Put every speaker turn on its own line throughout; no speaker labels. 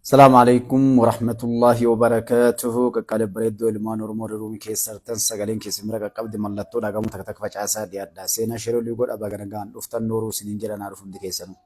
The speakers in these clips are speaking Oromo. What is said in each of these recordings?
Salaamu alaikum warahmatullahi wabarakatuhu. Qaqqaalee bareedduu ilmaan Oromoo ruumii keessa jirtan sagaleen keessan bira qaqqabdi mallattoo dhagamu takka takka facaasaa dhiyaadha. Seenaa sheerolii godha baga nagaan dhuftan nooruu isiniin jedha naa dhufu hundi keessanuu.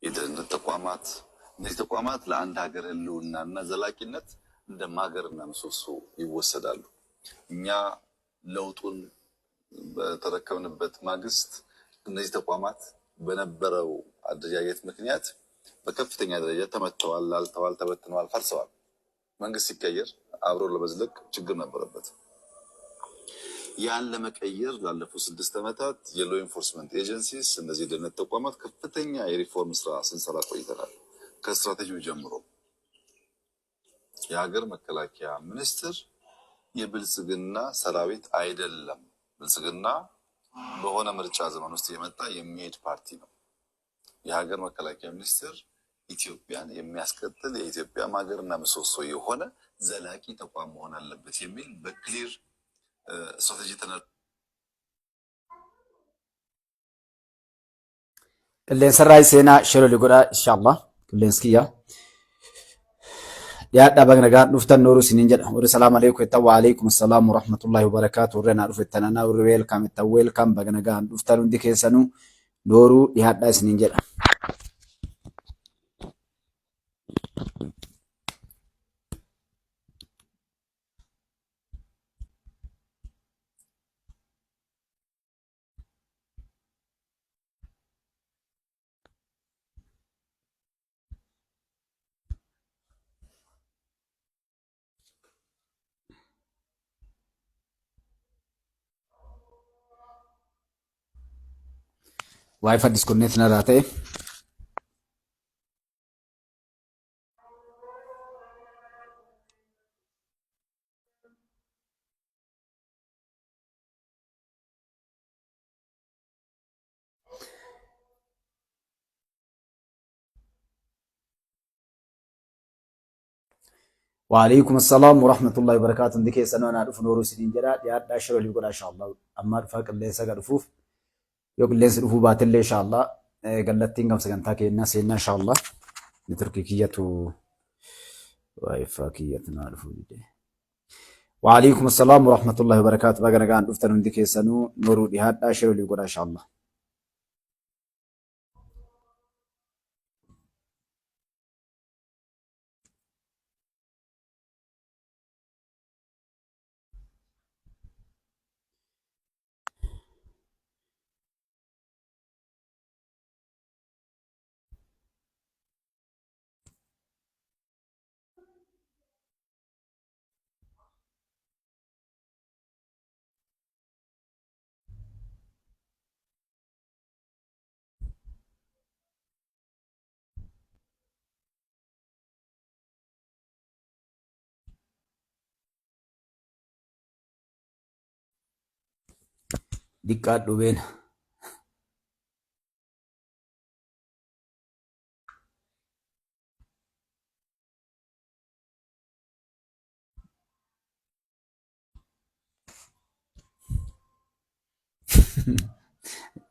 የደህንነት ተቋማት እነዚህ ተቋማት ለአንድ ሀገር ህልውናና ዘላቂነት እንደ ማገርና ምሰሶ ይወሰዳሉ። እኛ ለውጡን በተረከብንበት ማግስት እነዚህ ተቋማት በነበረው አደረጃጀት ምክንያት በከፍተኛ ደረጃ ተመተዋል፣ ላልተዋል፣ ተበትነዋል፣ ፈርሰዋል። መንግስት ሲቀየር አብሮ ለመዝለቅ ችግር ነበረበት። ያን ለመቀየር ላለፉት 6 ዓመታት የ law enforcement agencies እነዚህ የደህንነት ተቋማት ከፍተኛ የሪፎርም ስራ ስንሰራ ቆይተናል። ከስትራቴጂው ጀምሮ የሀገር መከላከያ ሚኒስትር የብልጽግና ሰራዊት አይደለም። ብልጽግና በሆነ ምርጫ ዘመን ውስጥ የመጣ የሚሄድ ፓርቲ ነው። የሀገር መከላከያ ሚኒስትር ኢትዮጵያን የሚያስቀጥል የኢትዮጵያ ማገርና ምሰሶ የሆነ ዘላቂ ተቋም መሆን አለበት የሚል በ clear ስትራቴጂ ተነ
Qilleensarraa seenaa sheerolii godhaa inshallah. Qilleensi kiyya. Dhiyaadhaa baga nagaan dhuftan nooruu isiniin jedha. Warri salaam alaikum jettan wa alaikum assalaam wa rahmatullahi wa barakaatu. Warri anaa dhufe jettan anaa warri welcome jettan welcome baga nagaan dhuftan hundi keessanuu nooruu dhiyaadhaa isiniin jedha. Wi-Fi disconnect narraa ta'e. Waalaikum assalaam warahmatullahi wabarakatuh. Hundi keessanuu anaa dhufu nooruu isiniin jedha. Dhiyaadhaa shirolii godhaa inshallah. Ammaa dhufaa qilleensa ga dhufuuf yoo qilleensi dhufuu baatellee inshallah gallattiin gam sagantaa keenyaa seennaa inshallah. Networkii kiyyatu Wi-Fi kiyyatu naa dhufuu dide. Waalaikum assalaam warahmatullahi wabarakatuh. Baga nagaan dhuftan hundi keessanuu nooruu dhiyaadhaa shirolii godhaa inshallah. Diqqaadhu beena.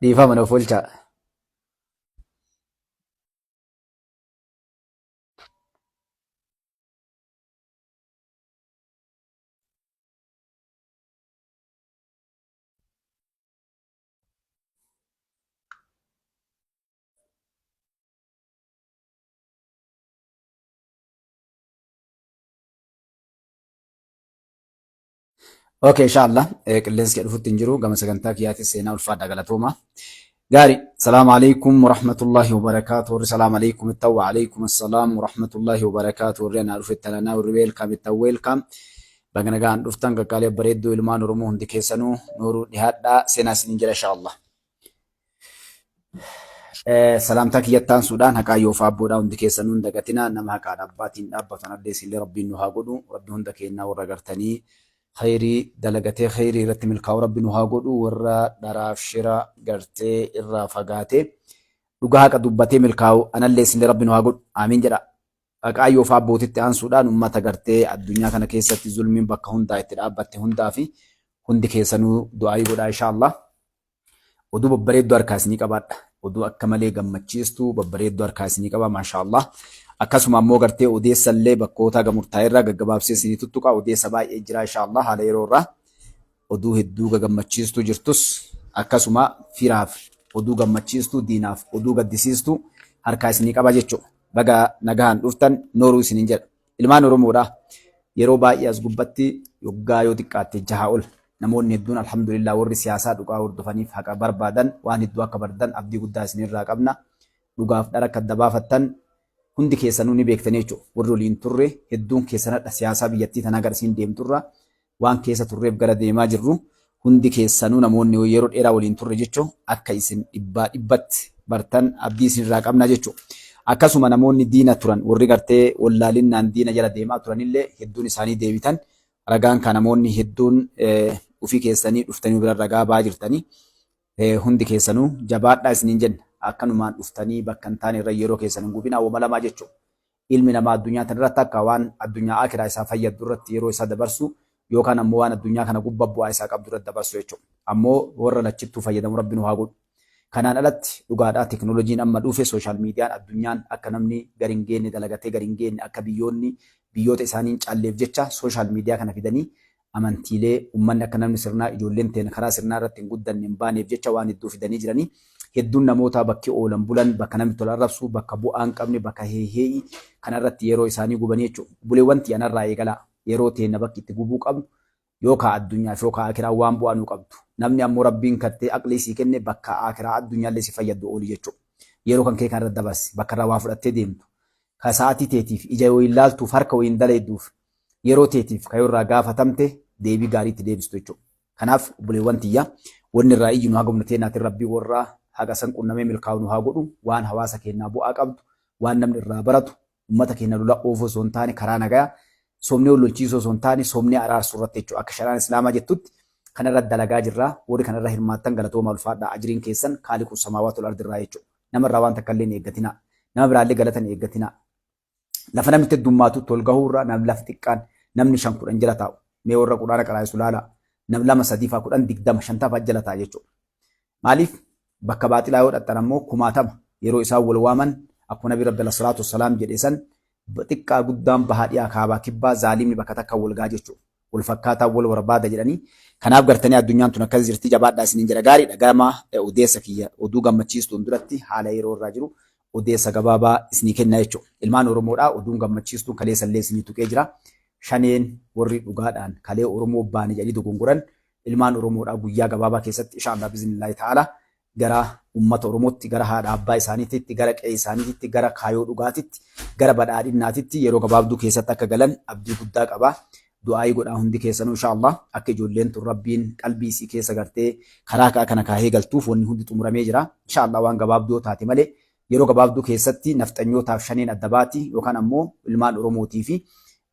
Dhiifama nuuf oolchaa. Okay, inshallah. Qilleensi kee dhufutti hin jiru. Gama sagantaa kiyyaatis seenaa ulfaadha galatooma. Gaari. Salaamu alaikum warahmatullahi wabarakaatu. Warri salaamu alaikum ittan wa alaikum assalaam warahmatullahi wabarakaatu. Warri anaa dhufe ittan anaa warri welcome ittan welcome. Baga nagaan dhuftan qaqqaalee bareedduu ilmaan Oromoo hundi keessanuu nooruu dhiyaadhaa seenaa isiniin jira inshallah. Salaamtaa kiyyattaan suudhaan haqaa yoo faabboodhaa hundi keessanuu hin dagatinaa nama haqaadha abbaatiin dhaabbatan addeessillee rabbiin nu haa godhu rabbi hunda keenyaa warra gartanii Khayrii dalagatee khayrii irratti milkaa'u Rabbi nu haa godhu. Warra dharaaf shira gartee irraa fagaatee dhugaa haqa dubbatee milkaa'u anallee isinillee Rabbi nu haa godhu. Aamiin jedha. Haqaayyoo fi abbootitti aansuudhaan ummata gartee addunyaa kana keessatti zulmiin bakka hundaa itti dhaabbatte hundaa fi hundi keessanuu du'aayii godhaa inshaa Allah. Oduu babbareedduu harkaa isinii qabaadha. Oduu akka malee gammachiistuu babbareedduu harkaa isinii qaba maashaa Allah. Akkasuma ammoo gartee odeessa illee bakkoota haga murtaa'e irraa gaggabaabsee isinii tuttuqa. Odeessa baay'ee jira inshaa Allah haala yeroo irraa. Oduu hedduu gagammachiistuu jirtus akkasuma firaaf oduu gammachiistuu diinaaf oduu gaddisiistuu harkaa isinii qaba jechuudha. Baga nagahaan dhuftan nooruu isiniin jedha. Ilmaan Oromoodha. Yeroo baay'ee as gubbatti yoggaa yoo xiqqaatte jaha ol namoonni hedduun alhamdulillah warri siyaasaa dhugaa hordofaniif haqa barbaadan waan hedduu akka bardan abdii guddaa isinirraa qabna. Dhugaaf dhara akka adda baafattan hundi keessanuu ni beektanii jechuudha. Warri waliin turre hedduun keessan hadha siyaasaa biyyattii tanaa gara isiin deemturra waan keessa turreef gara deemaa jirru hundi keessanuu namoonni yeroo dheeraa waliin turre jechuun akka isin dhibbaa dhibbatti bartan abdii isinirraa qabna jechuudha. Akkasuma namoonni diina turan warri gartee wallaalinnaan diina jala deemaa turanillee hedduun isaanii deebitan ragaan kan namoonni hedduun ofii keessanii dhuftanii bira ragaa ba'aa jirtanii hundi keessanuu jabaadhaa isiniin jenna. Akkanumaan dhuftanii bakka hin taane irra yeroo keessan hin gubinaa wama lamaa jechuudha. Ilmi namaa addunyaa tana irratti akka waan addunyaa aakiraa isaa fayyaddu irratti yeroo isaa dabarsu yookaan ammoo waan addunyaa kana gubba bu'aa isaa qabdu irratti dabarsu jechuudha. Ammoo warra lachittuu fayyadamu Rabbi nu haa godhu. Kanaan alatti dhugaadhaa teknooloojiin amma dhufe social miidiyaan addunyaan akka namni gar hin geenne dalagatee gar hin geenne akka biyyoonni biyyoota isaanii hin caalleef jecha social miidiyaa kana fidanii amantiilee ummanni akka namni sirnaa ijoolleen teena karaa sirnaa irratti hin guddanne hin baaneef jecha waan hedduu fidanii jiranii. Hedduun namootaa bakki oolan bulan bakka namni tola arrabsu bakka bu'aa hin qabne bakka heehee'i kana irratti yeroo isaanii gubanii jechuudha. Obboleewwan tiyya narraa eegalaa yeroo teenna bakki itti gubuu qabnu yookaa addunyaaf yookaa aakiraa waan bu'aa nuu qabdu. Namni ammoo Rabbiin kattee aqlii sii kenne bakka aakiraa addunyaallee si fayyaddu ooli jechuudha. Yeroo kan kee kan irra dabarsi bakka irraa waa fudhattee deemtu. Ka sa'aatii teetiif ija yoo hin laaltuuf harka wayiin daleedduuf yeroo teetiif ka yoo irraa gaafatamte deebii gaarii itti deebistu jechuudha. Kanaaf obboleewwan tiyya wanni irraa iyyinu haga humna teennaatiin Rabbii warra haqa san qunnamee milkaa'u nu haa godhu waan hawaasa keennaa bu'aa qabdu waan namni irraa baratu ummata keenna lola oofuu osoo hin taane karaa nagaya sobnee wal lolchiisuu osoo hin taane sobnee araarsuu irratti jechuudha. Akka shari'aan Islaamaa jettutti kana irratti dalagaa jirra. Warri kana irra hirmaattan galatoomaa ulfaadhaa ajriin keessan kaaliqu samaawaati wal ardi irraa jechuudha. Nama irraa waan takka illee hin eeggatinaa. Nama biraallee galata hin eeggatinaa. Lafa namni itti heddummaatutti ol gahuu irra nam lafa xiqqaan namni 5 10 jala taa'u. Mee warra quraana qaraa'isu laalaa. Nam 2 3 faa 10 20 50 faa jala taa'a jechuudha. Maaliif bakka baaxilaa yoo dhaqxan ammoo kumaatama yeroo isaan wal waaman akkuma Nabi Rabbi alayhi salaatu wassalaam jedhe san xiqqaa guddaan bahaa dhiyaa kaabaa kibbaa zaalimni bakka takka wal gaha jechuudha. Wal fakkaataa wal barbaada jedhanii. Kanaaf gartanii addunyaan tun akkas jirti jabaadhaa isiniin jedha gaariidha. Gama odeessa kiyya oduu gammachiistuun duratti haala yeroo irraa jiru odeessa gabaabaa isinii kenna jechuudha. Ilmaan Oromoodhaa oduun gammachiistuun kaleessa illee isinii tuqee jira. Shaneen warri dhugaadhaan kalee Oromoo baane jedhanii dogongoran ilmaan Oromoodhaa guyyaa gabaabaa keessatti insha Allah biznillaahi ta'ala gara ummata Oromootti, gara haadha abbaa isaaniititti, gara qe'ee isaaniititti, gara kaayoo dhugaatitti, gara badhaadhinnaatitti yeroo gabaabduu keessatti akka galan abdii guddaa qaba. Du'aa'ii godhaa hundi keessanuu insha Allah akka ijoolleen tun Rabbiin qalbii isii keessa gartee karaa ka'a kana kaahee galtuuf wanni hundi xumuramee jira. Insha Allah waan gabaabduu yoo taate malee yeroo gabaabduu keessatti nafxanyootaaf shaneen adda baati yookaan ammoo ilmaan Oromootii fi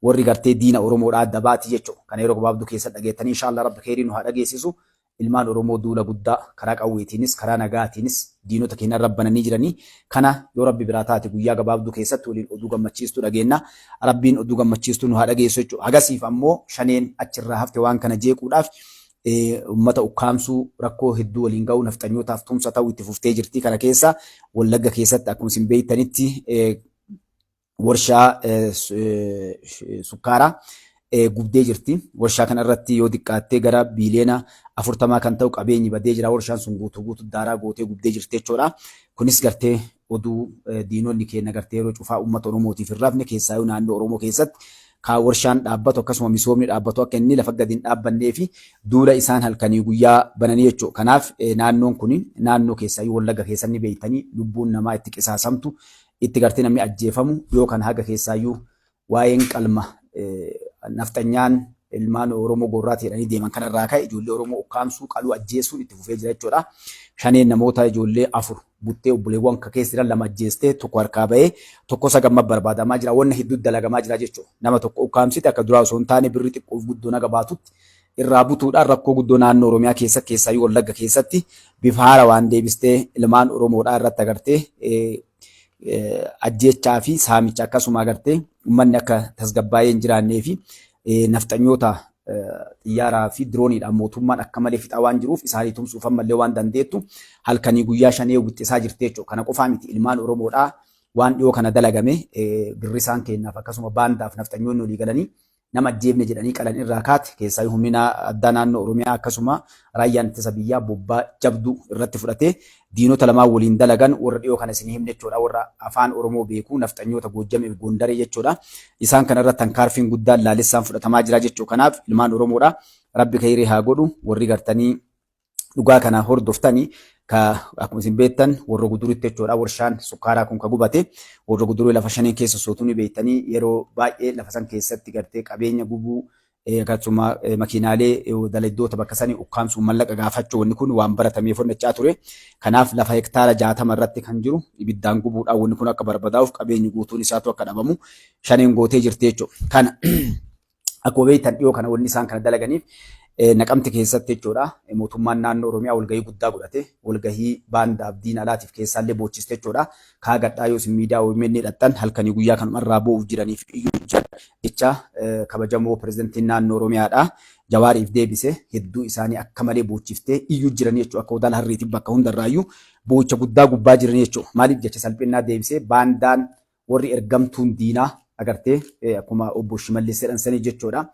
warri gartee diina Oromoodhaa adda baati jechuudha. Kana yeroo gabaabduu keessatti dhageettanii insha Allah Rabbi kheyrii nu haa dhageessisu. Ilmaan Oromoo duula guddaa karaa qawweetiinis karaa nagaatiinis diinota keenya irra bananii jiranii kana yoo Rabbi biraa taate guyyaa gabaabduu keessatti waliin oduu gammachiistuu dhageenna. Rabbiin oduu gammachiistuu nu haa dhageessu jechuudha. Hagasiif ammoo shaneen achirraa hafte waan kana jeequudhaaf ummata ukkaamsuu rakkoo hedduu waliin ga'uu nafxanyootaaf tumsa ta'uu itti fuftee jirti. Kana keessa Wallagga keessatti akkuma isin beektanitti warshaa sukkaaraa gubdee jirti. Warshaa kana irratti yoo diqqaattee gara biiliyoona 40 kan ta'u qabeenyi badee jira. Warshaan sun guutuu guutuu daaraa gootee gubdee jirti jechuudha. Kunis gartee oduu diinonni keenya gartee yeroo cufaa uummata Oromootiif hin rafne keessaayuu naannoo Oromoo keessatti kaa warshaan dhaabbatu akkasuma misoomni dhaabbatu akka inni lafa gadi hin dhaabbannee fi duula isaan halkanii guyyaa bananii jechuudha. Kanaaf naannoon kun naannoo keessaayyuu Wallagga keessatti beektanii lubbuun namaa itti qisaasamtu itti gartee namni ajjeefamu yoo kana haga keessaayyuu waa'een qalma nafxanyaan ilmaan Oromoo gorraati jedhanii deeman kanarraa ka'e ijoollee Oromoo ukkaamsuu qaluu ajjeesuun itti fufee jira jechuudha. Shaneen namoota ijoollee 4 buttee obboleewwan ka keessa jiran 2 ajjeestee tokko harkaa ba'ee tokko isa gamma barbaadamaa jira. Wanna hedduu dalagamaa jira jechuudha. Nama tokko ukkaamsite akka duraa osoo hin taane birri xiqqoof guddoo naga baatutti irraa butuudhaan rakkoo guddoo naannoo Oromiyaa keessa keessaayyuu Wallagga keessatti bifa haarawaan deebistee ilmaan Oromoodhaa irratti agartee ajjeechaa fi saamicha akkasuma agartee uummanni akka tasgabbaa'ee hin jiraannee fi nafxanyoota xiyyaaraa fi dirooniidhaan mootummaan akka malee fixaa waan jiruuf isaanii tumsuuf ammallee waan dandeettu halkanii guyyaa shanee wixxisaa jirti jechuudha. Kana qofaa miti ilmaan Oromoodhaa waan dhiyoo kana dalagame girrisaan kennaaf akkasuma baandaaf nafxanyoonni olii galanii nama ajjeefne jedhanii qalan irraa kaate keessaa humni addaa naannoo Oromiyaa akkasuma raayyaan ittisa biyyaa bobbaa jabduu irratti fudhatee diinota lamaan waliin dalagan warra dhiyoo kana isin himne jechuudha. Warra afaan Oromoo beeku nafxanyoota Goojjamee fi Gondaree jechuudha. Isaan kana irratti tankaarfiin guddaan laalessaan fudhatamaa jira jechuudha. Kanaaf ilmaan Oromoodha. Rabbi khayrii haa godhu warri gartanii dhugaa kana hordoftanii ka akkuma isin beektan warra guduritti jechuudha. Warshaan sukkaaraa kun ka gubate warra gudurii lafa shaniin keessa sootuu ni beektanii yeroo baay'ee lafa san keessatti gartee qabeenya gubuu akkasuma makiinaalee dalagdoota bakka sanii ukkaamsuun mallaqa gaafachuu wanni kun waan baratamee fonnachaa ture. Kanaaf lafa hektaara 60 irratti kan jiru ibiddaan gubuudhaan wanni kun akka barbadaa'uuf qabeenyi guutuun isaatu akka dhabamu shaneen gootee jirti jechuudha. Kana akkuma beektan dhiyoo kana wanni isaan kana dalaganiif Naqamte keessatti jechuudha. Mootummaan naannoo Oromiyaa walgahii guddaa godhate. Walgahii baandaaf diina alaatiif keessaallee boochiste jechuudha. Kaa gadhaa yoo isin miidiyaa OMN hidhattan halkanii guyyaa kanumarraa boo'uuf jiraniif iyyuu jiran jecha kabajamoo pirezidantiin naannoo Oromiyaadha. Jawaariif deebise hedduu isaanii akka malee boochiftee iyyuu jiranii jechuudha. Akka odaala harreetiif bakka hundarraayyuu boo'icha guddaa gubbaa jiranii jechuudha. Maaliif jecha salphinnaa deebisee baandaan warri ergamtuun diinaa agartee akkuma obbo Shimallis jedhan sanii jechuudha.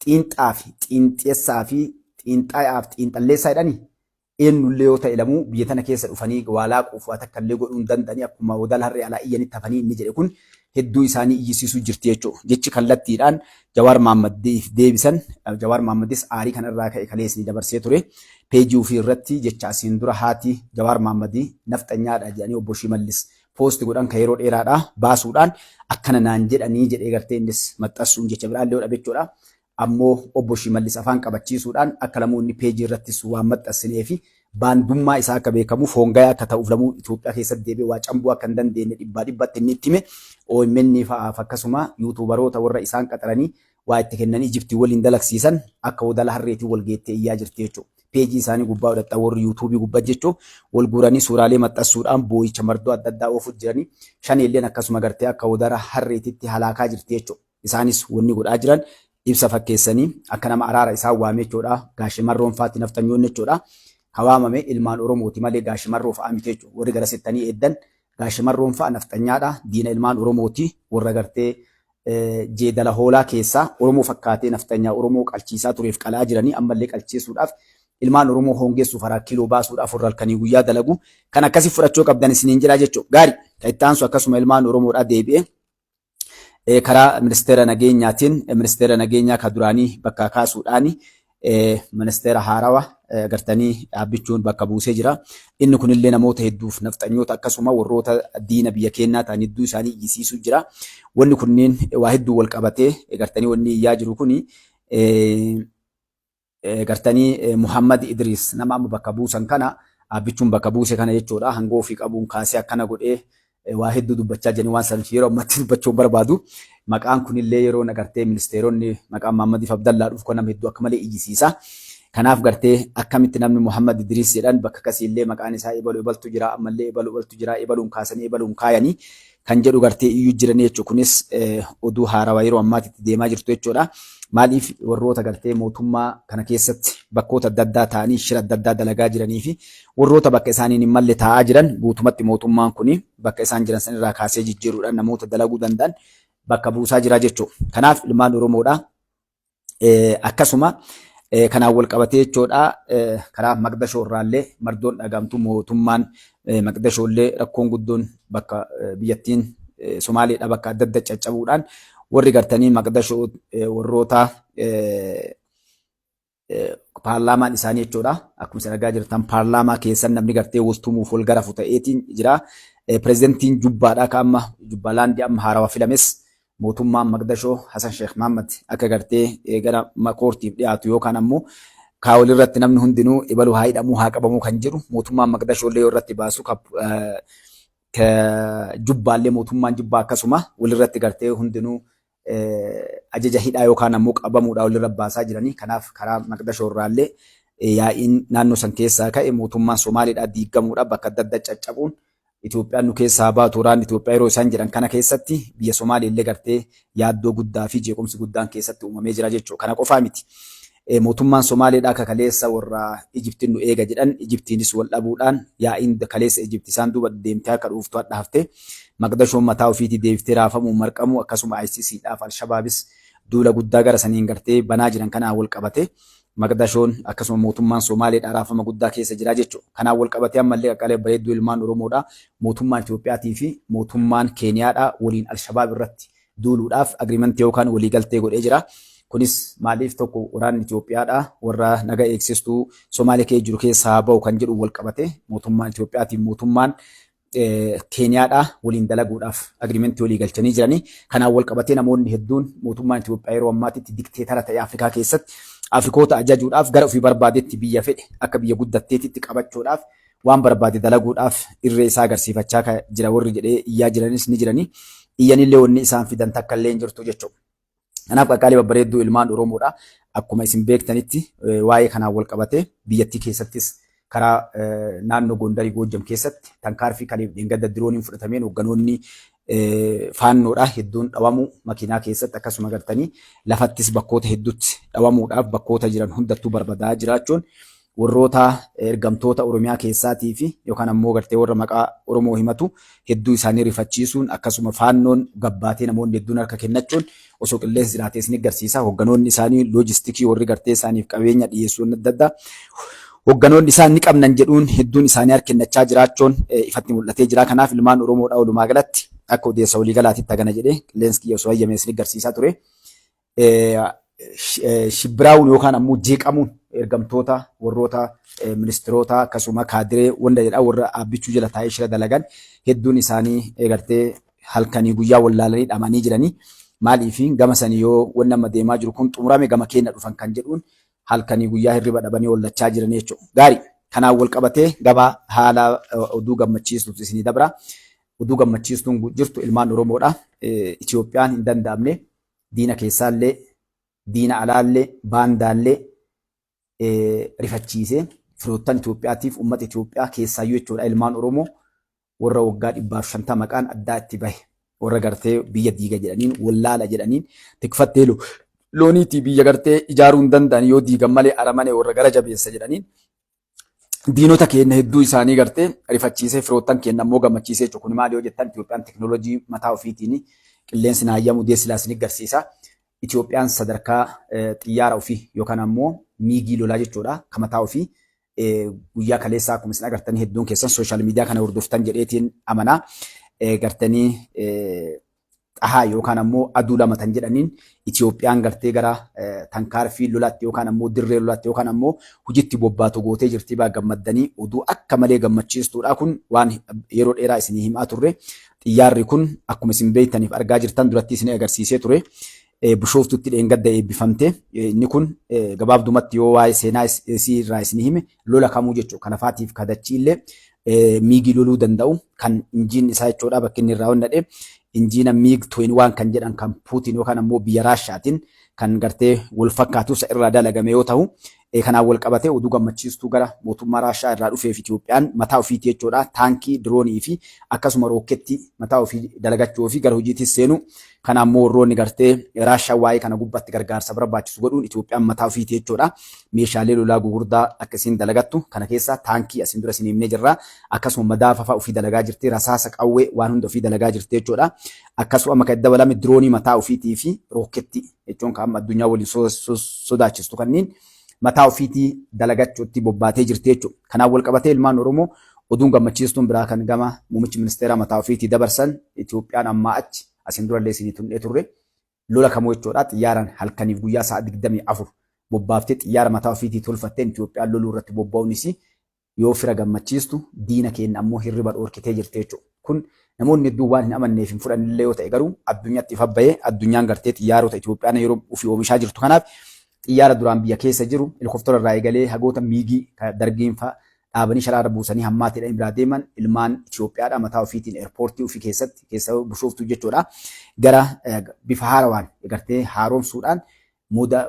Xiinxaa fi xiinxeessaa fi xiinxaayaa fi xiinxalleessaa jedhanii eenyullee yoo ta'e lamuu biyya tana keessa dhufanii waa laaquuf waa takka illee godhuu hin danda'anii akkuma wadaala harree alaa iyyanitti hafanii inni jedhe kun hedduu isaanii iyyisiisuu jirti jechuudha. Jechi kallattiidhaan Jawaar Mahammadiif deebisan Jawaar Mahammadis aarii kanarraa ka'e kaleessni dabarsee ture. Peejii ofii irratti jecha asiin dura haati Jawaar Mahammadii nafxanyaadha jedhanii obbo Shimallis poosti godhan kan yeroo dheeraadha baasuudhaan akkana naan jedhanii jedhee gartee innis maxxansuun jecha biraallee yoo dhabe jechuudha. Ammoo obbo Shimallis afaan qabachiisuudhaan akka lamuu inni peejii irrattis waan maxxansinee fi baandummaa isaa akka beekamuuf hoongaya akka ta'uuf lamuu Itoophiyaa keessatti deebi'ee waa cambuu akka hin dandeenye dhibbaa dhibbatti inni itti hime OMN fa'aaf akkasuma yuutuubaroota warra isaan qaxaranii waa itti kennanii Ijiptii waliin dalagsiisan akka wodala harreetiin wal geettee iyyaa jirti jechuudha. Peejii isaanii gubbaa godhatta warri yuutuubii gubbaa jechuun wal guuranii suuraalee maxxansuudhaan boo'icha mardoo adda addaa oofu jiranii shaneelleen akkasuma gartee akka wodara harreetitti halaakaa jirti jechuudha. Isaanis wanni godhaa jiran ibsa fakkeessanii akka nama araara isaan waame jechuudha. Gaashe marroon faatti nafxanyoonni jechuudha. Ka waamame ilmaan Oromooti malee gaashe marroo fa'aa miti jechuudha. Warri gara settanii eeddan gaashe marroon fa'a nafxanyaadha. Diina ilmaan Oromooti. Warra gartee jeedala hoolaa keessaa Oromoo fakkaatee nafxanyaa Oromoo qalchiisaa tureef qalaa jiranii ammallee qalchiisuudhaaf ilmaan Oromoo hongessuuf haraa kiiloo baasuudhaaf warra halkanii guyyaa dalagu kan akkasii fudhachuu qabdan isiniin jira jechuudha. Gaari kan itti aansu akkasuma ilmaan Oromoodhaa deebi'ee karaa ministeera nageenyaatiin ministeera nageenyaa ka duraanii bakka kaasuudhaan ministeera haarawa gartanii dhaabbichuun bakka buusee jira. Inni kunillee namoota hedduuf nafxanyoota akkasuma warroota diina biyya keenyaa ta'an hedduu isaanii iyyisiisuu jira. Wanni kunneen waa hedduu wal qabatee gartanii wanni iyyaa jiru kuni gartanii Muhammad Idris nama amma bakka buusan kana dhaabbichuun bakka buuse kana jechuudha. Hangoo ofii qabuun kaasee akkana godhee waa hedduu dubbachaa jiranii waan saniif yeroo ammatti dubbachuu hin barbaadu. Maqaan kunillee yeroo nagartee ministeeronni maqaan Muhammadiif Abdallaa dhufu kan nama hedduu akka malee iyyisiisa. Kanaaf gartee akkamitti namni Muhammad Idris jedhan bakka kasiillee maqaan isaa ebalu ebaltu jira ammallee ebalu ebaltu jira ebaluun kaasanii ebaluun kaayanii kan jedhu gartee iyyuu jiranii jechuudha. Kunis oduu haarawaa yeroo ammaatti itti deemaa jirtu jechuudha. Maaliif warroota gartee mootummaa kana keessatti bakkoota adda addaa ta'anii shira adda addaa dalagaa jiranii fi warroota bakka isaaniin hin malle taa'aa jiran guutumatti mootummaan kun bakka isaan jiran sanirraa kaasee jijjiiruudhaan namoota dalaguu danda'an bakka buusaa jira jechuudha. Kanaaf ilmaan Oromoodha. Akkasuma kanaan wal qabatee jechuudha karaa Maqdashoo irraallee mardoon dhagaamtu mootummaan Maqdashoo illee rakkoon guddoon bakka biyyattiin Somaaleedha bakka adda adda caccabuudhaan warri gartanii Maqdashoo warroota paarlaamaan isaanii jechuudha. Akkuma isin argaa jirtan paarlaamaa keessan namni gartee wal tumuuf wal garafu ta'eetiin jira. Pireezidantiin Jubbaadha ka amma Jubbaalaandii amma haarawaa filames mootummaan Maqdashoo Hasan Sheekh Mahammad akka gartee gara koortiif dhiyaatu yookaan ammoo kaa walirratti namni hundinuu ibalu haa hidhamuu haa qabamuu kan jedhu mootummaan Maqdashoo illee yoo irratti baasu Jubbaallee mootummaan Jubbaa akkasuma walirratti gartee hundinuu ajaja hidhaa yookaan ammoo qabamuudhaa walirra baasaa jiranii. Kanaaf karaa Maqdashoo irraallee yaa'iin naannoo san keessaa ka'e mootummaan Somaaleedhaa diigamuudhaaf bakka adda addaa caccabuun Itoophiyaan nu keessaa baatu waraanni Itoophiyaa yeroo isaan jedhan kana keessatti biyya Somaalee illee gartee yaaddoo guddaa fi jeequmsi guddaan keessatti uumamee jira jechuudha. Kana qofaa miti. Mootummaan Somaaleedhaa akka kaleessa warra Ijiptiin nu eega jedhan Ijiptiinis wal dhabuudhaan yaa'iin kaleessa Ijipti isaan duuba deemtee akka dhuuftu hadha haftee Maqdashoon mataa ofiitii deebiftee raafamuu marqamuu akkasuma ICC dhaaf Alshabaabis duula guddaa gara saniin gartee banaa jiran kanaan wal qabate Maqdashoon akkasuma mootummaan Somaaleedhaa raafama guddaa keessa jira jechuudha. Kanaan wal qabatee ammallee qaqqalee bareedduu ilmaan Oromoodhaa mootummaan Itoophiyaatii fi mootummaan Keeniyaadhaa waliin Alshabaab irratti duuluudhaaf agreement yookaan waliigaltee godhee jira. Kunis maaliif tokko waraanni Itoophiyaadhaa warra naga eegsistuu Somaalee keessa jiru keessaa haa bahu kan jedhu wal qabate mootummaan Itoophiyaatiin mootummaan Keeniyaadhaa waliin dalaguudhaaf agreement walii galchanii jiranii. Kanaan wal qabatee namoonni hedduun mootummaan Itoophiyaa yeroo ammaatitti dikteetara ta'e Afrikaa keessatti Afrikoota ajajuudhaaf gara ofii barbaadetti biyya fedhe akka biyya guddatteetitti qabachuudhaaf waan barbaade dalaguudhaaf irree isaa agarsiifachaa jira warri jedhee iyyaa jiranis ni jiranii. Iyyanillee wanni isaan fidan takka illee hin jirtu jechuudha. Kanaaf qaqqaalii babbareedduu ilmaan Oromoodha. Akkuma isin beektanitti waa'ee kanaan wal qabatee biyyattii keessattis karaa naannoo Gondarii Goojjam keessatti tankaarfii kaleef dheengadda dirooniin fudhatameen hoogganoonni faannoodha hedduun dhawamuu makiinaa keessatti akkasuma gartanii lafattis bakkoota hedduutti dhawamuudhaaf bakkoota jiran hundattuu barbadaa jiraachuun warroota ergamtoota Oromiyaa keessaatii fi yookaan ammoo gartee warra maqaa Oromoo himatu hedduu isaanii rifachiisuun akkasuma faannoon gabbaatee namoonni hedduun harka kennachuun osoo qilleensi jiraatee isin agarsiisa. Hogganoonni isaanii loojistikii warri gartee isaaniif qabeenya dhiyeessuun adda addaa hogganoonni isaan ni qabnan jedhuun hedduun isaanii harka kennachaa jiraachuun ifatti mul'atee jira. Kanaaf ilmaan Oromoodhaa walumaa galatti akka odeessa waliigalaatitti hagana jedhee qilleensi kiyya osoo hayyamee isin agarsiisaa ture. Shibbiraawuun yookaan ammoo jeeqamuun ergamtoota warroota ministiroota akkasuma kaadiree wanda jedhaa warra Abbichuu jala taa'ee shira dalagan hedduun isaanii gartee halkanii guyyaa wallaalanii dhamanii jiranii. Maaliif gama sanii yoo wanni amma deemaa jiru kun xumurame gama keenya dhufan kan jedhuun halkanii guyyaa hirriba dhabanii hollachaa jiran jechuudha. Gaarii kanaan wal qabatee gama haala oduu gammachiistuutu isinii dabra. Oduu gammachiistuun jirtu ilmaan Oromoodha. Itoophiyaan hin danda'amne diina keessaallee diina alaallee baandaallee rifachiisee firoottan Itoophiyaatiif uummata Itoophiyaa keessaayyuu jechuudha ilmaan Oromoo warra waggaa 150 maqaan addaa itti bahe warra gartee biyya diiga jedhaniin wallaala jedhaniin tikfattee looniitii biyya gartee ijaaruu hin danda'an yoo diigan malee aramane warra gara jabeessa jedhaniin diinota keenya hedduu isaanii gartee rifachiisee firoottan keenya ammoo gammachiisee jechuudha. Kun maali yoo jettan Itoophiyaan teknooloojii mataa ofiitiin qilleensi naayyamu deessilaa isin agarsiisa. Itoophiyaan sadarkaa xiyyaara ofii yookaan ammoo miigii lolaa jechuudha kan mataa ofii guyyaa kaleessaa akkuma isin agartanii hedduun keessan sooshaal miidiyaa kana hordoftan jedheetiin amanaa gartanii xahaa yookaan ammoo aduu lama tan jedhaniin Itoophiyaan gartee gara tankaarfii lolaatti yookaan ammoo dirree lolaatti yookaan ammoo hojiitti bobbaatu gootee jirti baa gammaddanii oduu akka malee gammachiistuudha kun waan yeroo dheeraa isinii himaa turre xiyyaarri kun akkuma isin beektaniif argaa jirtan duratti isin agarsiisee ture. Bishooftutti dheengadda eebbifamte. Inni kun gabaabdumatti yoo waa'ee seenaa isii irraa isin hime lola kamuu jechuudha. Kanafaatiif kadachii illee miigii loluu danda'u kan injiin isaa jechuudha bakki inni irraa honnadhe injiina miig 21 kan jedhan kan Puutiin yookaan ammoo biyya Raashaatiin kan gartee wal fakkaatu isa irraa dalagame yoo ta'u kanaan wal qabatee oduu gammachiistuu gara mootummaa Raashaa irraa dhufeef Itoophiyaan mataa ofiitii jechuudha taankii diroonii fi akkasuma rookkeettii mataa ofii dalagachuu fi gara hojiitis seenu Kana ammoo warroonni gartee Raashaan waa'ee kana gubbatti gargaarsa barbaachisu godhuun Itoophiyaan mataa ofiiti jechuudha. Meeshaalee lolaa gugurdaa akka isiin dalagattu kana keessa taankii asiin dura isin himnee jirra. Akkasuma madaafa fa'a ofii dalagaa jirti. Rasaasa qawwee waan hunda ofii dalagaa jirti jechuudha. Akkasuma amma kan dabalame diroonii mataa ofiitii fi rookkeettii jechuun kan amma addunyaa waliin sodaachistu kanneen mataa ofiitii dalagachuutti bobbaatee jirti jechuudha. Kanaan wal qabatee ilmaan Oromoo oduun gammachiistuun biraa kan gama muummichi ministeeraa mataa ofiitii dabarsan Itoophiyaan ammaa achi asiin durallee isinii tunnee turre lola kamuu jechuudha xiyyaaraan halkaniif guyyaa sa'a 24 bobbaaftee xiyyaara mataa ofiitii tolfatteen Itoophiyaan loluu irratti bobba'uun isii yoo fira gammachiistu diina keenya ammoo hirriba dhoorkitee jirti jechuudha. Kun namoonni hedduun waan hin amanneef hin fudhannillee yoo ta'e garuu addunyaatti ifa bahee addunyaan gartee xiyyaarota Itoophiyaan yeroo ofii oomishaa jirtu kanaaf xiyyaara duraan biyya keessa jiru helikooftera irraa eegalee hagoota miigii dargiin fa'a dhaabanii sharaara buusanii hammaateedhaan biraa deeman ilmaan Itoophiyaadha mataa ofiitiin airportii ofii keessatti keessa Bishooftuu jechuudha. Gara bifa haarawaan gartee haaromsuudhaan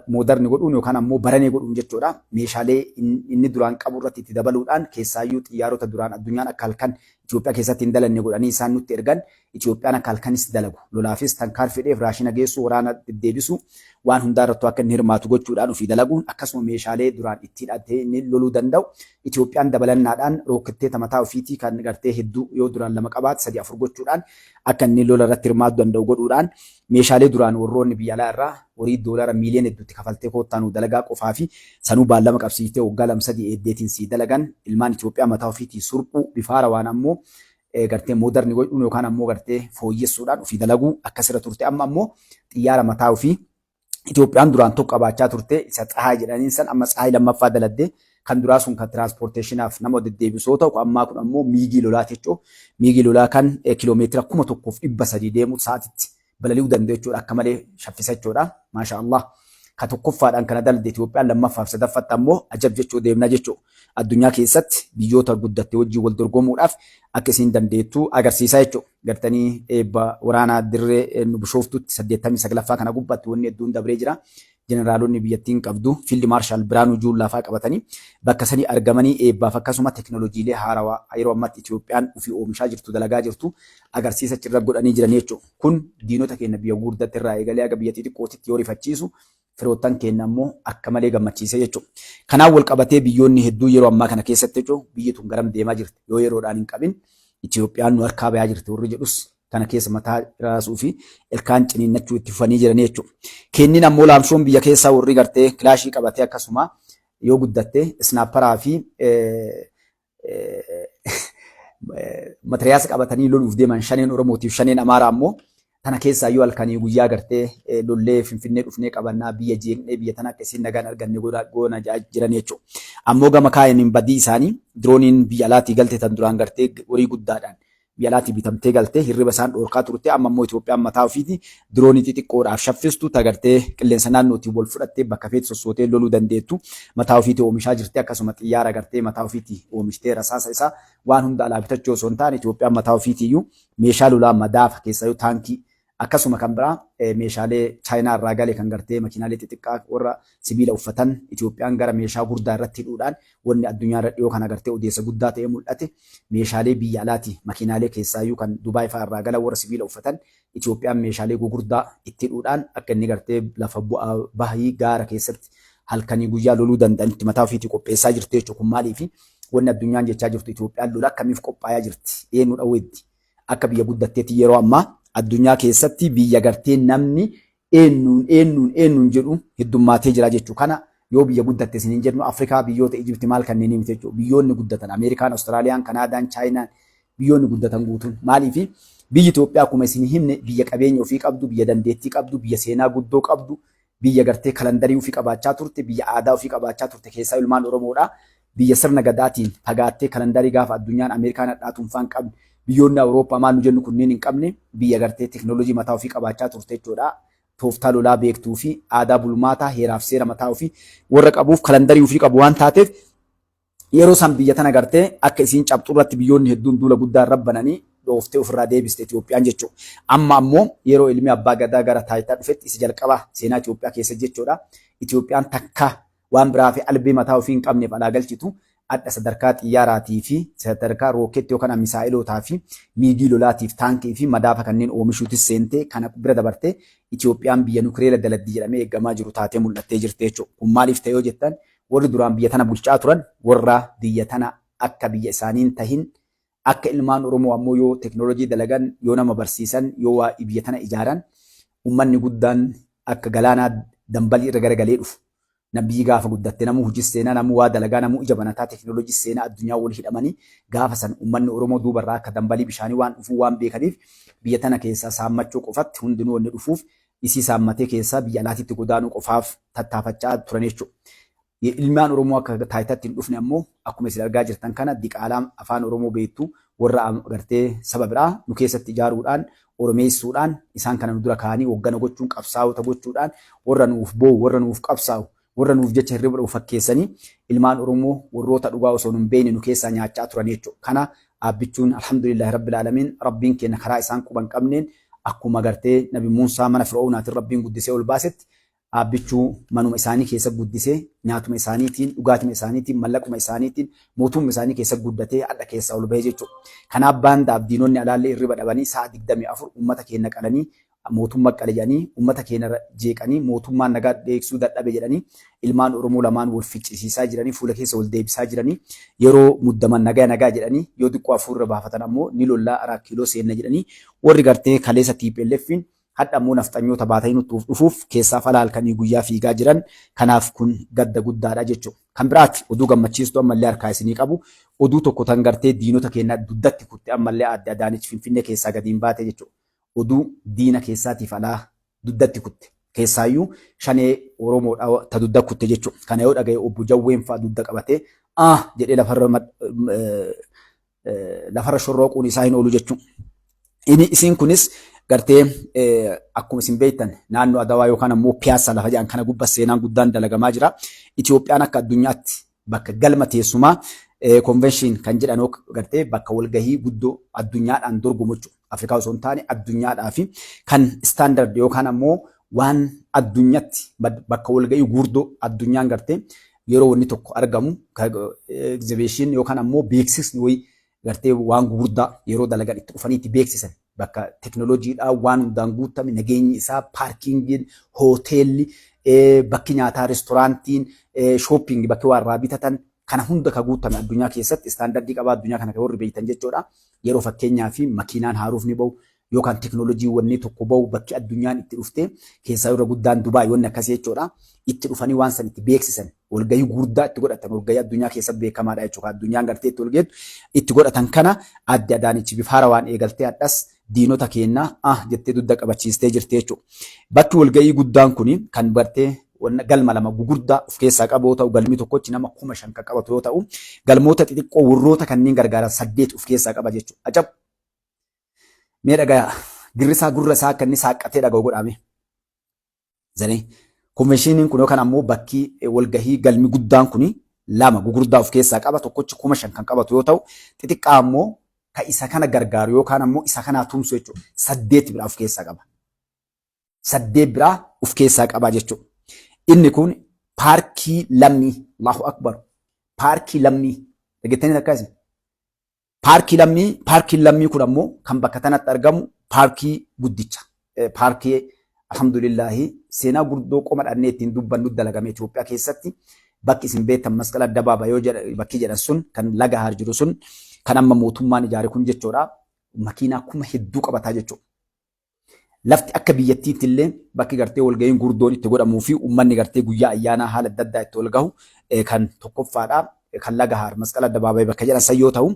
modern godhuun yookaan ammoo baranee godhuun jechuudha. Meeshaalee inni duraan qabu irratti itti dabaluudhaan keessaayyuu xiyyaarota duraan addunyaan akka halkan Itoophiyaa keessatti hin dalanne godhanii isaan nutti ergan Itoophiyaan akka halkanis dalagu. Lolaafis tankaar fedheef raashina geessu, waraana deddeebisu, waan hundaa irrattuu akka inni hirmaatu gochuudhaan ofii dalaguun akkasuma meeshaalee duraan itti hidhatee inni loluu danda'u Itoophiyaan dabalannaadhaan rooketteeta mataa ofiitii kan gartee hedduu yoo duraan lama qabaate sadii afur gochuudhaan akka inni lola irratti hirmaatu danda'u godhuudhaan meeshaalee duraan warroonni biyya alaa irraa horii doolara miiliyoona hedduutti kafaltee koottaa nuu dalagaa qofaa fi sanuu baallama qabsiiftee waggaa lama sadii eeddeetiin sii dalagan ilmaan Itoophiyaa mataa ofiitii surphuu bifa haarawaan ammoo gartee modern godhuun yookaan ammoo gartee fooyyessuudhaan ofii dalaguu akkasirra turte. Amma ammoo xiyyaara mataa ofii Itoophiyaan duraan tokko qabaachaa turte isa Tsahaay jedhaniin san amma Tsahaay lammaffaa daladde. Kan duraa sun kan transportationaaf nama deddeebisu yoo ta'u, ammaa kun ammoo miigii lolaa jechuudha. Miigii lolaa kan kiiloomeetira 1300 deemu sa'aatitti balali'uu danda'u jechuudha. Akka malee shaffisa jechuudha. Maasha Allah. Ka tokkoffaadhaan kana dalde Itoophiyaan lammaffaaf sadaffaatti ammoo ajab jechuu deemna jechuudha. Addunyaa keessatti biyyoota guddatte wajjin wal dorgomuudhaaf akka isiin dandeettu agarsiisa jechuudha. Gartanii eebba waraanaa dirree Bishooftuutti 89ffaa kana gubbaatti wanni hedduun dabree jira. Jeneraalonni biyyattiin qabdu Fiild Maarshaal Biraanuu Juullaa fa'aa qabatanii bakka sanii argamanii eebbaaf akkasuma teknooloojiilee haarawaa yeroo ammaatti Itoophiyaan ofii oomishaa jirtu dalagaa jirtu agarsiisa achirra godhanii jiran jechuudha. Kun diinota keenya biyya gurguddaatti irraa eegalee haga biyya xixiqqootitti yoo rifachiisu firoottan keenya ammoo akka malee gammachiise jechuudha. Kanaan wal qabatee biyyoonni hedduu yeroo ammaa kana keessatti jechuudha biyyi tun garam deemaa jirti yoo yeroodhaan hin qabin Itoophiyaan nu harkaa bayaa jirti warri jedhus kana keessa mataa raasuu fi ilkaan ciniinnachuu itti fufanii jiranii jechuudha. Kennin ammoo laamshoon biyya keessaa warri gartee kilaashii qabatee akkasuma yoo guddatte isnaapparaa fi matiriyaasa qabatanii loluuf deeman shaneen Oromootiif shaneen Amaaraa ammoo tana keessaa yoo halkanii guyyaa gartee lollee Finfinnee dhufnee qabannaa biyya jeeqnee biyya tana akka isiin nagaan arganne goona jiran jechuudha. Ammoo gama kaayaniin badii isaanii dirooniin biyya alaatii galte tan duraan gartee horii guddaadhaan biyya alaatii bitamtee galtee hirriba isaan dhoorkaa turte amma immoo Itoophiyaan mataa ofiiti diroonii xixiqqoodhaaf shaffistu tagartee qilleensa naannootiin wal fudhattee bakka feetu sossootee loluu dandeettu mataa ofiitii oomishaa jirti. Akkasuma xiyyaara gartee mataa ofiitii oomishtee rasaasa isaa waan hunda alaa bitachuu osoo hin taane Itoophiyaan mataa ofiitiiyyuu meeshaa lolaa madaafa keessaayyuu taankii akkasuma kan biraa meeshaalee Chaayinaa irraa gale kan gartee makiinaalee xixiqqaa warra sibiila uffatan Itoophiyaan gara meeshaa gurdaa irratti hidhuudhaan wanni addunyaa irra dhiyoo kana gartee odeessa guddaa ta'ee mul'ate meeshaalee biyya alaati makiinaalee keessaayyuu kan Dubaay fa'aa irraa galan warra sibiila uffatan Itoophiyaan meeshaalee gugurdaa itti hidhuudhaan akka inni gartee lafa bu'aa bahii gaara keessatti halkanii guyyaa loluu danda'anitti mataa ofiitii qopheessaa jirti jechuudha. Kun maaliifi wanni addunyaan jechaa jirtu Itoophiyaan lola akkamiif qophaayaa jirti? Eenyu dhawweetti? Akka biyya guddatteetti yeroo ammaa addunyaa keessatti biyya gartee namni eenyuun eenyuun eenyuun jedhu heddummaatee jira jechuudha. Kana yoo biyya guddatte isin hin jennu Afrikaa biyyoota Ijipti maal kanneenii miti jechuudha. Biyyoonni guddatan Ameerikaan, Awustiraaliyaan, Kanaadaan, Chaayinaan biyyoonni guddatan guutuun maaliifi biyyi Itoophiyaa akkuma isin himne biyya qabeenya ofii qabdu, biyya dandeettii qabdu, biyya seenaa guddoo qabdu, biyya gartee kalandarii ofii qabaachaa turte, biyya aadaa ofii qabaachaa turte keessaa ilmaan Oromoodha. Biyya sirna gadaatiin fagaattee kalandarii gaafa addunyaan Ameerikaan hadhaatuun faan qabne, biyyoonni Awurooppaa maal nu jennu kunneen hin qabne, biyya gartee teknoolojii mataa ofii qabaachaa turte jechuudha. Tooftaa lolaa beektuu fi aadaa bulmaataa heeraaf seera mataa ofii warra qabuuf kalandarii ofii qabu waan taateef yeroo san biyya tana gartee akka isiin cabxu irratti biyyoonni hedduun duula guddaa irra bananii dhooftee ofirraa deebiste Itoophiyaan jechuudha. Amma ammoo yeroo ilmi abbaa gadaa gara taayitaa dhufetti isa jalqabaa seenaa Itoophiyaa keessa jechuudha. Itoophiyaan takka waan biraa fi albee mataa ofii hin qabneef alaa galchitu adha sadarkaa xiyyaaraatii fi sadarkaa rookeetti yookaan misaa'ilootaa fi miigii lolaatiif taankii fi madaafa kanneen oomishuutis seentee kana bira dabartee Itoophiyaan biyya nukireela daladdi jedhamee eegamaa jiru taatee mul'attee jirti jechuudha. Kun maaliif ta'e yoo jettan warri duraan biyya tana bulchaa turan warra biyya tana akka biyya isaanii hin tahin akka ilmaan Oromoo ammoo yoo teknoolojii dalagan, yoo nama barsiisan, yoo waa biyya tana ijaaran ummanni guddaan akka galaanaa dambalii irra garagalee dhufu. Na biyyi gaafa guddatte namuu hojii seenaa, namuu waa dalagaa, namuu ija banataa teknoolojii seenaa addunyaa wal hidhamanii gaafa san ummanni Oromoo duubarraa akka dambalii bishaanii waan dhufuu waan beekaniif biyya tana keessaa saammachuu qofatti hundinuu wanni dhufuuf isii saammatee keessaa biyya alaatitti godaanuu qofaaf tattaafachaa turan jechuudha. Ilmaan Oromoo akka taayitaatti hin dhufne ammoo akkuma isin argaa jirtan kana diqaalaa afaan Oromoo beektu warra gartee saba biraa nu keessatti ijaaruudhaan Oromeessuudhaan isaan kana nu dura kaa'anii hoggana gochuun qabsaa'ota gochuudhaan warra nuuf boo'u warra nuuf qabsaa'u Warra nuuf jecha hirriba dhabu fakkeessanii ilmaan Oromoo warroota dhugaa osoo nun beekne nu keessaa nyaachaa turan jechuudha. Kana Aabbichuun alhamdulillahi rabbil aalamiin Rabbiin keenya karaa isaan quba hin qabneen akkuma gartee Nabi Muusaa mana Fir'oownaatiin Rabbiin guddisee ol baasetti Aabbichuu manuma isaanii keessa guddisee nyaatuma isaaniitiin, dhugaatima isaaniitiin, mallaquma isaaniitiin, mootumma isaanii keessa guddatee hadha keessaa ol bahee jechuudha. Kanaaf baandaaf diinonni alaallee irriba dhabanii sa'a 24 uummata keenya qalanii mootumma qale jedhanii uummata keenya jeeqanii mootummaan nagaa dheeksuu dadhabe jedhanii ilmaan Oromoo lamaan wal ficcisiisaa jiranii fuula keessa wal deebisaa jiranii yeroo muddaman nagaa nagaa jedhanii yoo xiqqoo hafuurra baafatan ammoo ni lollaa Araa Kiiloo seenna jedhanii warri gartee kaleessa TPLF'n hadha ammoo nafxanyoota baatanii nutti dhufuuf keessaaf ala halkanii guyyaa fiigaa jiran kanaaf kun gadda guddaadha jechuudha. Kan biraati oduu gammachiistuu ammallee harkaa isinii qabu oduu tokko tan gartee diinota keenya duddatti kutte ammallee aadde Adaanech Finfinnee keessaa gadi hin baate jechuudha. Oduu diina keessaatiif alaa duddatti kutte. Keessaayyuu shanee Oromoodha ta dudda kutte jechuudha. Kana yoo dhagaye obbo Jawween fa'a dudda qabatee ah jedhee lafarra lafarra shorrooquun isaa hin oolu jechuudha. Inni isiin kunis gartee akkuma isin beektan naannoo Adawaa yookaan ammoo Piyaassaa lafa jedhan kana gubbaa seenaan guddaan dalagamaa jira. Itoophiyaan akka addunyaatti bakka galma teessumaa convention kan jedhan gartee bakka walgahii guddoo addunyaadhaan dorgomu jechuudha. Afrikaa osoo hin taane addunyaadhaa fi kan standard yookaan ammoo waan addunyatti bakka walgahii guurdoo addunyaan gartee yeroo wanni tokko argamu exhibition yookaan ammoo beeksisni wayii gartee waan gurguddaa yeroo dalagan itti dhufanii itti beeksisan bakka teknooloojiidhaan waan hundaan guutame nageenyi isaa parkingiin hoteelli bakki nyaataa reestooraantiin shopping bakki waa irraa bitatan kana hunda ka guutame addunyaa keessatti standardii qabaa addunyaa kana kan warri beektan jechuudha. Yeroo fakkeenyaa fi makiinaan haaruuf ni bahu yookaan teknoolojii wanni tokko bahu bakki addunyaan itti dhuftee keessaa irra guddaan Dubaay wanni akkasii jechuudha. Itti dhufanii waan san itti beeksisan walgahii gurguddaa itti godhatan walgahii addunyaa keessatti beekamaadha jechuudha. Addunyaan gartee itti walgeettu itti godhatan kana adde Adaanech bifa haarawaan eegaltee hadhas diinota keenya ah jettee dugda qabachiistee jirti jechuudha. Bakki walgahii guddaan kuni kan gartee galma lama gugurdaa of keessaa qabu yoo ta'u galmi tokkochi nama 5,000 kan qabatu yoo ta'u galmoota xixiqqoo warroota kanneen gargaaran 8 of keessaa qaba jechuudha. Ajab! Mee dhagaya girrisaa gurra isaa akka inni saaqqatee dhaga'u godhaame. Zanii konvenshiiniin kun yookaan ammoo bakki walgahii galmi guddaan kun lama gugurdaa of keessaa qaba tokkochi 5,000 kan qabatu yoo ta'u xixiqqaa ammoo ka isa kana gargaaru yookaan ammoo isa kanaa tumsu jechuudha. 8 biraa of keessaa qaba. 8 biraa of keessaa qaba jechuudha. Inni kun paarkii lammii Allahu Akbar paarkii lammii dhageettanii takkaasi. Paarkii lammii paarkiin lammii kun ammoo kan bakka tanatti argamu paarkii guddicha. Paarkii alhamdulillaahi seenaa guddoo qoma dhannee ittiin dubbannu dalagame Itoophiyaa keessatti bakki isin beektan masqala addabaabaa yoo bakki jedhan sun kan laga haar jiru sun kan amma mootummaan ijaare kun jechuudha. Makiinaa kuma hedduu qabataa jechuudha. Lafti akka biyyattiitti illee bakki gartee walga'iin gurdoon itti godhamuu fi uummanni gartee guyyaa ayyaanaa haala adda addaa itti wal gahu kan tokkoffaadha. Kan laga haar masqala addabaabayii bakka jedhan san yoo ta'u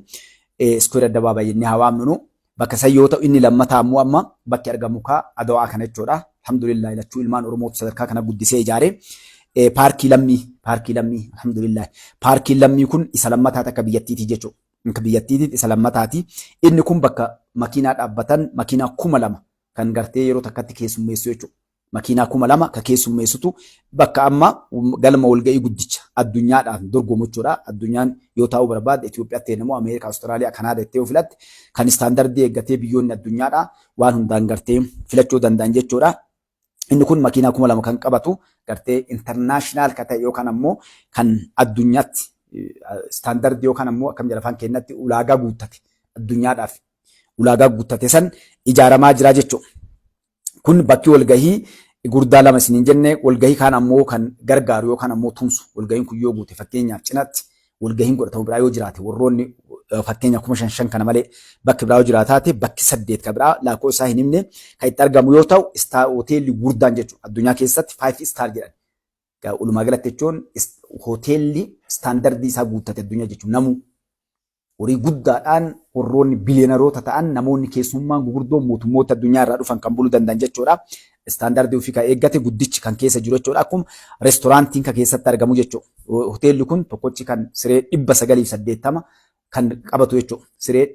iskuweer addabaabayii jennee haa waamnunu bakka san yoo ta'u inni lammataa ammoo amma bakki argamu kaa Adawaa kana jechuudha. Alhamdulillah lachuu ilmaan Oromootu sadarkaa kana guddisee ijaare. Paarkii lammii alhamdulillah paarkiin lammii kun isa lammataa akka biyyattiiti jechuudha. Akka biyyattiitti isa lammataati. Inni kun bakka makiinaa dhaabbatan makiinaa 2,000 kan gartee yeroo takkatti keessummeessu jechuudha. Makiinaa 2,000 ka keessummeessutu bakka amma galma walga'ii guddicha addunyaadhaan dorgomu jechuudha. Addunyaan yoo taa'uu barbaadde Itoophiyaatti immoo Ameerikaa, Awustiraaliyaa, Kanaadaa jettee yoo filatte kan istaandardii eeggatee biyyoonni addunyaadhaa waan hundaan gartee filachuu danda'an jechuudha. Inni kun makiinaa 2,000 kan qabatu gartee international ka ta'e yookaan ammoo kan addunyaatti istaandardii yookaan ammoo akkam jedha afaan keenyatti ulaagaa guuttate addunyaadhaaf ulaagaa guuttate san ijaaramaa jira jechuudha. Kun bakki walgahii gurdaa lama isiniin jenne walgahii kaan ammoo kan gargaaru yookaan ammoo tumsu walgahiin kun yoo guute fakkeenyaaf cinatti walgahiin godhatamu biraa yoo jiraate warroonni fakkeenya 5,000 kana malee bakki biraa yoo jiraataate bakki 8 ka biraa lakkoofsa isaa hin himne kan itti argamu yoo ta'u star hoteelli gurdaan jechuudha addunyaa keessatti 5 star jedhan. Walumaa galatti jechuun hoteelli istaandardii isaa guuttate addunyaa jechuudha namuu horii guddaadhaan warroonni biliyeenaroota ta'an namoonni keessummaan gugurdoon mootummoota addunyaa irraa dhufan kan buluu danda'an jechuudha. Istaandardii ofii kan eeggate guddichi kan keessa jiru jechuudha. Akkuma reestooraantiin kan keessatti argamu jechuudha. Hoteelli kun tokkochi kan siree 980 kan qabatu jechuudha. Siree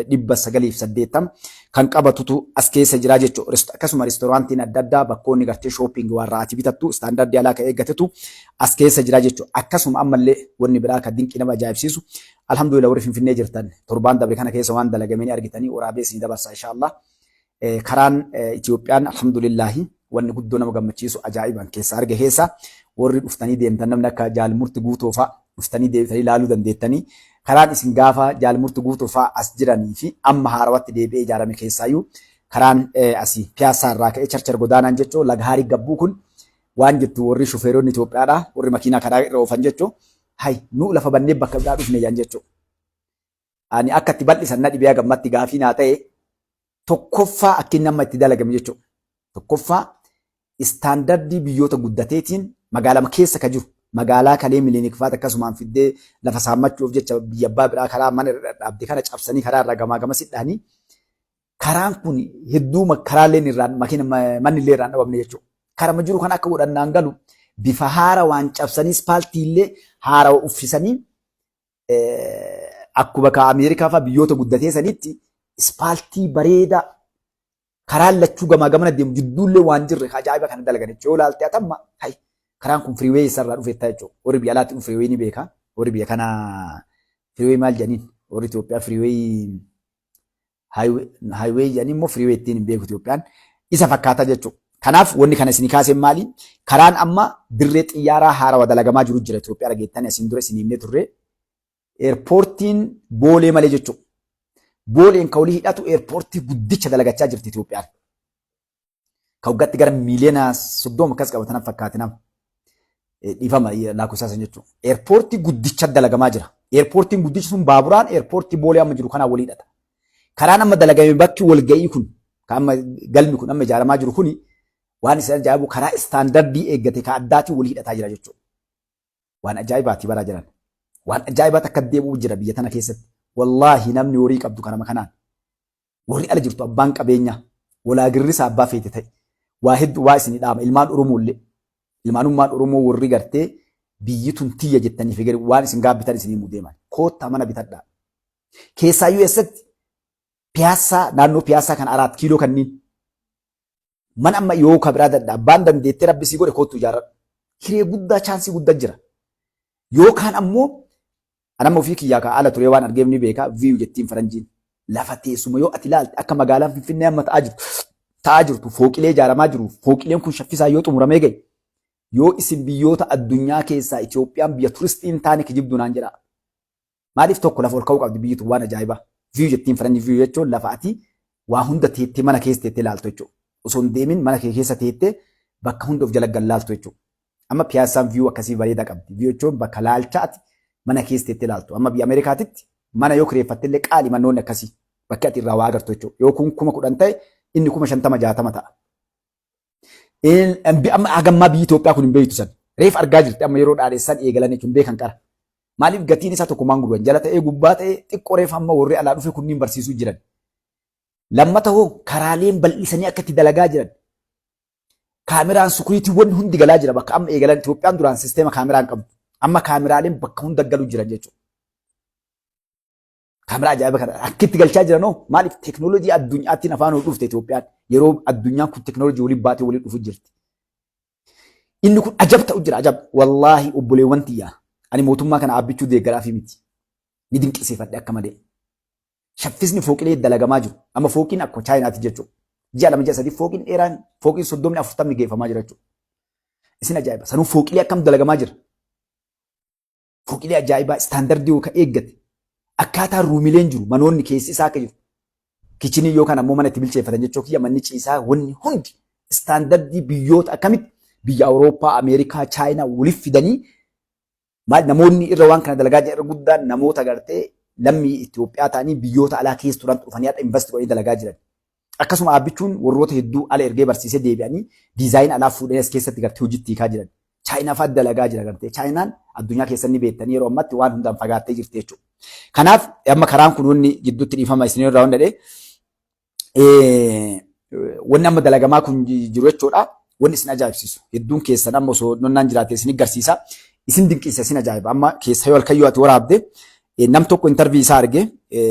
980 kan qabatutu as keessa jira jechuudha. Akkasuma restaurantiin adda addaa, bakkoonni gartee shopping waan raati bitattu standardii alaa kan eeggatetu as keessa jira jechuudha. Akkasuma ammallee wanni biraa kan dinqii nama ajaa'ibsiisu, alhamdulillah, warri Finfinnee jirtan torbaan dabre kana keessa waan dalagamee ni argitanii, waraabee isin dabarsa inshallah. Karaan Itoophiyaan, alhamdulillahi, wanni guddoo nama gammachiisu ajaa'iban keessa arge keessa, warri dhuftanii deemtan, namni akka Jaalmurti Guutoo fa'a dhuftanii deebitanii ilaaluu dandeettanii, karaan isin gaafa Jaalmurti Guutoo fa'a as jiranii fi amma haarawatti deebi'ee ijaarame keessaayyuu karaan asii Piyaassaa irraa ka'ee Charchar Godaanaan jechuun laga Haarii Gabbuu kun waan jettu, warri shufeeronni Itoophiyaadha, warri makiinaa karaa irra oofan jechuun, hay nu lafa bannee bakka biraa dhufne jan jechuudha. Ani akka itti bal'isan na dhibee gammatti gaafii naa ta'e tokkoffaa akka inni amma itti dalagame jechuudha. Tokkoffaa standardii biyyoota guddateetiin magaalama keessa ka jiru, magaalaa kalee Milinik fa'aati akkasumaan fiddee lafa saammachuuf jecha biyya abbaa biraa karaa mana irra dhaabde kana cabsanii karaa irraa gamaa gamasi dhahanii, karaan kun hedduu karaaleen irraan makiina manni illee irraan dhabamne jechuudha. Karama jiru kan akka godhannaan galu bifa haara waan cabsanii ispaaltii illee haarawa uffisanii, akkuma ka Ameerikaa fa'aa biyyoota guddatee sanitti ispaaltii bareedaa karaan lachuu gamaa gamana deemu jidduullee waan jirre ajaa'iba kana dalagan jechuudha. Yoo ilaalte atamma hay karaan kun freeway isarraa dhufe jechuudha. Warri biyya alaatti freeway ni beeka. Warri biyya kanaa freeway maal jedhaniin? Warri Itoophiyaa freeway, highway jedhanii immoo freeway ittiin hin beeku Itoophiyaan. Isa fakkaata jechuudha. Kanaaf wanni kana isinii kaaseen maali? Karaan amma dirree xiyyaaraa haarawa dalagamaa jiru jira Itoophiyaa dhageettanii, asiin dura isinii himnee turre. Airportiin Boolee malee jechuudha. Booleen ka olii hidhatu airportii guddicha dalagachaa jirti Itoophiyaan. Ka waggaatti gara miiliyoona 30 akkas qabatan fakkaate nama. Dhiifama, lakkoofsa san jechuudha. Airportii guddicha dalagamaa jira. Airportiin guddichi sun baaburaan airportii Boolee amma jiru kanaan walii hidhata. Karaan amma dalagame, bakki walga'ii kun, kan amma galmi kun amma ijaaramaa jiru kuni, waan isin ajaa'ibu karaa standardii eeggate ka addaatiin walii hidhataa jira jechuudha. Waan ajaa'ibaati baraa jiran. Waan ajaa'ibaatti akka deebi'u jira biyya tana keessatti. Wallaahi, namni horii qabdu karama kanaan. Warri ala jirtu, abbaan qabeenyaa walaa girrisaa abbaa feete ta'e, waa hedduu waa isinii dhaama. Ilmaan Oromoo illee, ilmaanummaan Oromoo, warri gartee biyyi tun tiyya jettanii fi waan isin gaabbitan isinii himuu deeman. Koottaa mana bitadhaa. Keessaayyuu eessatti? Piyaassaa, naannoo Piyaassaa kan Araat Kiiloo kanneen. Mana amma yoo ka biraa dadha abbaan dandeettee rabbi sii godhe, koottu ijaarradhu. Hiree guddaa, chaansii guddaa jira. Yookaan ammoo anamma ofii kiyyaa ka ala turee waan argeef ni beeka, view jettiin faranjiin. Lafa teessuma yoo ati ilaalte, akka magaalaan Finfinnee amma ta'aa jirtu, fooqilee ijaaramaa jiru, fooqileen kun shaffisaa yoo xumuramee gahe, yoo isin biyyoota addunyaa keessaa Itoophiyaan biyya turistii hin taane kijibduu naan jedhaa. Maaliif? Tokko, lafa ol ka'uu qabdi biyyi tun, waan ajaa'ibaa. View jettiin faranji. View jechuun lafa ati waa hunda teettee, mana keessa teettee ilaaltu jechuudha. Osoo hin deemin mana kee keessa teettee bakka hunda of jala gallaaltu jechuudha. Amma Piyaassaan view akkasii bareedaa qabdi. View jechuun bakka laalcha ati mana keessa teettee ilaaltu. Amma biyya Ameerikaatitti mana yoo kireeffatte illee qaali manoonni akkasii, bakka ati irraa waa agartu jechuudha. Yoo kun 10,000 ta'e, inni 50,000, 60 ta'a. Amma hagammaa biyyi Itoophiyaa kun hin beektu san. Reef argaa jirti, amma yeroo dhaadheessan eegalan jechuun beekan qara. Maaliif? Gatiin isaa tokkumaan gurguran, jala ta'ee gubbaa ta'ee xiqqoo reef amma warri alaa dhufe kunniin barsiisuu jiran. Lammata hoo karaaleen bal'isanii akka itti dalagaa jiran. Kaameraan securityuuwwan hundi galaa jira bakka amma eegalan. Itoophiyaan duraan sisteema kaameraa hin qabdu. Amma kaameraaleen bakka hunda galuu jiran jechuudha. Kaameraa ajaa'iba kana akka itti galchaa jiran hoo maaliif? Teeknooloojii addunyaattiin afaan ol dhufte Itoophiyaan, yeroo addunyaan kun teeknooloojii waliin baatee waliin dhufu jirti. Inni kun ajab ta'u jira, ajab. Wallaahi, obboleewwan tiyyaa, ani mootummaa kana dhaabbichuu deeggaraa fi miti. Ni dinqisiifadhe akka malee. Shaffisni fooqilee dalagamaa jiru. Amma fooqiin akkuma Chaayinaati jechuudha. Ji'a 2, ji'a 3 fooqiin dheeraan, fooqiin 30, 40 geeffamaa jira jechuudha. Isin ajaa'iba. Sanuu fooqilee akkam dalagamaa jira? Fooqilee ajaa'ibaa standardii kan eeggate. Akkaataa roomileen jiru, manoonni keessi isaa akka jiru. Kitchenii yookaan ammoo mana itti bilcheeffatan jechuu kiyya, manni ciisaa, wanni hundi standardii biyyoota akkamitti biyya Awurooppaa, Ameerikaa, Chaayinaa waliif fidanii, maal namoonni irra waan kana dalagaa jiran irra guddaan namoota gartee lammii Itoophiyaa ta'anii biyyoota alaa keessa turan dhufanii hadha invest godhanii dalagaa jiran. Akkasuma dhaabbichuun warroota hedduu ala ergee barsiisee deebi'anii design alaa fuudhanii as keessatti gartee hojiitti hiikaa jiran. Chaayinaa fa'aa dalagaa jira gartee. Chaayinaan addunyaa keessa ni beektanii, yeroo ammatti waan hundaan fagaattee jirti jechuudha. Kanaaf amma karaan kun wanni gidduutti dhiifama isin irraa hunda wanni amma dalagamaa kun jiru jechuudha. Wanni isin ajaa'ibsiisu hedduun keessan amma osoo nonnaan jiraate isin garsiisa. Isin dinqisiisa, isin ajaa'iba. Amma keessa yoo halkan yoo ati waraabde Nam tokko interview isaa arge,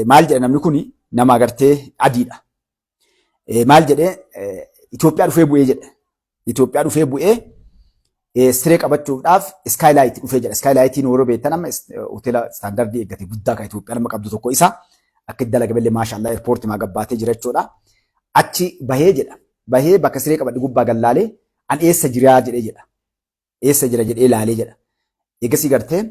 maal jedha? Namni kun nama agartee adiidha. Maal jedhee? Itoophiyaa dhufee bu'ee jedhe. Itoophiyaa dhufee bu'ee siree qabachuudhaaf Skylight dhufee jedha. Skylightiin yeroo beektan amma hoteela standardii eeggate guddaa kan Itoophiyaan amma qabdu tokko isa. Akka itti dalagamellee maashaallah, airportii maa gabbaatee jira jechuudha. Achi bahee jedha. Bahee bakka siree qabadhe gubbaa gallaalee, an eessa jiraa jedhee jedha. Eessa jira jedhee ilaalee jedha. Eegasii gartee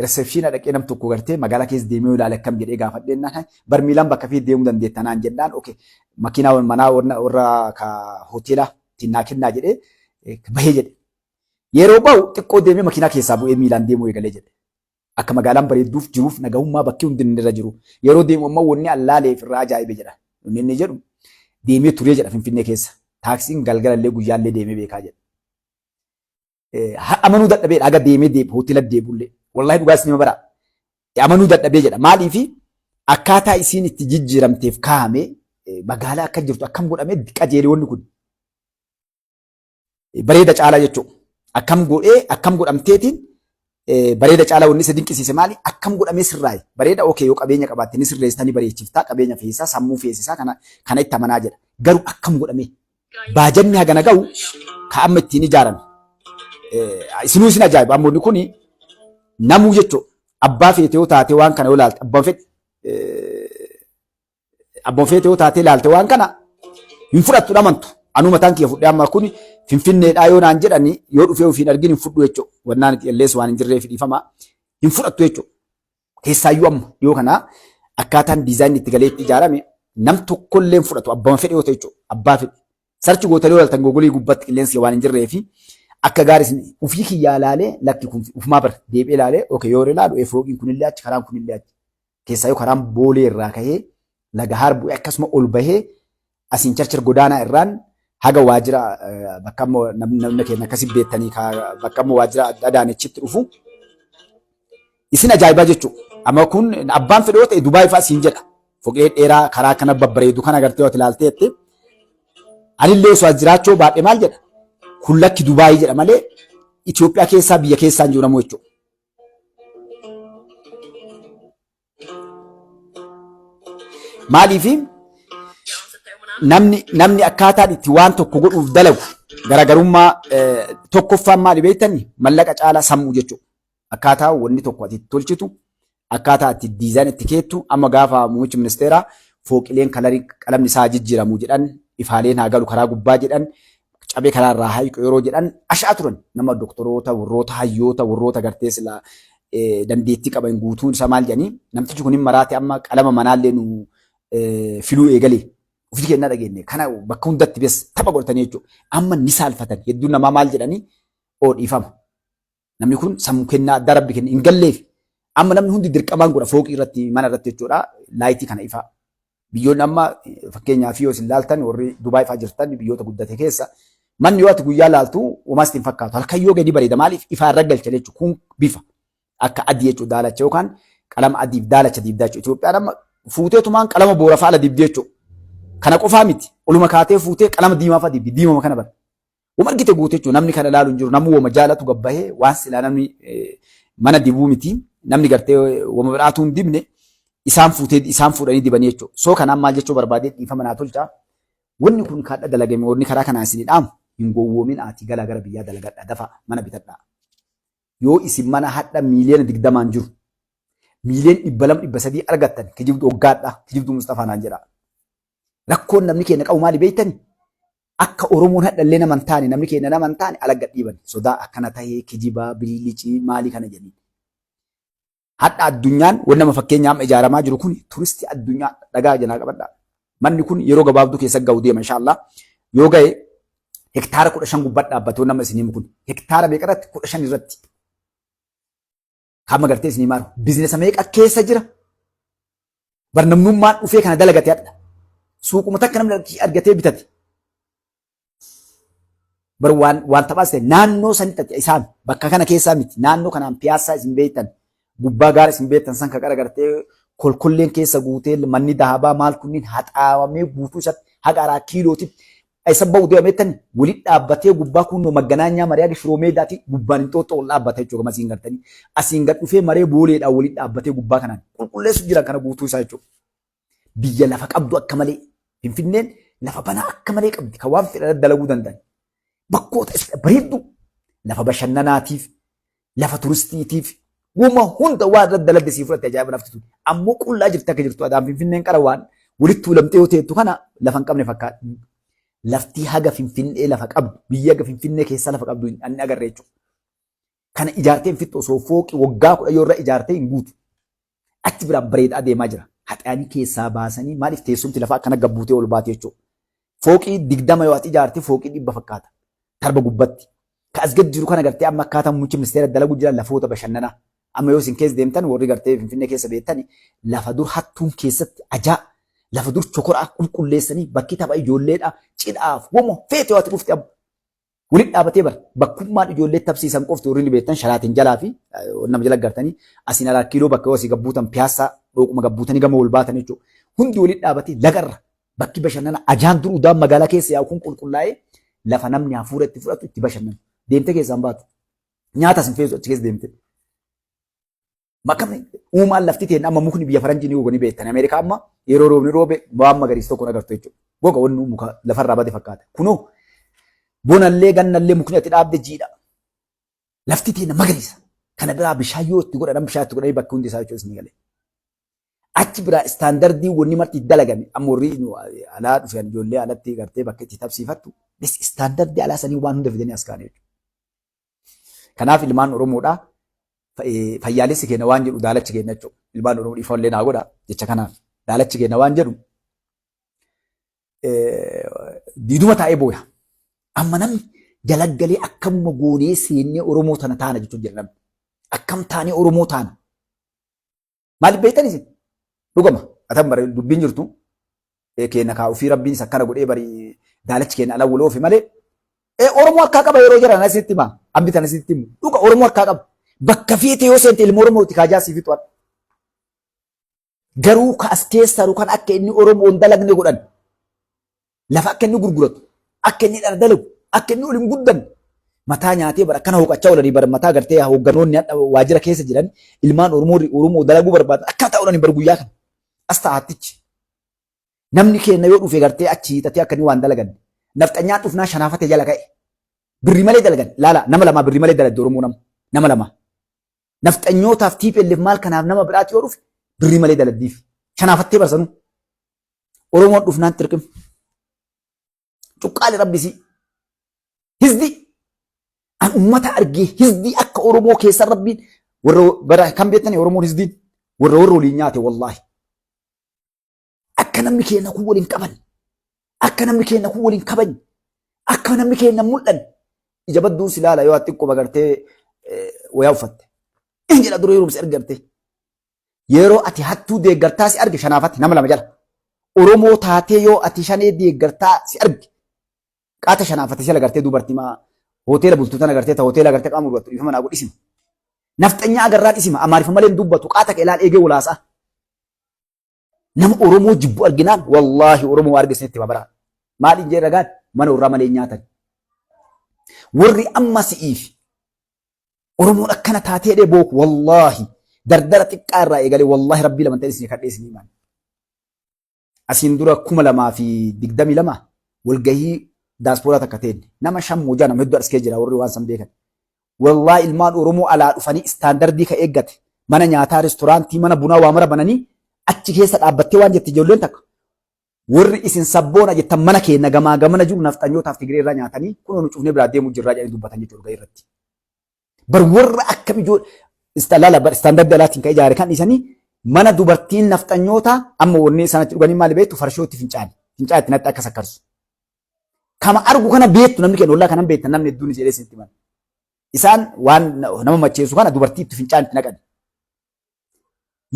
receptiona dhaqee, nam tokko gartee magaalaa keessa deemee ilaale akkam jedhee gaafadhee, naan barmiilaan bakka fi deemuu dandeetta naan jennaan, okay, makiinaa manaa warra ka hoteela tinnaa kennaa jedhee bahee jedhe. Yeroo bahu xiqqoo deemee makiinaa keessaa bu'ee miilaan deemuu eegalee jedhe. Akka magaalaan bareedduuf jiruuf nagahummaa bakki hundi inni irra jiru. Yeroo deemu ammoo wanni allaaleef irraa ajaa'ibe jedha. Wanni inni jedhu deemee turee jedha Finfinnee keessa. Taaksiin galgalallee guyyaallee deemee beekaa jedha. Amanuu dadhabeedha aga deemee deebi hoteela deebullee. Wallaahi dhugaa isin bara. Amanuu dadhabee jedha. Maaliifi akkaataa isiin itti jijjiiramteef kaa'ame, magaalaa akka jirtu akkam godhamee qajeelee wanni kun. Bareeda caalaa jechuudha. Akkam godhee akkam godhamteetiin bareeda caalaa wanni isa dinqisiise maali? Akkam godhamee sirraaye? Bareeda, okay, yoo qabeenya qabaatte ni sirreessita, ni bareechifta, qabeenya feesisaa, sammuu feesisaa, kana itti amanaa jedha. Garuu akkam godhamee? Baajanni hagana ga'u ka amma ittiin ijaarame. Isinuu isin ajaa'iba, ammoonni kun namuu jechuudha. Abbaa feete yoo taate waan kana yoo ilaalte, abbaan feete yoo taate ilaalte waan kana hin fudhattu, dhamantu. Anuu mataan kiyya fudhee amma kun Finfinneedhaa yoo naan jedhani, yoo dhufee ofiin argin hin fudhu jechuudha. Wannaan itti ellees waan hin jirreef dhiifama. Hin fudhattu jechuudha. Keessaayyuu amma dhiyoo kana akkaataan designni itti galee itti ijaarame nam tokkollee hin fudhatu, abbama fedhe yoo ta'e jechuudha. Abbaa fedhe. Search gootanii yoo ilaaltan Googleii gubbatti qilleensi waan hin jirree fi akka gaarii isin ufii kiyyaa ilaalee, lakki kun ufumaa bara deebi'ee ilaalee, okay, yoo ilaalu fooqiin kunillee achi, karaan kunillee achi. Keessaayyuu karaan Boolee irraa kahee Laga Haar bu'ee akkasuma ol bahee asiin Charchar Godaanaa irraan haga waajjira bakka ammoo namni keenya akkasi beektanii bakka ammoo waajjira Adaanechitti dhufu isin ajaa'ibaa jechuudha. Amma kun abbaan fedhe yoo ta'e Dubaay fa'aa siin jedha. Foqee dheeraa karaa kana babbareedu kana agartee yoo ilaaltee jette, anillee osoo as jiraachuu baadhe maal jedha? Kun lakki Dubaay jedha malee Itoophiyaa keessaa biyya keessaa hin jiru namuu jechuudha. Maaliif namni akkaataan itti waan tokko godhuuf dalagu garaagarummaa. Tokkoffaan maali beektani? Mallaqa caalaa sammuu jechuudha. Akkaataa wanni tokko ati itti tolchitu, akkaataa ati design itti keettu. Amma gaafa muummichi ministeeraa fooqileen colorii qalamni isaa jijjiiramu jedhan, ifaaleen haa galu karaa gubbaa jedhan, cabee karaa irraa haa hiiqu yeroo jedhan, ashaa turan nama doktoroota, warroota hayyoota, warroota gartee silaa dandeettii qaban guutuun isaa maal jedhanii, namtichi kun hin maraate, amma qalama manaallee nu filuu eegalee ofii kennaa dhageenye kana bakka hundatti bes tapha godhatanii jechuudha. Amma ni saalfatan. Hedduun namaa maal jedhanii, oo dhiifama. Namni kun sammuu kennaa addaa rabbi kenne hin galleef. Amma namni hundi dirqamaan godha fooqii irratti, mana irratti jechuudha, lightii kana ifaa. Biyyoonni amma fakkeenyaaf yoo isin laaltan, warri Dubaay fa'aa jirtan, biyyoota guddate keessa manni yoo ati guyyaa laaltu homaas hin fakkaatu. Halkan yoo gadi bareeda. Maaliif? Ifaa irra galcha jechuudha. Kun bifa akka adii jechuudha, daalacha yookaan qalama adiif daalacha dibdaa jechuudha. Itoophiyaan amma fuuteetumaan qalama boora fa'aa ala dibdee jechuudha. Kana qofaa miti. Oluma kaatee fuutee qalama diimaa fa'aa dibdi. Diimama kana bara. Wama argite guute jechuudha. Namni kana ilaalu hin jiru. Namni wama jaalatu gabbahee waan silaa namni mana dibuu miti. Namni gartee wama biraatu hin dibne isaan fuutee isaan fuudhanii dibanii jechuudha. So kanaan maal jechuu barbaadee, dhiifama naa tolchaa. Wanni kun kadha dalagame, wanni karaa kanaan isin dhaamu, hin gowwoomin, ati galaa gara biyyaa dalagadha, dafa mana bitadhaa. Yoo isin mana hadha 20 miiliyoona jiru 200 miiliyoona, 300 argattan, kijibdu waggaadha, kijibduu Mustafaa naan jedha. Rakkoon namni keenya qabu maali beektani? Akka Oromoon hadhallee nama hin taane, namni keenya nama hin taane ala gadhiiban sodaa akkana tahee kijibaa bililicii maalii kana jedhanii. Hadha addunyaan wanni nama fakkeenya amma ijaaramaa jiru kun turistii addunyaa dhagaa janaa qabadha. Manni kun yeroo gabaabduu keessa ga'u deema inshaallah. Yoo ga'e hektaara 15 gubbaa dhaabbatu nama isin himu kun. Hektaara meeqa irratti? 15 irratti. Kama gartee isin himaa businessa meeqa keessa jira? Barnamnummaan dhufee kana dalagate hadha. Suuquma takka namni argatee bitate. Bar waan taphaas ta'e naannoo sanitti isaan bakka kana keessaa miti, naannoo kanaan Piyaassaa isin beektan, gubbaa gaara isin beektan san ka qara gartee kolkolleen keessa guutee, manni dahabaa maal kunniin haxaawamee guutuu isatti haga araa kiilootitti. Isa ba'u deemeettan walitti dhaabbatee gubbaa kunnoo magganaanyaa maree haga shiroo meedaati gubbaan Inxooxxoo ol dhaabbata jechuudha gama asiin gartanii. Asiin gad dhufee maree booleedhaan walitti dhaabbatee gubbaa kanaan qulqulleessu jiran kana guutuu isaa jechuudha. Biyya lafa qabdu akka malee Finfinneen lafa banaa akka malee qabdi kan waan fedhan dalaguu danda'an. Bakkoota bareedduu lafa bashannanaatiif lafa turistiitiif wuma hunda waan irratti dalagde sii fudhatte ajaa'iba lafti tun. Ammoo qullaa jirti akka jirtu adaan Finfinneen qara waan walitti tuulamtee yoo teettu kana lafa hin qabne fakkaata. Lafti haga Finfinnee lafa qabdu biyya haga Finfinnee keessa lafa qabdu hin agarre jechuudha. Kana ijaartee hin fixxu osoo fooqi waggaa 10 yoo irra ijaartee hin guutu. Achi biraan bareedaa deemaa jira. Haxaanii keessaa baasanii maaliif teessumti lafaa akkana gabbuutee ol baate jechuudha. Fooqii 20 yoo ati ijaarte fooqii 100 fakkaata. Tarba gubbatti. Ka as gad jiru kana gartee amma akkaataa muummichi ministeera dalagu jira lafoota bashannanaa. Amma yoo isin keessa deemtan warri gartee Finfinnee keessa beektani lafa dur hattuun keessatti ajaa lafa dur chokoraa qulqulleessanii bakki tapha ijoolleedha cidhaaf womo feete yoo ati dhufte amma Walitti dhaabatee bara bakkummaan ijoollee tapsiisan qofti warri ni beektan sharaatiin jalaa fi nama jala gartanii asiin alaa kiiloo bakka yoo asii gabbuutan piyaassaa dhooquma gabbuutanii gama wal baatan jechuudha. Hundi walitti dhaabatee lagarra bakki bashannana ajaan dur udaan magaalaa keessa yaa'u kun qulqullaa'ee lafa namni hafuura itti fudhatu itti bashannanu. Deemtee keessaan baatu. Nyaata sin feesu achi keessa deemtee. Makame uumaan lafti teen amma mukni biyya faranjii ni goga ni beektan. Ameerikaa amma yeroo roobni roobe waan magariisa tokko agartu jechuudha. Goga wanni muka lafarraa bade fakkaata. Kunoo bonallee gannallee mukni ati dhaabde jiidha. Lafti teen magariisa. Kana biraa bishaan yoo itti godhan bishaan itti godhanii bakki hundi isaa jechuudha isin galee. Achi biraa istaandardii wanni marti itti dalagame amma warri alaa dhufan ijoollee alatti gartee bakka itti tapsiifattu istaandardii alaa sanii waan hunda fidanii as kaa'an jechuudha. Kanaaf ilmaan Oromoodhaa fayyaalessi keenya waan jedhu daalachi keenya jechuudha. Ilmaan Oromoo dhiifama illee naa godha jecha kanaaf daalachi keenya waan jedhu diiduma taa'ee booya. Amma namni jalaggalee akkamuma goonee seennee Oromoo tana taana jechuun jira namni. Akkam taanee Oromoo taana. Maaliif beektan isin? Dhugama. Atan bare dubbiin jirtu keenya kaa ofii rabbiin isa akkana godhee bari daalachi keenya ala wal oofe malee Oromoo harkaa qaba yeroo jiran asitti hima. Ambi tan asitti himu. Dhuga Oromoo harkaa qaba. Bakka feete yoo seente ilma Oromooti kaajaa siif fixu. Garuu ka as keessaa kan akka inni Oromoon dalagne godhan. Lafa akka inni gurguratu, akka inni dhara dalagu, akka inni ol hin guddanne mataa nyaatee bara akkana hooqachaa oolanii bara mataa gartee hoogganoonni hadha waajjira keessa jiran ilmaan Oromoo Oromoo dalaguu barbaadan akkana ta'aa oolanii bara guyyaa kana. As ta'a hattichi. Namni keenya yoo dhufe gartee achi hiixatee akka inni waan dalagan. Nafxanyaan dhufnaa shanaafate jala ka'e. Birri malee dalagan. Laala nama lamaa birri malee dalagde Oromoo nama. Nama lamaa. Nafxanyootaaf TPLF maal kanaaf nama biraati yoo dhufe birrii malee dalagdiif. Shanaafattee barsanuu. Oromoon dhufnaan xirqim. Cuqqaali rabbisii. Hizdi. An ummata argee hizdi akka Oromoo keessa rabbiin warra bara kan beektanii Oromoon hizdiin warra warra waliin nyaate wallaahi. Akka namni keenya kun waliin qaban. Akka namni keenya kun waliin kabajne. Akka namni keenya mul'an. Ija badduun si laala yoo xiqqoo bagartee wayaa uffatte. In jedha dura yeroo si argarte. Yeroo ati hattuu deeggartaa si arge shanaafatti nama lama jala. Oromoo taatee yoo ati shanee deeggartaa si arge. Qaata shanaafatti si agartee dubartii maa hoteela bultuu tana agartee ta hoteela agartee qaama gurgurtu dhiifama naa godhisima. Nafxanyaa agarraa dhisima amaariffa malee hin dubbatu qaata kee ilaal eegee walaasaa. Nama Oromoo jibbu arginaan wallaahi Oromoo arge isinitti hima baraa. Maaliin jee ragaan mana warraa malee hin nyaatan. Warri amma si'iif Oromoon akkana taatee dhee booku wallaahi dardara xiqqaa irraa eegalee wallaahi rabbii lama ta'e isin kadhee isin himan. Asiin dura 2022 walgahii daaspooraa takka teenne nama shan moojaa nama hedduu askee jira warri waan san beekan. Wallaahi ilmaan Oromoo alaa dhufanii istaandardii ka eeggate mana nyaataa restoraantii mana bunaa waa mara bananii achi keessa dhaabbattee waan jette ijoolleen takka warri isin sabboona jettan mana keenya gamaa gamana jiru nafxanyootaaf Tigree irraa nyaatanii kunoo nu cufnee biraa deemuu jirraa jedhanii dubbatan jechuudha walgahii irratti. Bar warra akkam ijoollee laala bar istaandardii alaatiin kan ijaare kan dhiisanii mana dubartiin nafxanyootaa amma wanni sanatti dhuganii maali beektu farshootti fincaani. Fincaa itti natti akka sakkarsu. Kama argu kana beektu namni keenya ollaa kanan beektan namni hedduun jedhee isinitti himan. Isaan waan nama macheessu kana dubartii itti fincaan itti naqan.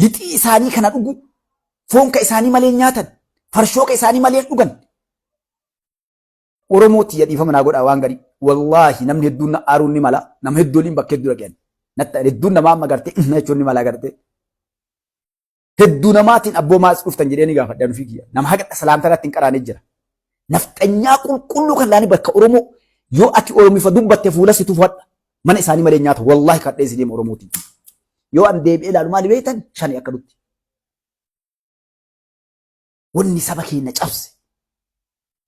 Lixii isaanii kana dhugu, foon ka isaanii malee nyaatan, farshoo ka isaanii malee dhugan. Oromoo tiyya dhiifama naa godhaa waan garii. Wallaahi namni hedduun na aaruun ni mala. Nama hedduu waliin bakka hedduu dhaqeen. Natti hedduun namaa amma gartee jechuun ni mala gartee. Hedduu namaatiin abboo maas dhuftan jedhee ni gaafadha nufii kiyya. Nama haqa salaamtaa irratti hin qaraanee jira. Nafxanyaa qulqulluu kan laanii bakka Oromoo yoo ati Oromifa dubbatte fuula si tufadha. Mana isaanii malee nyaata wallaahi kadhee si deema Oromootiin. Yoo an deebi'ee ilaalu maali beektan shani akka dutti. Wanni saba keenya cabse.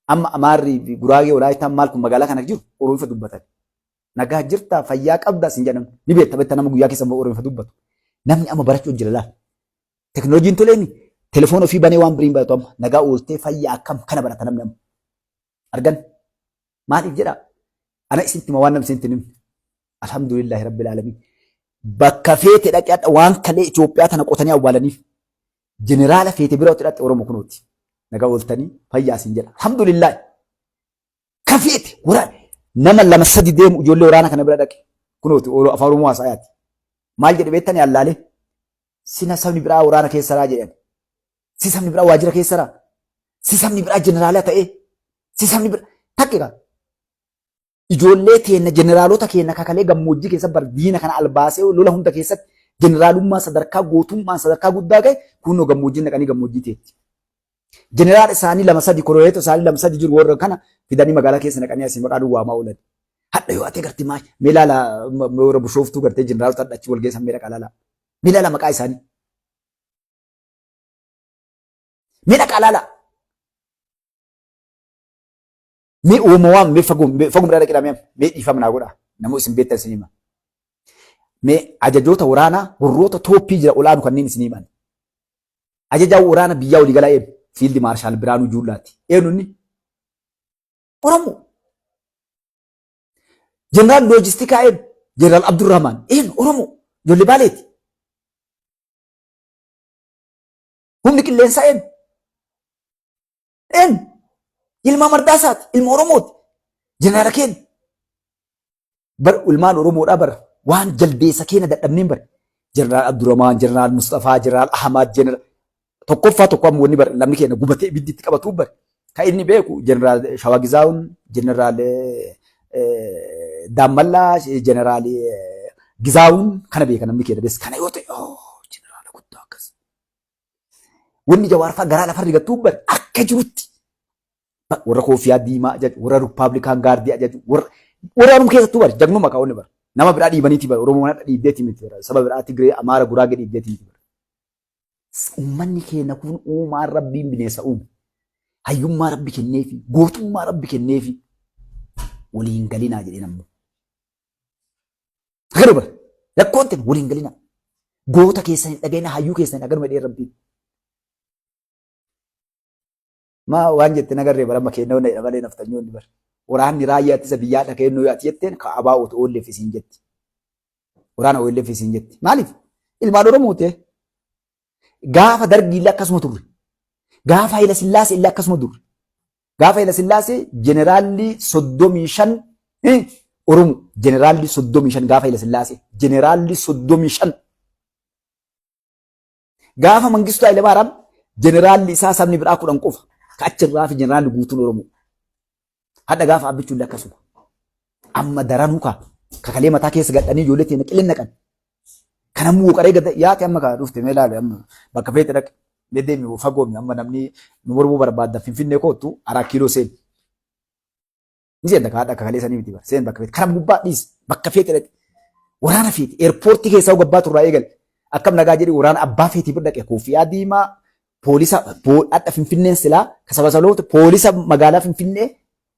Amma Amaarrii fi Guraagee Walaayitaan maal kun magaalaa kana jiru Oromifa dubbatan. Nagaa jirtaa fayyaa qabdaa sin jedhamu ni beekta beekta nama guyyaa keessa Oromifa dubbatu. Namni amma barachuu jira laal. Teknooloojiin toleemi telefoon ofii banee waan biriin baratu amma nagaa ooltee fayyaa akkam kana barata namni amma. Argan maaliif jedhaa ana isinitti hima waan namni isinitti hin himne. Alhamdulillahi rabbil aalamiin. Bakka feete dhaqee hadha waan kalee Itoophiyaa tana qotanii awwaalaniif jeneraala feete bira dhaqxe Oromo kunooti. Nagaa ooltanii fayyaa isin jedha. Alhamdulillahi. Ka feete waraana nama lama sadi deemu ijoollee waraana kana bira dhaqe kunooti afaan Oromoo haasayaati. Maal jedhe beektanii allaalee sina sabni biraa waraana keessaraa jedhan. Si sabni biraa waajjira keessaraa. Si sabni biraa jeneraala ta'ee. Si sabni biraa takka ijoollee teenna jeneraalota keenna kakalee gammoojjii keessa bar diina kana albaasee lola hunda keessatti jeneraalummaa sadarkaa gootummaan sadarkaa guddaa gahe kunoo gammoojjii naqanii gammoojjii teetti. Jeneraal isaanii lama sadi koloneelota isaanii lama sadi jiru warra kana fidanii magaalaa keessa naqanii asii maqaa duwwaa waamaa oolan. Hadha yoo ati gartee maa mee laala warra bushooftuu gartee jeneraalota hadha achi wal geessan mee dhaqaa laala. Mee laala maqaa isaanii. Mee dhaqaa laala. Mee uuma waan mee fagoo mee fagoo midhaan dhaqee mee dhiifama naa godha. Namoo isin beektan isin hima. Mee ajajoota waraanaa warroota tooppii jira olaanu kanneen isin himan. Ajajaa waraana biyyaa waliigalaa eenyu? Fiildi Maarshaal Biraanuu Juullaati. Eenyu inni? Oromoo. Jeneraal loojistikaa eenyu? Jeneraal Abdurrahmaan. Eenyu? Oromoo. Ijoollee Baaleeti. Humni qilleensaa eenyu? Eenyu? Ilma Mardaasaati. Ilma Oromooti. Jeneraala keenya. Bar ilmaan Oromoodhaa bar waan jaldeessa keenya dadhabneen bar. Jeneraal Abdurrahmaan, Jeneraal Mustafaa, Jeneraal Ahmad, Jeneraal tokkoffaa tokko amma wanni bar namni keenya gubatee ibiddi itti qabatu bar. Kan inni beeku Jeneraal Shawagizaawun, Jeneraal Daammallaa, Jeneraal Gizaawun kana beeka namni keenya bees. Kana yoo ta'e jeneraala guddaa akkas. Wanni Jawaar fa'aa garaa lafarri gattuu bar akka jirutti warra koofiyaa diimaa ajaju, warra Rippaabilikaan gaardii ajaju, warra waraanuma keessattuu bar jagnuma kaa'onni bar nama biraa dhiibaniiti bar Oromoo mana dhiibdeeti miti bar saba biraa Tigree Amaara Guraagee dhiibdeeti miti bar. Uummanni keenya kun uumaan rabbiin bineensa uume. Hayyummaa rabbi kenneefi gootummaa rabbi kenneefi waliin galinaa jedhee namni. Agaruu bara. Rakkoon tun waliin galinaa. Goota keessan hin dhageenye hayyuu keessan hin agaruma jedhee rabbiin. Maa waan jette nagarree bara amma kennoo na malee naftanyoonni bara. Waraanni raayyaa ittisa biyyaa dha kennoo yaati jetteen ka abaa otu oolleef isiin jetti. Waraana oolleef isiin jetti. Maaliif? Ilmaan Oromoo ta'e. Gaafa dargii illee akkasuma turre. Gaafa Hayila Sillaasee illee akkasuma turre. Gaafa Hayila Sillaasee jeneraalli 35 Oromoo jeneraalli 35 gaafa Hayila Sillaasee jeneraalli 35 Gaafa Mangistuu Hayilamaariyaam jeneraalli isaa sabni biraa 10 qofa. Ka achirraa fi jeneraalli guutuun Oromoo. Hadha gaafa Abbichuu illee akkasuma. Amma daranuu kaa kakalee mataa keessa gadhanii ijoollee teenya qileen naqan. Kanammoo qaree gad yaate amma kaa dhufte mee ilaali amma bakka feete dhaqe. Mee deemi fagoomi amma namni nu mormuu barbaadda Finfinnee koottu araa kiiloo seeni. Ni seenta kaa akka kalee sanii miti bara. Seen bakka feete. Kana gubbaa dhiis bakka feete dhaqe. Waraana feete eerpoortii keessaa gabbaa turraa eegale. Akkam nagaa jedhi waraana abbaa feetii bira dhaqe koofiyaa diimaa poolisa hadha Finfinneen silaa kasaba saloota poolisa magaalaa Finfinnee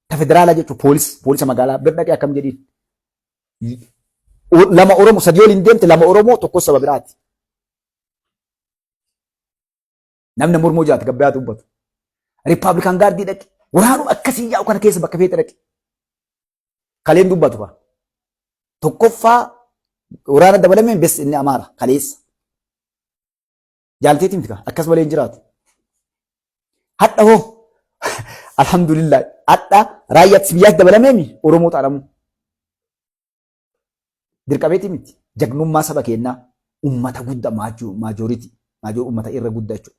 ta federaalaa jechuun poolisa magaalaa bira dhaqe akkam jedhiin. Lama Oromoo sadii waliin deemte lama Oromoo tokko saba biraati. Namni mormoo jiraate gabbayaa dubbatu. Riippaabilikaan gaardii dhaqi. Waraanuma akkasii yaa'u kana keessa bakka feete dhaqi. Kaleen dubbatu fa. Tokkoffaa waraana dabalameen bes inni Amaara kaleessa. Jaalteetii miti kaa akkas malee hin jiraatu. Hadha hoo alhamdulillah hadha raayyaa ittisa biyyaatti dabalameemi Oromoo ta'anamu. Dirqameetii miti. Jagnummaa saba keenyaa ummata guddaa maajooriti. Maajoor ummata irra guddaa jechuudha.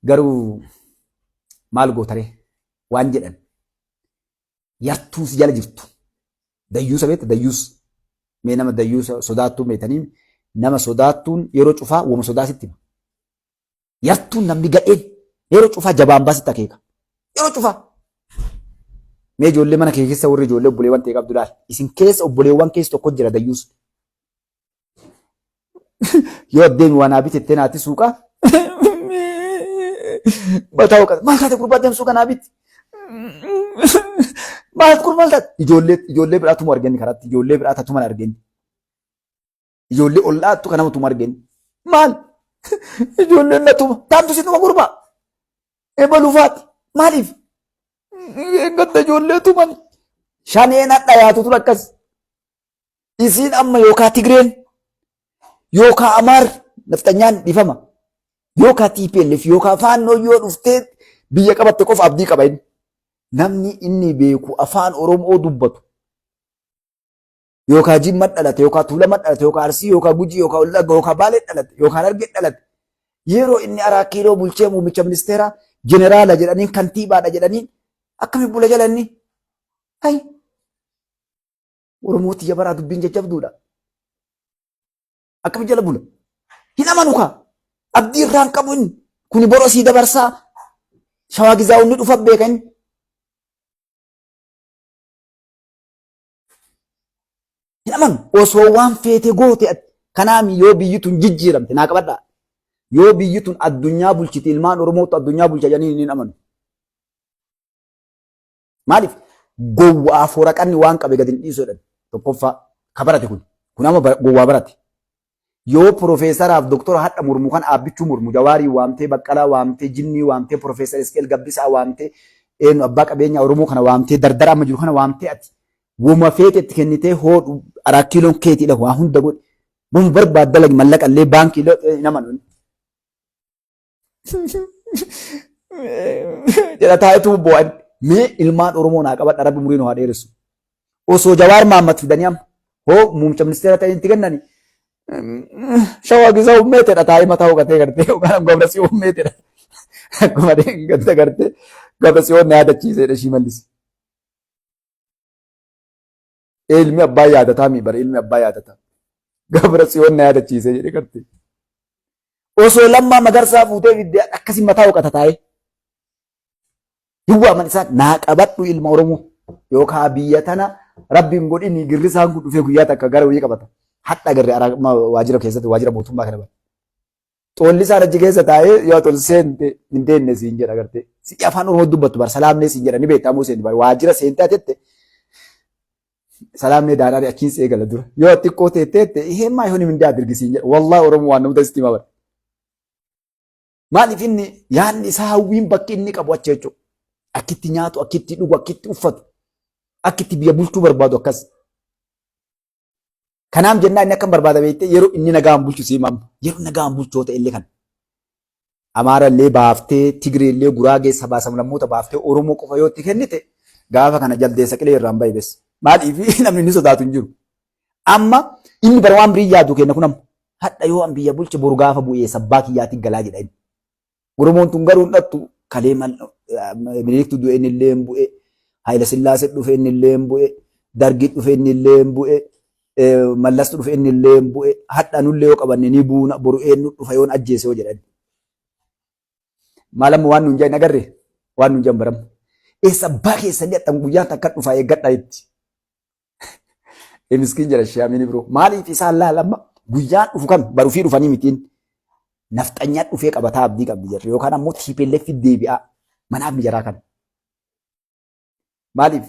Garuu maal gootaree waan jedhan yartuun si jala jirtu. Dayyuusa beekta dayyuus. Mee nama dayyuusa sodaattuu beektanii nama sodaattuun yeroo cufaa wama sodaa sitti hima. Yartuun namni gadheen yeroo cufaa jabaan baasitti akeeka. Yeroo cufaa. Mee ijoollee mana kee keessa warri ijoollee obboleewwan ta'e qabdu laal. Isin keessa obboleewwan keessa tokko jira dayyuus. Yoo adeemi waan haa bitettee naatti suuqaa. Mataa hoqata. Maal taate gurbaa deemsuu suuqa naa bitti. Maal kun maal taate? Ijoollee ijoollee biraa tuma arganni karaatti ijoollee biraa tuma arganni. Ijoollee ollaattu kan nama tuma arganni. Maal? Ijoolleen na tuma. Taamtu si tuma gurbaa. Ebalufaati. Maaliif? Gadda ijoollee tumani. Shaneen hadha yaatu tun akkas. Isiin amma yookaa Tigreen yookaa Amaar nafxanyaan dhifama yookaa TPLF yookaa Faannoo yoo dhuftee biyya qabatte qofa abdii qaba inni. Namni inni beeku afaan Oromoo dubbatu yookaa Jimma dhalate yookaa Tuulama dhalate yookaa Arsii yookaa Gujii yookaa Wallagga yookaa Baalee dhalate yookaa Harargee dhalate yeroo inni Araa Kiiloo bulchee muummicha ministeeraa jeneraala jedhaniin kantiibaadha jedhaniin akkami bula jala inni? Hayi! Oromoo tiyya baraa dubbiin jajjabduudha. Akkami jala bula? Hin amanu kaa. Abdii irraa hin qabu inni. Kuni boroo sii dabarsaa. Shawaa gizaa inni dhufa beeka inni. Hin amanu. Osoo waan feete goote ati. Kanaami yoo biyyi tun jijjiiramte naa qabadhaa. Yoo biyyi tun addunyaa bulchiti ilmaan Oromootu addunyaa bulcha jedhanii hin amanu. Maaliif gowwaaf waraqanni waan qabe gadi hin dhiisu jedhan. Tokkoffaa ka barate kun. Kun amma gowwaa barate. Yoo pirofeesaraaf doktora hadha mormu kan aabbichuu mormu Jawaarii waamtee Baqqalaa waamtee Jinnii waamtee Pirofeesar Isqeel Gabbisaa waamtee eenyu abbaa qabeenyaa Oromoo kana waamtee dardara amma jiru kana waamtee ati woma feete itti kennitee hoodhu araa kiiloon keetiidha waa hunda godhi. Woma barbaad dalagi mallaqa illee baankii illee hin amanu. Jedha taa'etu bo'an. Mee ilmaan Oromoo naa qabadha rabbi umurii nu haa dheeressu. Osoo Jawaar Mahammad fidanii amma hoo muummicha ministeera ta'e itti kennani. Shawaa gisaa ummeetedha taa'ee mataa hoqatee gartee yookaan gabrasii ummeetedha. Akkuma gadda gartee gabrasii na yaadachiisedha ishii mallisi. Ilmi abbaa yaadataa mi bara ilmi abbaa yaadataa. Gabra tsiyoon na yaadachiise jedhe gartee. Osoo lammaa magarsaa fuutee fidde akkasi mataa hoqata taa'ee. Hin waaman isaan naa qabadhu ilma Oromoo yookaan biyya tana rabbiin godhini girrisaan kun dhufee guyyaa takka gara wayii qabata. Hadha garri waajjira keessatti waajjira mootummaa kana bara. Xoolli isaan achi keessa taa'ee yoo ati ol seente hin deemne siin jedha gartee. Si afaan Oromoo dubbattu bar salaamnee siin jedha ni beektaa moo seente bar waajjira seente ati jette salaamnee daadhaan achiin si eegala dura. Yoo ati xiqqoo teettee ihee maa yoon mindaa dirgi siin jedha. Wallaahi Oromoo waan namoota sitti hima bar. Maaliif inni yaadni isaa hawwiin bakki inni qabu achi jechuudha. Akkitti nyaatu, akkitti dhugu, akkitti uffatu, akkitti biyya bulchuu barbaadu akkas. Kanaaf jennaan inni akkam barbaada beektee yeroo inni nagaan bulchu sii himama. Yeroo nagaan bulchu yoo ta'e illee kana. Amaara illee baaftee, Tigree illee, Guraagee, sabaa sablammoota baaftee Oromoo qofa yoo itti kennite gaafa kana jaldeessa qilee irraan bahe bes. Maaliif namni inni sodaatu hin jiru. Amma inni bara waan birii yaadu kenna kun amma hadha yoo an biyya bulche boru gaafa bu'ee sabbaa kiyyaatiin galaa jedha inni. Oromoon tun garuu hin dhattu kalee mal Miniliktu du'e inni illee hin bu'e Haayila Sillaasee dhufe inni illee hin bu'e Dargii dhufe inni illee hin bu'e Mallastu dhufe inni illee hin bu'e hadha nullee yoo qabanne ni buuna boru eenyu dhufa yoon ajjeese yoo jedhan. Maal amma waan nuun jedhan agarre waan nuun jedhan baramma. Eessa abbaa keessanii attam guyyaan takka dhufaa eeggadha itti. Miskiin jedha shi'amini biroo. Maaliif isaan laala amma guyyaan dhufu kam barufii dhufanii mitiin nafxanyaa dhufee qabataa abdii qabdi jarri yookaan ammoo TPLF deebi'aa manaaf mijaraa kana. Maaliif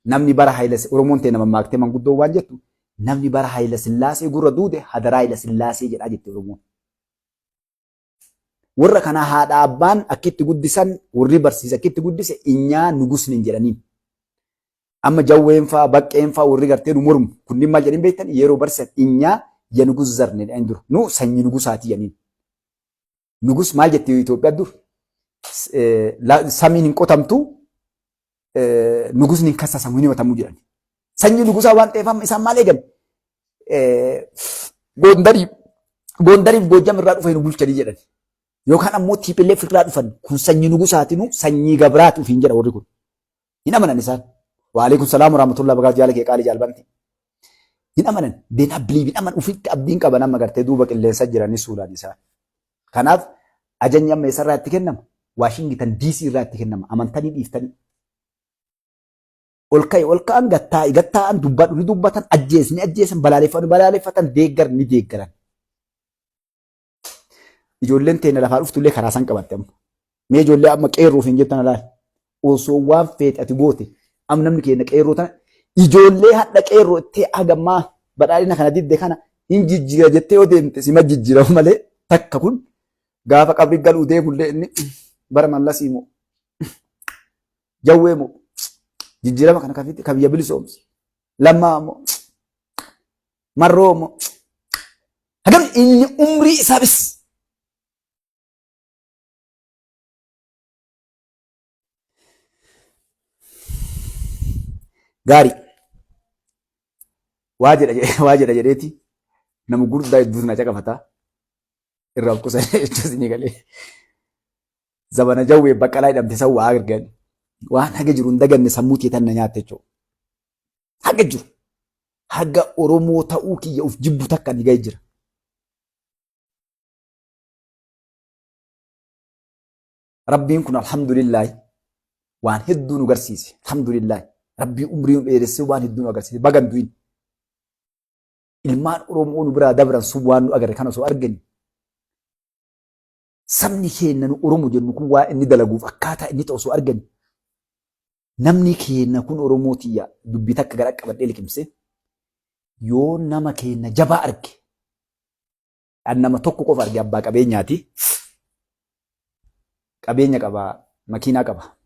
namni bara Haayila Oromoon ta'e nama maaktee manguddoo waan jettu namni bara Haayila Sillaasee gurra duude hadaraa Haayila Sillaasee jedhaa jette Oromoon. Warra kana haadha abbaan akkitti guddisan warri barsiise akkitti guddise inyaa nugusni hin jedhaniin. Amma jawween faa baqqeen faa warri gartee nu mormu kunniin maal jedhanii beektan yeroo barsiisan inyaa ya nugus zarne jedhanii dur nu sanyii nugusaati jedhaniin. Nugus maal jetti Itoophiyaa dur samiin hin qotamtu nugusni hin kassasamu hin himatamu jedhani. Sanyii nugusaa waan ta'eef amma isaan maal eegan? Gondarii Gondariif Goojjam irraa dhufanii nu bulchanii jedhani. Yookaan ammoo TPLF irraa dhufan kun sanyii nugusaatinu sanyii gabraati ofiin jedha warri kun. Hin amanan isaan. Waalaikum salaam warahmatullahi wabarakatuh jaala kee qaali jaalbanti. Hin amanan. They not believe hin amanan ofitti abdiin qaban amma gartee duuba qilleensa jiranii suuraan isaa. Kanaaf Ajajni amma eessarraa itti kennama? Waashingitan DC irraa itti kennama. Amantanii dhiiftanii. Ol ka'e ol ka'an gattaa'i gattaa'an dubbadhu ni dubbatan ajjees ni ajjeesan balaaleffatu ni balaaleffatan deeggar ni deeggaran. Ijoolleen teenya lafaa dhuftullee karaa san qabatte amma. Mee ijoollee amma qeerroof hin jettan laal. Osoo waan feete ati goote amma namni keenya qeerroo tana ijoollee hadha qeerroo ittee hagammaa badhaadhina kana didde kana hin jijjiira jettee yoo deemte sima jijjiirama malee takka kun gaafa qabri galuu deemullee inni bara mallasii moo jawwee moo jijjiirama kana kafitti ka biyya bilisoomse lammaa moo marroo moo hagam inni umrii isaa bis Gaarii. Waa jedha jedhee waa jedha jedheeti nama guddaa hedduutu na caqafata. Irraa of qusanii jechuus ni galee. Zabana jawwee baqqalaa jedhamte san waa argan. Waan haga jiru hin daganne sammuu tee tan na nyaatte jechuudha. Haga jiru. Haga Oromoo ta'uu kiyya of jibbu takka ni ga'e jira. Rabbiin kun alhamdulillaahi waan hedduu nu garsiise. Alhamdulillaahi. Rabbii umrii nu dheeressee waan hedduu nu agarsiise. Baga hin du'in. Ilmaan Oromoo nu biraa dabran sun waan nu agarre kan osoo argani. Sabni keenya nu Oromoo jennu kun waa inni dalaguuf akkaataa inni ta'u osoo argani. Namni keenya kun Oromoo tiyya dubbii takka gara qabadhee liqimse yoo nama keenya jabaa arge An nama tokko qofa arge abbaa qabeenyaati. Qabeenya qaba, makiinaa qaba.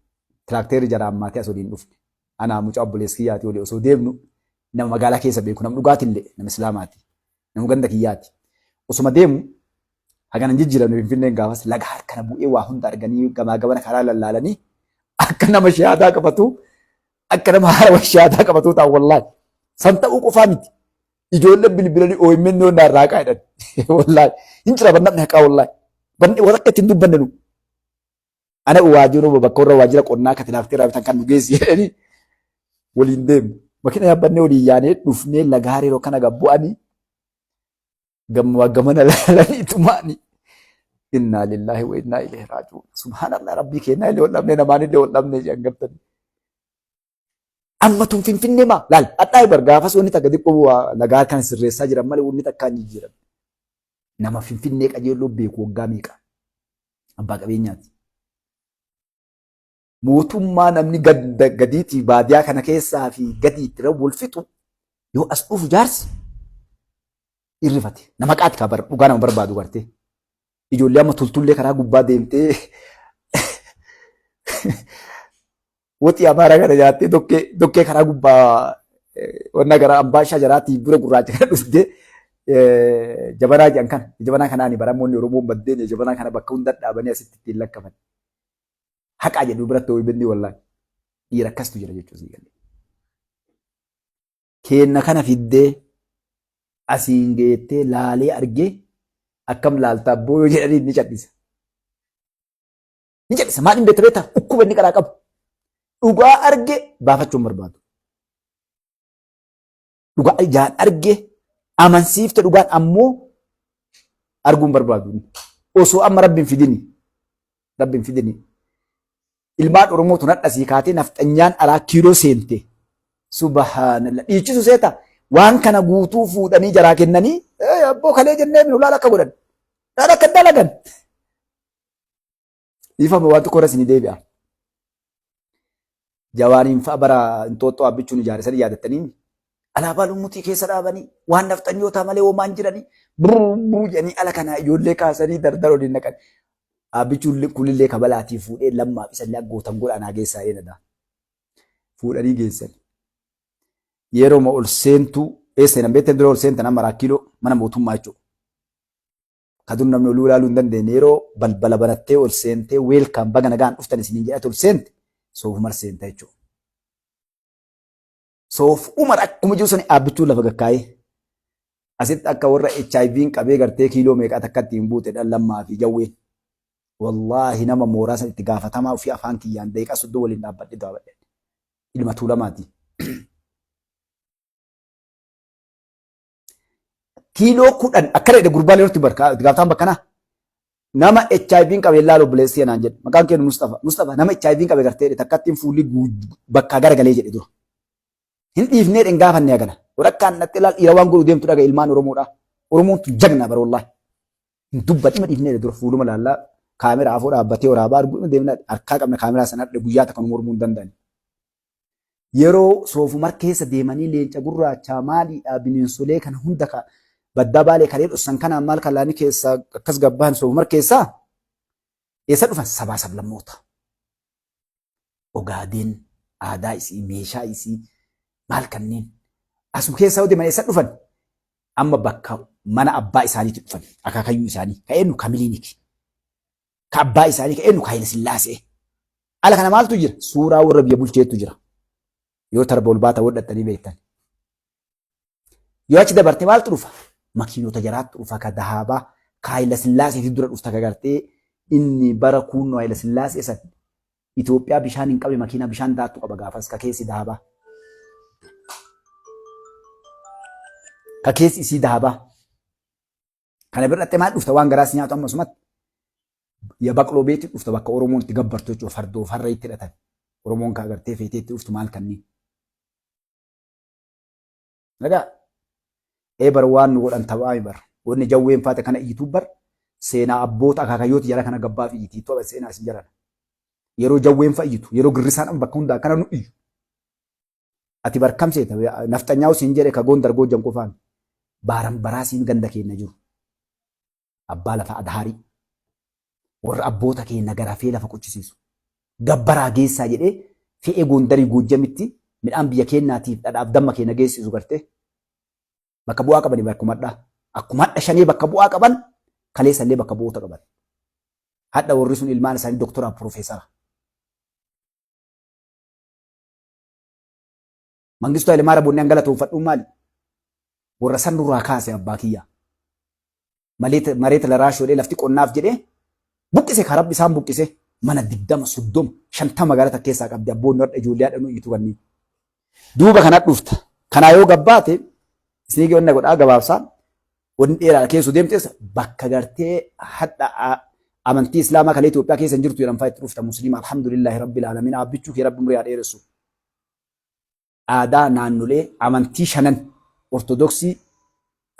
Tiraakteerri jara ammaatee as waliin dhufne. Anaa mucaa obboleessa kiyyaati walii osoo deemnu nama magaalaa keessa beeku nama dhugaatillee nama islaamaati. Nama ganda kiyyaati. Osuma deemu hagana hin jijjiiramne Finfinneen gaafas laga harkana bu'ee waa hunda arganii gamaa gamana karaa lallaalanii akka nama shahaadaa qabatu akka nama haarawa shahaadaa qabatu ta'an wallaahi. San ta'uu qofaa miti. Ijoolleen bilbilanii OMN yoo irraa haqaa jedhan. Wallaahi. Hin jira namni haqaa wallaahi. Banni waan akka ittiin dubbanne nu. Ana waajjira bakka warra waajjira qonnaa akka tilaaftee raabitan kan nu geessi jedhanii waliin deemne. Makina yaabbannee waliin yaanee dhufnee laga hariiroo kana gabbu'anii gammaa gamana laalanii tumaanii. Innaa lillaahi wa innaa ilayhi raaji'uun. Subhaanallah rabbii keenyaa illee wal dhabnee namaan illee wal dhabnee jedhan gartanii. Amma tun Finfinnee maa laal hadhaa bar gaafas wanni takka xiqqoo lagaa kan sirreessaa jiran malee wanni takka hin jijjiiramne. Nama Finfinnee qajeelloo beeku waggaa meeqa abbaa qabeenyaati. Mootummaa namni gadiitii baadiyaa kana keessaa fi gadiitti wal fixu yoo as dhufu jaarsi irrifate. Nama qaati kaa dhugaa nama barbaadu gartee. Ijoollee amma tultullee karaa gubbaa deemtee Woxii amaaraa kana nyaattee dokkee dokkee karaa gubbaa wanna gara ambaashaa jaraatii buna gurraacha kana dhuftee jabanaa jedhan kana jabanaa kana ani baramoonni Oromoon baddeen jabanaa kana bakka hunda dhaabanii asitti ittiin lakkafan. Haqaa jedhu biratti ho'i benni wallaahi dhiira akkastu jira jechuun sii galee. Keenna kana fiddee asiin geettee laalee argee akkam laalta abboo yoo jedhanii ni cal'isa. Ni cal'isa. Maal hin beekta beektaa? Dhukkuba inni qaraa qabu. Dhugaa arge baafachuu hin barbaadu. Dhugaa ijaan arge amansiifte dhugaan ammoo arguu hin barbaadu. Osoo amma rabbi hin fidini. Rabbi hin fidini. Ilmaan Oromoo tun hadha sii kaatee nafxanyaan araa kiiloo seente. Subhaanallah. Dhiichisu seeta. Waan kana guutuu fuudhanii jaraa kennanii abboo kalee jennee laala akka godhan. Laala akka dalagan. Dhiifama waan tokko irra isinii deebi'a. Jawaariin fa'a bara Inxooxxoo Abbichuun ijaare sanii yaadattanii alaabaa lummuxii keessa dhaabanii waan nafxanyootaa malee homaan jiranii burr jedhanii ala kanaa ijoollee kaasanii dardara waliin naqan. Abbichuun kunillee kabalaatii fuudhee lammaaf isallee aggootan godhaa naa geessaa eenadaa. Fuudhanii geessan. Yeroo ol seentu eessa seenan beektan dura ol seentan amma raakkiiloo mana mootummaa jechuudha. Ka dur namni oluu ilaaluu hin dandeenye yeroo balbala banattee ol seentee weelkaam baga nagaan dhuftan isiniin jedhate ol seente Soof Umar seenta jechuudha. Soof Umar akkuma jiru sani dhaabbichuun lafa gakkaa'ee asitti akka warra HIV'n qabee gartee kiiloo meeqaa takkatti hin buute dhan lammaa fi jawween. Wallaahi nama mooraa san itti gaafatamaa ofii afaan kiyyaan daqiiqaa soddoo waliin dhaabbadhe daawwadhe. Ilma tuulamaati. Kiiloo 10 akkana jedhe gurbaan yeroo itti barka itti gaafataan bakkanaa. Nama HIV hin qabe ilaalu obboleessi naan jedhe. Maqaan keenya Mustafa. Mustafa nama HIV hin qabe gartee jedhe takkattiin fuulli bakkaa garagalee jedhe dura. Hin dhiifnee hin gaafanne hagana. Walakkaan natti ilaal dhiira waan godhu deemtu dhaga ilmaan Oromoodha. Oromoon tun jagna bara wallaahi. Hin dubbat dhima dhiifnee dura fuuluma laallaa kaameraa afoo dhaabbatee waraabaa arguu deemna harkaa qabna kaameraa sana guyyaa takka nu mormuu hin danda'ani. Yeroo soofumar keessa deemanii leenca gurraachaa maaliidha bineensolee kana hunda ka baddaa baalee kalee dhossan kanaan maal kallaanii keessaa akkas gabbahan soofumar keessaa eessa dhufan sabaa sablammoota. Ogaadeen aadaa isii meeshaa isii maal kanneen asuma keessa yoo deeman eessa dhufan amma bakka mana abbaa isaaniitti dhufan akaakayyuu isaanii ka eenyu ka Milinik ka abbaa isaanii ka eenyu ka Haayila Sillaasee. Ala kana maaltu jira? Suuraa warra biyya bulcheetu jira. Yoo tarba ol baata wadhattanii beektan. Yoo achi dabarte maaltu dhufa? Makiinota jaraattu dhufa ka dahaabaa ka Haayila Sillaaseeti dura dhufta ka gartee inni bara kuunnoo Haayila Sillaasee san Itoophiyaa bishaan hin qabne makiinaa bishaan daattu qaba gaafas ka keessi dahabaa. Ka keessi isii dahabaa. Kana bira dhattee maal dhufta waan garaa si nyaatu amma sumatti. Ya baqloo beetti dhufta bakka Oromoon itti gabbartu jechuudha fardoo farra itti hidhatan. Oromoon ka agartee feetee itti dhuftu maal kanneen. Nagaa ee bar waan nu godhan taphaami bar. Wanni jawween faate kana iyyituu bar seenaa abboota akaakayyooti jara kana gabbaaf iyyiti toba seenaa isin jarana. Yeroo jawween fa iyyitu yeroo girrisaan amma bakka hundaa akkana nu iyyu. Ati bar kam seeta nafxanyaa siin jedhe ka Gondar Goojjam qofaan baaran baraa siin ganda keenya jiru. Abbaa lafa adhaarii warra abboota keenya garafee lafa qochisiisu. Gabbaraa geessaa jedhee fe'ee Gondarii Goojjamitti midhaan biyya keenyaatiif dhadhaaf damma keenya geessisu gartee. Bakka bu'aa qabani bakkuma hadhaa. Akkuma hadha shanee bakka bu'aa qaban kaleessallee bakka bu'oota qaban. Hadha warri sun ilmaan isaanii doktoraa piroofeesara. Mangistuu Hayilemaariyaam wanni an galatoonfadhuun maali? Warra san nurraa kaase abbaa kiyya. Mareeta laraashoo jedhee lafti qonnaaf jedhee buqqise ka rabbi isaan buqqise mana 20 30 50 magaalaa takka keessaa qabdi abboonni har'a ijoollee haadha nu iyyitu kanneen. Duuba kana dhufta. Kanaa yoo gabbaate isinii wanna godhaa gabaabsaa wanni dheeraadha keessu deemtees bakka gartee hadha amantii islaamaa kalee Itoophiyaa keessa hin jirtu jedhan fa'aa itti dhufta musliima alhamdulillahi rabbil aalamiin abbichuu kee rabbi umurii haa dheeressu. Aadaa naannolee amantii shanan Ortodoksii,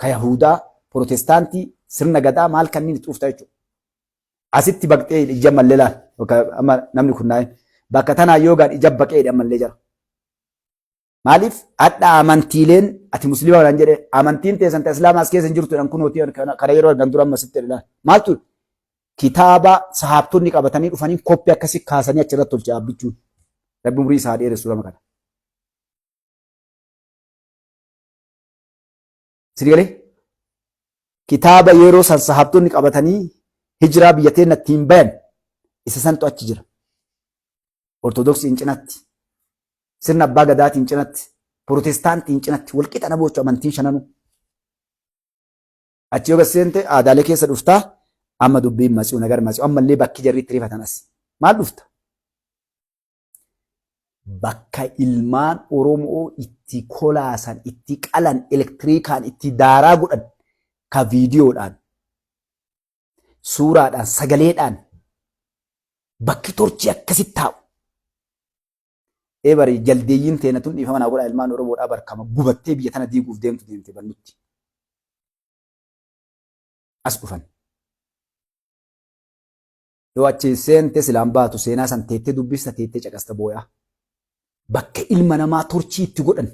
ka Yahudaa, Protestaantii, sirna gadaa maal kanneen itti dhufta jechuudha. Asitti baqxee ija mallee laal bakka amma namni kun naa'in bakka tanaa yoo gaan ija baqee hidhe ammallee jara. Maaliif hadha amantiileen ati musliima waan jedhe amantiin teessan ta islaamaa as keessa hin jirtu jedhan kunooti kana yeroo argan dura amma sitti jedha. Maaltu kitaaba sahaabtonni qabatanii dhufanii koppii akkasii kaasanii achirratti tolche abbichuun. Rabbi umurii isaa dheeressu lama kana. Sini galee? Kitaaba yeroo san sahaabtonni qabatanii hijiraa biyya teenna ittiin bayan isa santu achi jira. Ortodoksiin cinatti, sirna abbaa gadaatiin cinatti, pirootestaantiin cinatti walqixa na boochu amantiin shananuu. Achi yoo seente aadaalee keessa dhuftaa amma dubbiin matsi'u nagar matsi'u ammallee bakki jarri itti rifatan as. Maal dhufta? Bakka ilmaan Oromoo itti kolaasan, itti qalan, elektiriikaan itti daaraa godhan ka viidiyoodhaan, suuraadhaan, sagaleedhaan bakki torchii akkasitti taa'u. Ee bari jaldeeyyiin teena tun dhiifama naa godhaa ilmaan Oromoodhaa barkama gubattee biyya tana diiguuf deemtu deemte bannutti. As dhufan. Yoo achi seente silaan baatu seenaa san teettee dubbista teettee caqasta booyaa. Bakka ilma namaa torchii itti godhan.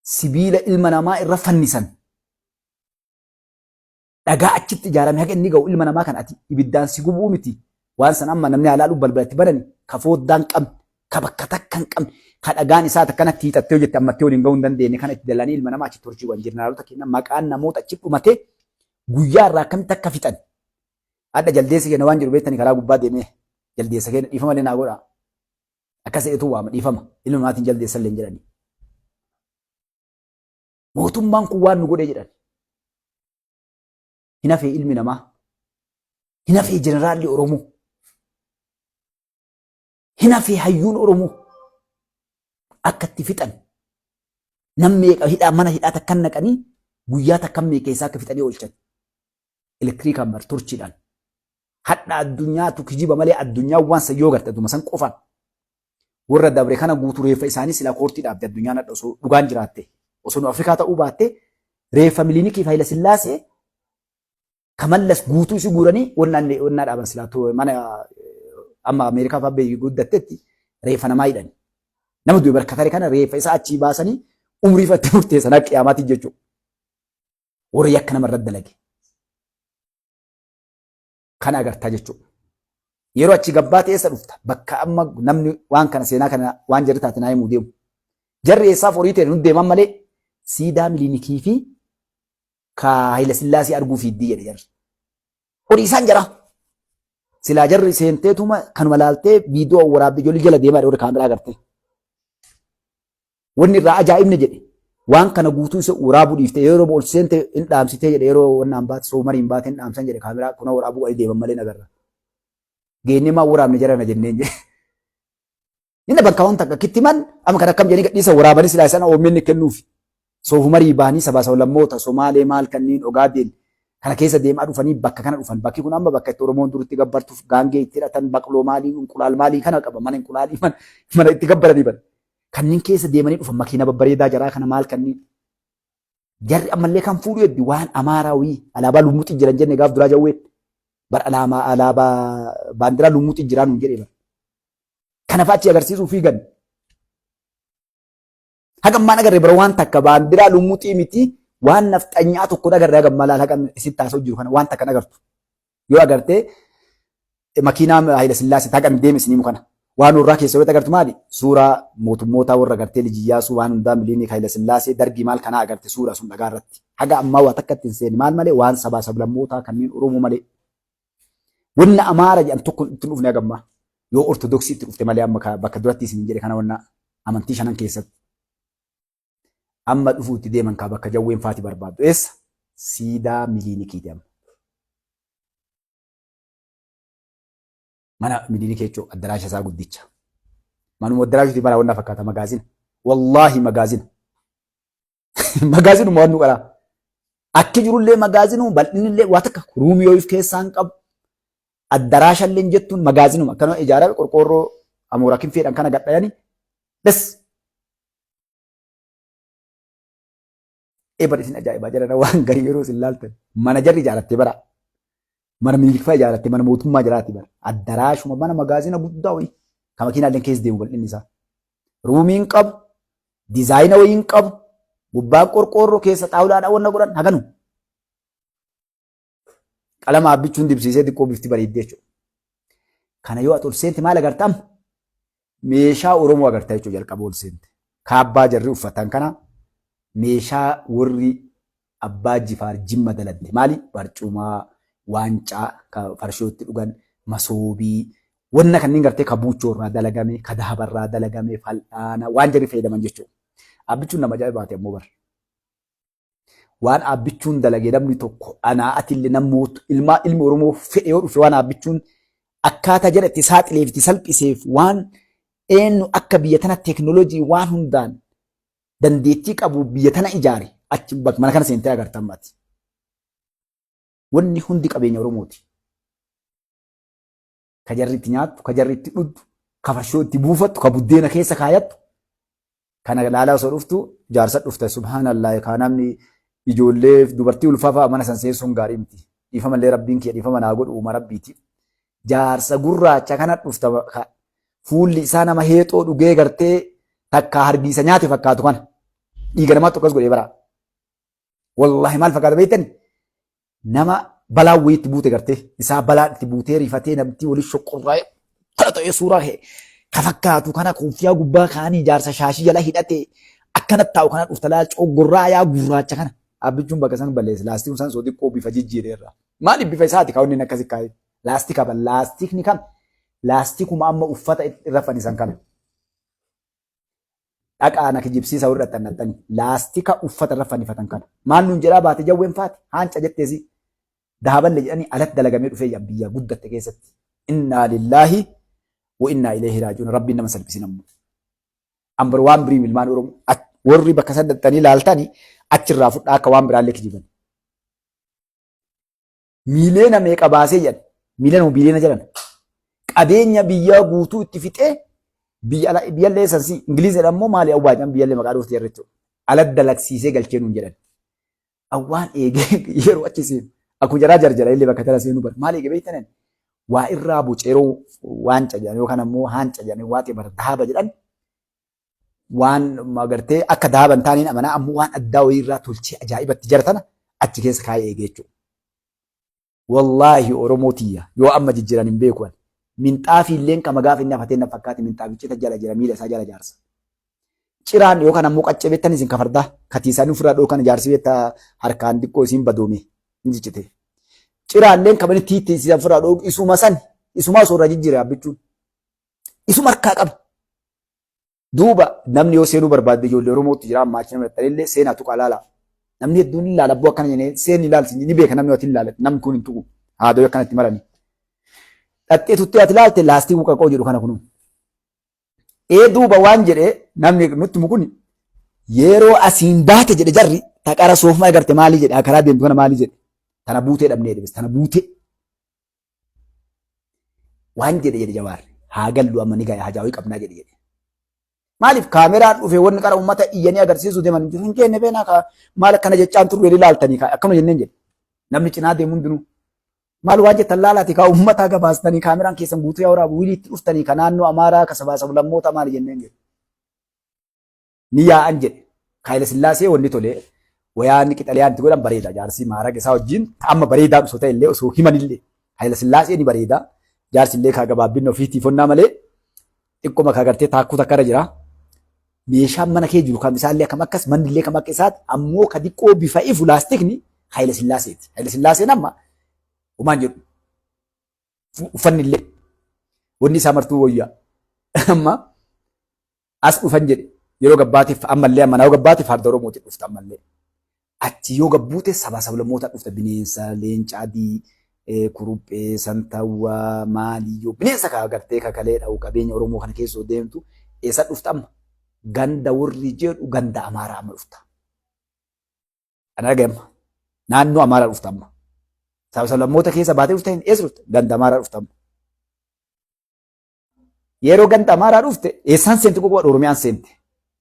Sibiila ilma namaa irra fannisan. Dhagaa achitti ijaarame haga inni ga'u ilma namaa kan ati ibiddaan si gubuu miti. Waan san amma namni alaa balbala itti banani ka fooddaan qabne ka bakka takka hin qabne ka dhagaan isaa takkanatti hiixattee hojjette ammattee waliin ga'uu hin dandeenye kana itti dalanii ilma namaa achi torchii godhan jeneraalota keenya maqaan namoota achi dhumatee guyyaa irraa akkamitti akka fixan. Hadha jaldeessi keenya waan jiru beektanii karaa gubbaa deemee jaldeessa keenya dhiifama illee naa godhaa. Akkas jedhetu waama dhiifama ilma namaatiin jaldeessa illee hin jedhani. Mootummaan kun waan nu godhee jedhan. Hin hafee ilmi namaa. Hin hafee jeneraalli Oromoo. Hin hafee hayyuun Oromoo. Akka itti fixan. Nam meeqa hidhaa mana hidhaa takkan naqanii guyyaa takkan meeqa keessaa akka fixanii oolchan. Elektiriikaan bar torchiidhaan. Hadha addunyaatu kijiba malee addunyaan waan san yoo garte adduma san qofaan. Warra dabre kana guutuu reeffa isaanii silaa koortii dhaabde addunyaan hadha osoo dhugaan jiraatte. Osoo nu Afrikaa ta'uu baatte reeffa Milinikii fi Hayila Sillaasee ka Mallas guutuu isi guuranii wannaa dhaaban silaa mana amma Ameerikaa fa'aa biyyi guddattetti reeffa namaa hidhani. Nama du'e barka tare kana reeffa isaa achii baasanii umrii fatti murteessan akka qiyaamaatti jechuudha. Warri yakka nama irratti dalage. Kana agartaa jechuudha. Yeroo achi gabbaate eessa dhufta? Bakka amma namni waan kana seenaa kana waan jarri taate naa himuu deemu. Jarri eessaaf horii ta'e nu deeman malee siidaa Milinikii fi ka Hayila Sillaasee arguu fiiddii jedhe jarri. Horii isaan jara. Silaa jarri seenteetuma kanuma laaltee viidiyoo waraabde ijoollee jala deemaa warri kaameraa agartee. Wanni irraa ajaa'ibne jedhe waan kana guutuu isa waraabuu dhiifte yeroo ol seente hin dhaamsitee jedhe yeroo wannaan baate soomariin baate hin dhaamsan jedhe kaameraa kuna waraabuu wayii deeman malee nagarra. Geennee maa waraabne jarana jenneen jedhe. Inni bakka waan takka kitti man amma kan akkam jedhanii gadhiisa waraabanii silaa isaan OMN kennuufi. Soofumarii bahanii sabaa sablammoota Somaalee maal kanneen Ogaadeen kana keessa deemaa dhufanii bakka kana dhufan. Bakki kun amma bakka itti Oromoon dur itti gabbartuuf gaangee itti hidhatan baqloo maalii inqulaal maalii kana qaba mana inqulaalii mana itti gabbaranii bara. Kanneen keessa deemanii dhufan makiina babbareedaa jaraa kana maal kanneen. Jarri ammallee kan fuudhu heddi waan Amaaraawii alaabaa lummuxii jiran jenne gaaf duraa jawween. Bar alaabaa baandiraa lummuxii jiraa nuun jedhee bar. Kana fa'aa achi agarsiisuu fiigan. Haga ammaan agarre bara waan takka baandiraa lummuxii miti waan nafxanyaa tokko agarre haga ammaa laal haga isin taasisuu jiru kana waan takka agartu. Yoo agartee makiinaa Hayila Sillaasee haga deeme isinii kana. Waan warraa keessa yoo agartu maali? Suuraa mootummootaa warra agartee Liji Iyyaasuu waan hundaa Miliinik Hayila Sillaasee dargii maal kanaa agarte suuraa sun dhagaa irratti. Haga ammaa waa takka ittiin seenne maal malee waan sabaa sablammootaa kanneen Oromoo malee. Wanna Amaara jedhan tokko itti dhufne haga ammaa. Yoo Ortodoksii itti dhufte malee amma bakka duratti isin jedhe kana wanna amantii shanan keessatti. Amma dhufuu itti deeman kaa bakka jawween faati barbaaddu. Eessa? Siidaa Miliinikiiti amma. Mana Miliinikii jechuun addaraasha isaa guddicha. Manuma addaraashuti bara wanna fakkaata magaazina. Wallaahi magaazina. Magaazinuma waan nu qaraa. Akki jirullee magaazinuma bal'inillee waa takka ruumii yoo if keessaa hin qabu. Addaraashallee jettuun magaazinuma akkanuma ijaarame qorqoorroo amoora kinfeedhaan kana gadhayani. Bes. Eebar isin ajaa'ibaa jedhana waan garii yeroo isin laaltan. Mana jarri ijaaratte bara. Mana Minilik fa'aa ijaaratte mana mootummaa jiraatti bara. Addaraashuma mana magaazina guddaa wayii. Kan makiinaalleen keessa deemu bal'inni isaa. Ruumiin qabu, dizaayina wayii hin qabu, gubbaan qorqoorroo keessa xaawulaadhaan wanna godhan haganu. Qalama abbichuun dibsiisee xiqqoo bifti bareeddee jechuudha. Kana yoo ati ol seente maal agarta amma? Meeshaa Oromoo agarta jechuudha jalqaba ol seente. Kaabbaa jarri uffatan kana meeshaa warri abbaa jifaar jimma daladde maali? Barcumaa, waancaa ka farshoo itti dhugan, masoobii, wanna kanneen gartee ka buuchoo irraa dalagame, ka dahaba irraa dalagame, fal'aana waan jarri fayyadaman jechuudha. Abbichuun nama ajaa'ibaati ammoo bara. Waan Abbichuun dalage namni tokko anaa atillee namoota ilmaa ilmi Oromoo fedhe yoo dhufe waan Abbichuun akkaataa jala itti saaxileef itti salphiseef waan eenyu akka biyya tana teekinooloojii waan hundaan dandeettii qabu biyya tana ijaare achi bakka mana kana seentee agarta ammaati. Wanni hundi qabeenya Oromooti. Ka jarri itti nyaattu, ka jarri itti dhugdu, ka farshoo itti buufattu, ka buddeena keessa kaayattu. Kana laalaa osoo dhuftu jaarsa dhufta subhaanallah kaa namni ijoollee dubartii ulfaafaa mana san seensuun gaarii miti. Dhiifamallee rabbiin kiyya dhiifama naa godhu uuma rabbiiti. Jaarsa gurraacha kana dhufta fuulli isaa nama heexoo dhugee gartee takkaa hargiisa nyaate fakkaatu kana. Dhiiga namaatti akkas godhee bara. Wallaahi maal fakkaata beektan? Nama balaa wayiitti buute gartee isaa balaa itti buutee rifatee namtii waliin shoqqorraa'ee kana ta'ee suuraa ka'e ka fakkaatu kana kooffiyaa gubbaa kaanii jaarsa shaashii jala hidhate akkana taa'u kana dhufta laal coggorraa yaa gurraacha kana. Abbichuun bakka san balleesse laastiin san soo xiqqoo bifa jijjiireerra. Maaliif bifa isaati kaawwanni akkasi kaa'e? Laastika ban laastikni kam laastikuma amma uffata irra fannisan kana. Dhaqaa na kijibsiisa warri dhaqxan dhaqxani. Laastika uffata irra fannifatan kana. Maal nuun jedhaa baate jawween faati haanca jetteesi. Dahaballe jedhanii alatti dalagamee dhufee jedhan biyya guddatte keessatti. Innaa lillaahi wa innaa ilayhi raaji'uun. Rabbiin nama salphisin ammoo. Ambar waan birii ilmaan Oromoo warri bakka san dhaqxanii laaltani achirraa fudhaa akka waan biraallee kijiban. Miiliyoona meeqa baasee jedhan. Miiliyoona moo biiliyoona jedhan. Qabeenya biyyaa guutuu itti fixee biyya ala biyyallee sansi Ingiliiz jedhan immoo maali awwaa jedhan biyyallee maqaa dhoofte jarri jechuudha. Ala dalagsiisee galchee nuun jedhan. Awwaan eegee yeroo achi seenu akkuma jaraa jarjara illee bakka tana seenu bara maal eegee beektanan waa irraa boce yeroo waanca jedhan yookaan ammoo haanca jedhan waa ta'e bara daaba jedhan waan agartee akka daaba hin taaneen amanaa ammoo waan addaa wayii irraa tolchee ajaa'ibatti jara tana achi keessa kaayee eegee jechuudha. Wallaahi Oromoo tiyya yoo amma jijjiran hin beeku ani. Minxaafii illeen kama gaafa inni hafatee na fakkaate minxaafichi jala jira miila isaa jala jaarsa. Ciraan yookaan ammoo qaccee beektan isin kafardaa katiisaanii ofirraa dhookan jaarsi beektaa harkaan xiqqoo isiin badoome ni ciccite. Ciraalleen kabani tiitti isin ofirraa dhooku isuma san isumaa osoo irraa jijjiire abbichuun. Isuma harkaa qaba. Duuba namni yoo seenuu barbaadde ijoollee Oromootti jira amma achi nama illee seenaa tuqaa laala. Namni hedduun ni ilaala abboo akkana jennee seen ilaalti ni beeka namni ati ilaala namni kun hin tuqu haadoo akkanatti marani. Dhattee tuttee ati ilaalte laastii qaqoo jedhu kana kunuu. Ee duuba waan jedhe namni nutti himu kun yeroo asiin baate jedhe jarri taqara soofuma agarte maalii jedhe karaa deemtu kana maalii jedhe tana buutee dhabnee jedhe tana buutee. Waan jedhe jedhe jawaarri haa gallu amma ni gaya hajaawii qabnaa jedhe jedhe. Maaliif kaameraan dhufe wanni qara uummata iyyanii agarsiisuu deeman hin jiru hin jenne beenaa kaa maal akkana jechaan turre ilaaltanii kaa akkuma jenneen jedhe. Namni cinaa deemu hundinuu maal waan jettan laalaati kaa uummataa gabaastanii kaameraan keessan guutuu yaa waraabu wiliitti dhuftanii ka naannoo Amaaraa ka sabaa sablammoota maali jenneen jedhe. Ni yaa'an jedhe. Haayila Sillaasee wanni tole wayaan qixaliyaan itti godhan bareeda jaarsi maaraga isaa wajjin amma bareedaa osoo ta'e illee osoo himan illee Haayila Sillaasee ni bareeda jaarsi illee kaa gabaabbinna ofiitii fonnaa malee xiqqoma kaa gartee taakkuu takka irra jira. Meeshaan mana kee jiru kan isaallee akkam akkas manni illee kam akka isaati ammoo ka diqqoo bifa ifu laastikni Haayila Sillaaseeti. Haayila Sillaaseen amma homaan jedhu uffanni illee wanni isaa martuu wayyaa amma as dhufan jedhe yeroo gabbaateef ammallee amma yoo gabbaate farda Oromooti dhufta ammallee. Achi yoo gabbuute sabaa sablammoota dhufta bineensa leenca adii kuruphee santawwaa maaliyyoo bineensa kaa gartee kakalee dha'u qabeenya Oromoo kana keessa yoo deemtu eessa dhufta amma ganda warri jedhu ganda Amaaraa amma dhufta. Ana dhagaye amma naannoo Amaaraa dhufta amma. Saba sablammoota keessa baatee dhufta eessa dhufta ganda Amaaraa dhufta amma. Yeroo ganda Amaaraa dhufte eessaan seente qofa Oromiyaan seente.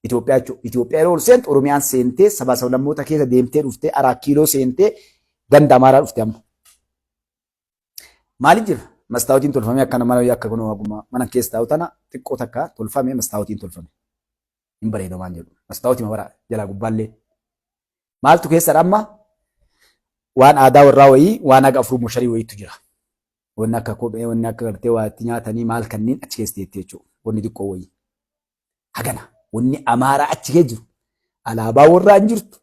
Itoophiyaa jechuudha. Itoophiyaa yeroo ol seentu Oromiyaan seentee sabaa sablammoota keessa deemtee dhuftee Araa Kiiloo seentee ganda Amaaraa dhufte amma. Maali jira? Mastaawotiin tolfamee akkana mana akka kunoo akkuma mana keessa taa'u tana xiqqoo takka tolfame mastaawotiin tolfame. Hin bareeda waan jedhu. Mastaawotii mabara jalaa gubbaallee. Maaltu keessadha amma? Waan aadaa warraa wayii waan haga afur mosharii wayiitu jira. Wanni akka kophee, wanni akka gartee waa itti nyaatanii maal kanneen achi keessa teetti jechuudha. Wanni xiqqoo wayii. Hagana wanni Amaaraa achi keessa jiru. Alaabaa warraa hin jirtu.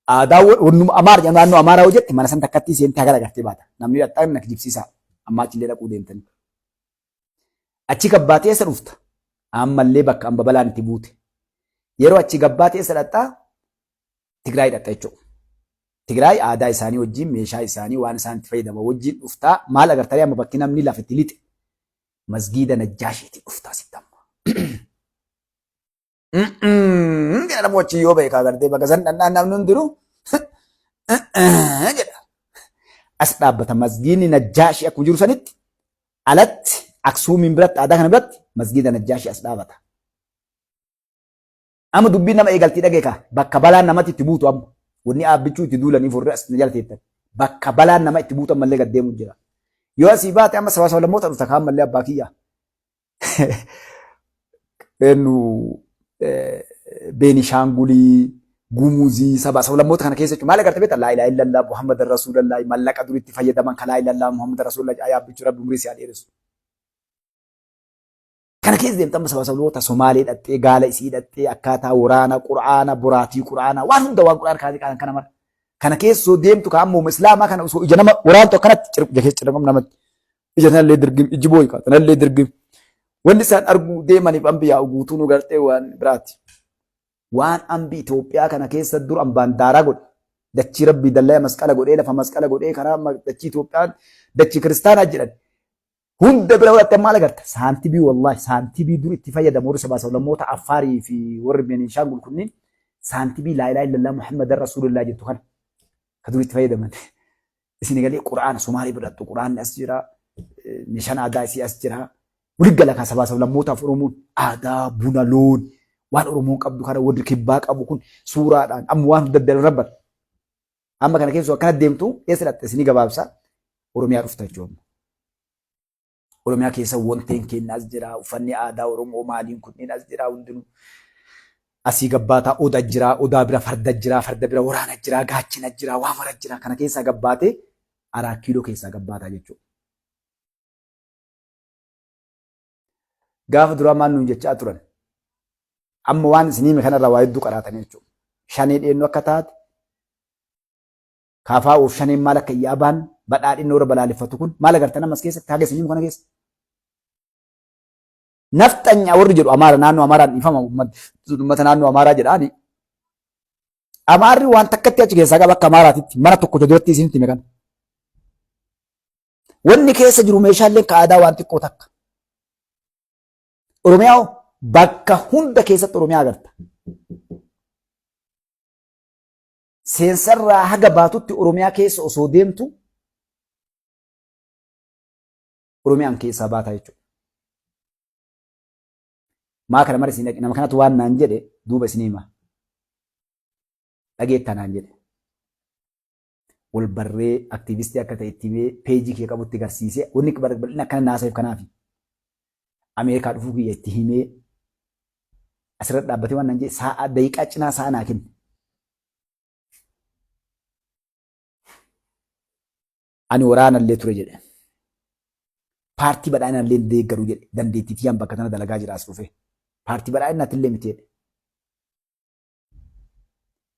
Aadaa wannuma Amaara jedhamu naannoo Amaaraa hojjette mana san takkatti seentee hagana gartee baata. Namni dhaqxaan na kijibsiisaa. Ammaa achillee dhaquu deemtanii. Achi gabbaatee eessa dhufta? Ammallee bakka amba balaan itti buute. Yeroo achi gabbaatee eessa dhaqxaa? Tigraay dhaqxa jechuudha. Tigraay aadaa isaanii wajjin meeshaa isaanii waan isaan itti fayyadaman wajjin dhuftaa maal agartanii amma bakki namni lafa itti lixe masgiida Najjaashiitti dhuftaa sitti amma. Jedha namni achi yoo beekaa agartee bakka san dhandhaan namni hundinuu jedha. As dhaabbata masgiidni Najjaashii akkuma jiru sanitti alatti Aksuumiin biratti aadaa kana biratti masgiida Najjaashii as dhaabata. Amma dubbiin nama eegaltii dhagee kaa bakka balaan namatti itti buutu amma wanni aabbichuu itti duulaniif warri as na jala teettan bakka balaan nama itti buutu ammallee gad deemu jira. Yoo asii baate amma sabaa sablammoota dhufta kaan mallee abbaa kiyyaa. Eenyu Beenishaangulii Gumuzii sabaa sablammoota kana keessa jechuun maal agarte beektaa laa ilaaha illallah Muhammad Rasuulallah mallaqa duritti fayyadaman ka laa ilaaha illallah Muhammad Rasuulallah ayaa aabbichuu rabbi umurii si haa dheeressu. Kana keessa deemte amma saba sabloota Somaalee dhattee gaala isii dhattee akkaataa waraana qur'aana boraatii qur'aana waan hunda waan qur'aana kaasee qaalan kana mara. Kana keessa deemtu ka ammoo islaamaa kana osoo ija nama waraantu akkanatti ija keessa cirqam namatti. Ija tanallee dirgim iji booyi kaa tanallee dirgim. Wanni isaan arguu deemaniif ambi yaa'u guutuu nu gartee waan biraati. Waan ambi Itoophiyaa kana keessa dur ambaan daaraa godhe. Dachii rabbii dallaya masqala godhee lafa masqala godhee karaa dachii Itoophiyaan dachii kiristaanaa jedhan. Hunda bira godhatte maal agarta? Saantibii wallaahi saantibii dur itti fayyadamu warri sabaa sablammoota Affaarii fi warri Beenishaangul kunniin saantibii laa ilaaha illallah Muhammadan Rasuulillah jettu kana ka dur itti fayyadaman. Isin galee Qur'aana Somaalee birattu Qur'aanni as jira, meeshaan aadaa isii as jira. Waliin gala kan sabaa sablammootaaf Oromoon aadaa, buna, loon waan Oromoon qabdu kana warri kibbaa qabu kun suuraadhaan amma waan hunda daddala rabban. Amma kana keessoo akkana deemtu eessa dhaqxe isinii gabaabsa Oromiyaa dhufta jechuudha. Oromiyaa keessa wanteen keenya as jira, uffanni aadaa Oromoo maaliin kunneen as jira hundinuu. Asii gabbaataa oda jira, odaa bira farda jira, farda bira waraana jira, gaachina jira, waa mara jira. Kana keessaa gabbaatee araa kiiloo keessaa gabbaataa jechuudha. Gaafa duraa maal nuun jechaa turan? Amma waan isin hime kanarraa waa hedduu qaraatanii jechuudha. Shanee dheennuu akka taate, KFOf shaneen maal akka iyyaa baan badhaadhinni warra balaaleffatu kun maal agartan ammas keessatti haga isin himu kana keessa. Nafxanyaa warri jedhu Amaara naannoo Amaaraan dhiifama uummata naannoo Amaaraa jedhaani. Amaarri waan takkatti achi keessaa qaba akka Amaaraatitti mana tokko duratti isinitti hime kana. Wanni keessa jiru meeshaaleen ka aadaa waan xiqqoo takka. Oromiyaa hoo bakka hunda keessatti Oromiyaa agarta. Seensarraa haga baatutti Oromiyaa keessa osoo deemtu Oromiyaan keessaa baataa jechuudha. Maa kana mara isin nama kanatu waan naan jedhe duuba isin hima. Dhageettaa naan jedhe. Wal barree aktiivistii akka ta'e itti himee peejii kee qabutti garsiisee wanni bal'ina akkana naasaif kanaafi. Ameerikaa dhufuu kiyya itti himee asirra dhaabbatee waan naan jedhe sa'a daqiiqaa cinaa sa'a naa kenne. Ani waraanallee ture jedhe. Paartii badhaadhinallee hin deeggaru jedhe. Dandeettii tiyyaan bakka tana dalagaa jira as dhufee. Paartii badhaadhinaatillee miti jedhe.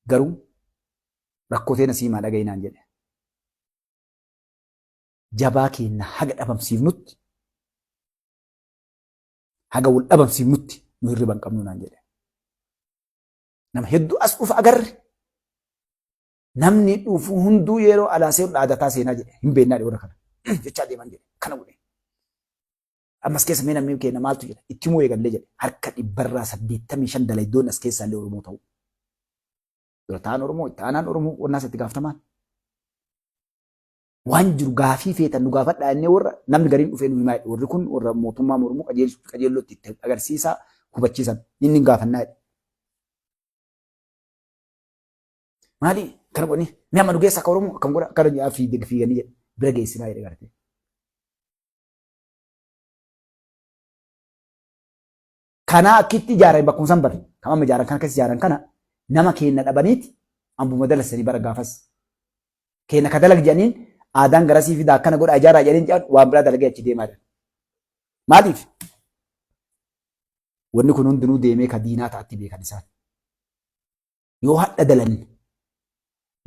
Garuu rakkoo teena siimaa dhaga'i naan jedhe. Jabaa keenna haga dhabamsiifnutti haga wal dhabamsiifnutti nu hirriba hin qabnu naan jedhe. Nama hedduu as dhufa agarre. Namni dhufu hunduu yeroo alaa seenu dhaadataa seenaa jedhe. Hin beennaa warra kana. Jechaa deeman jedhe. Kana godhe. Ammas keessa mee namni keenya maaltu jira? Itti himuu eegallee jedhe. Harka 85% dalaydoonni as keessaa illee Oromoo ta'u. Dura ta'an Oromoo, itti aanaan Oromoo, wannaas itti gaafatamaan. Waan jiru gaafii feetan nu gaafadhaa jennee warra namni gariin dhufee nu himaa jedhe. Warri kun warra mootummaa mormuu qajeellootti itti agarsiisaa hubachiisan. Inni hin gaafannaa jedhe. Maali kana godhanii mee amma nu geessa akka Oromoo akkam godha akkana jedhaa fiiganii jedhe bira geessinaa jedhe gartee. Kanaa akkitti ijaaran bakkuma san bare kan amma ijaaran kan akkas ijaaran kana nama keenna dhabaniiti ambuma dalasanii bara gaafas. Keenna ka dalag jedhaniin aadaan garasii fidaa akkana godhaa ijaaraa jedhaniin jedhan waan biraa dalagee achi deemaa jiran. Maaliif? Wanni kun hundinuu deemee ka diinaa ta'atti beekan isaan. Yoo hadha dalanne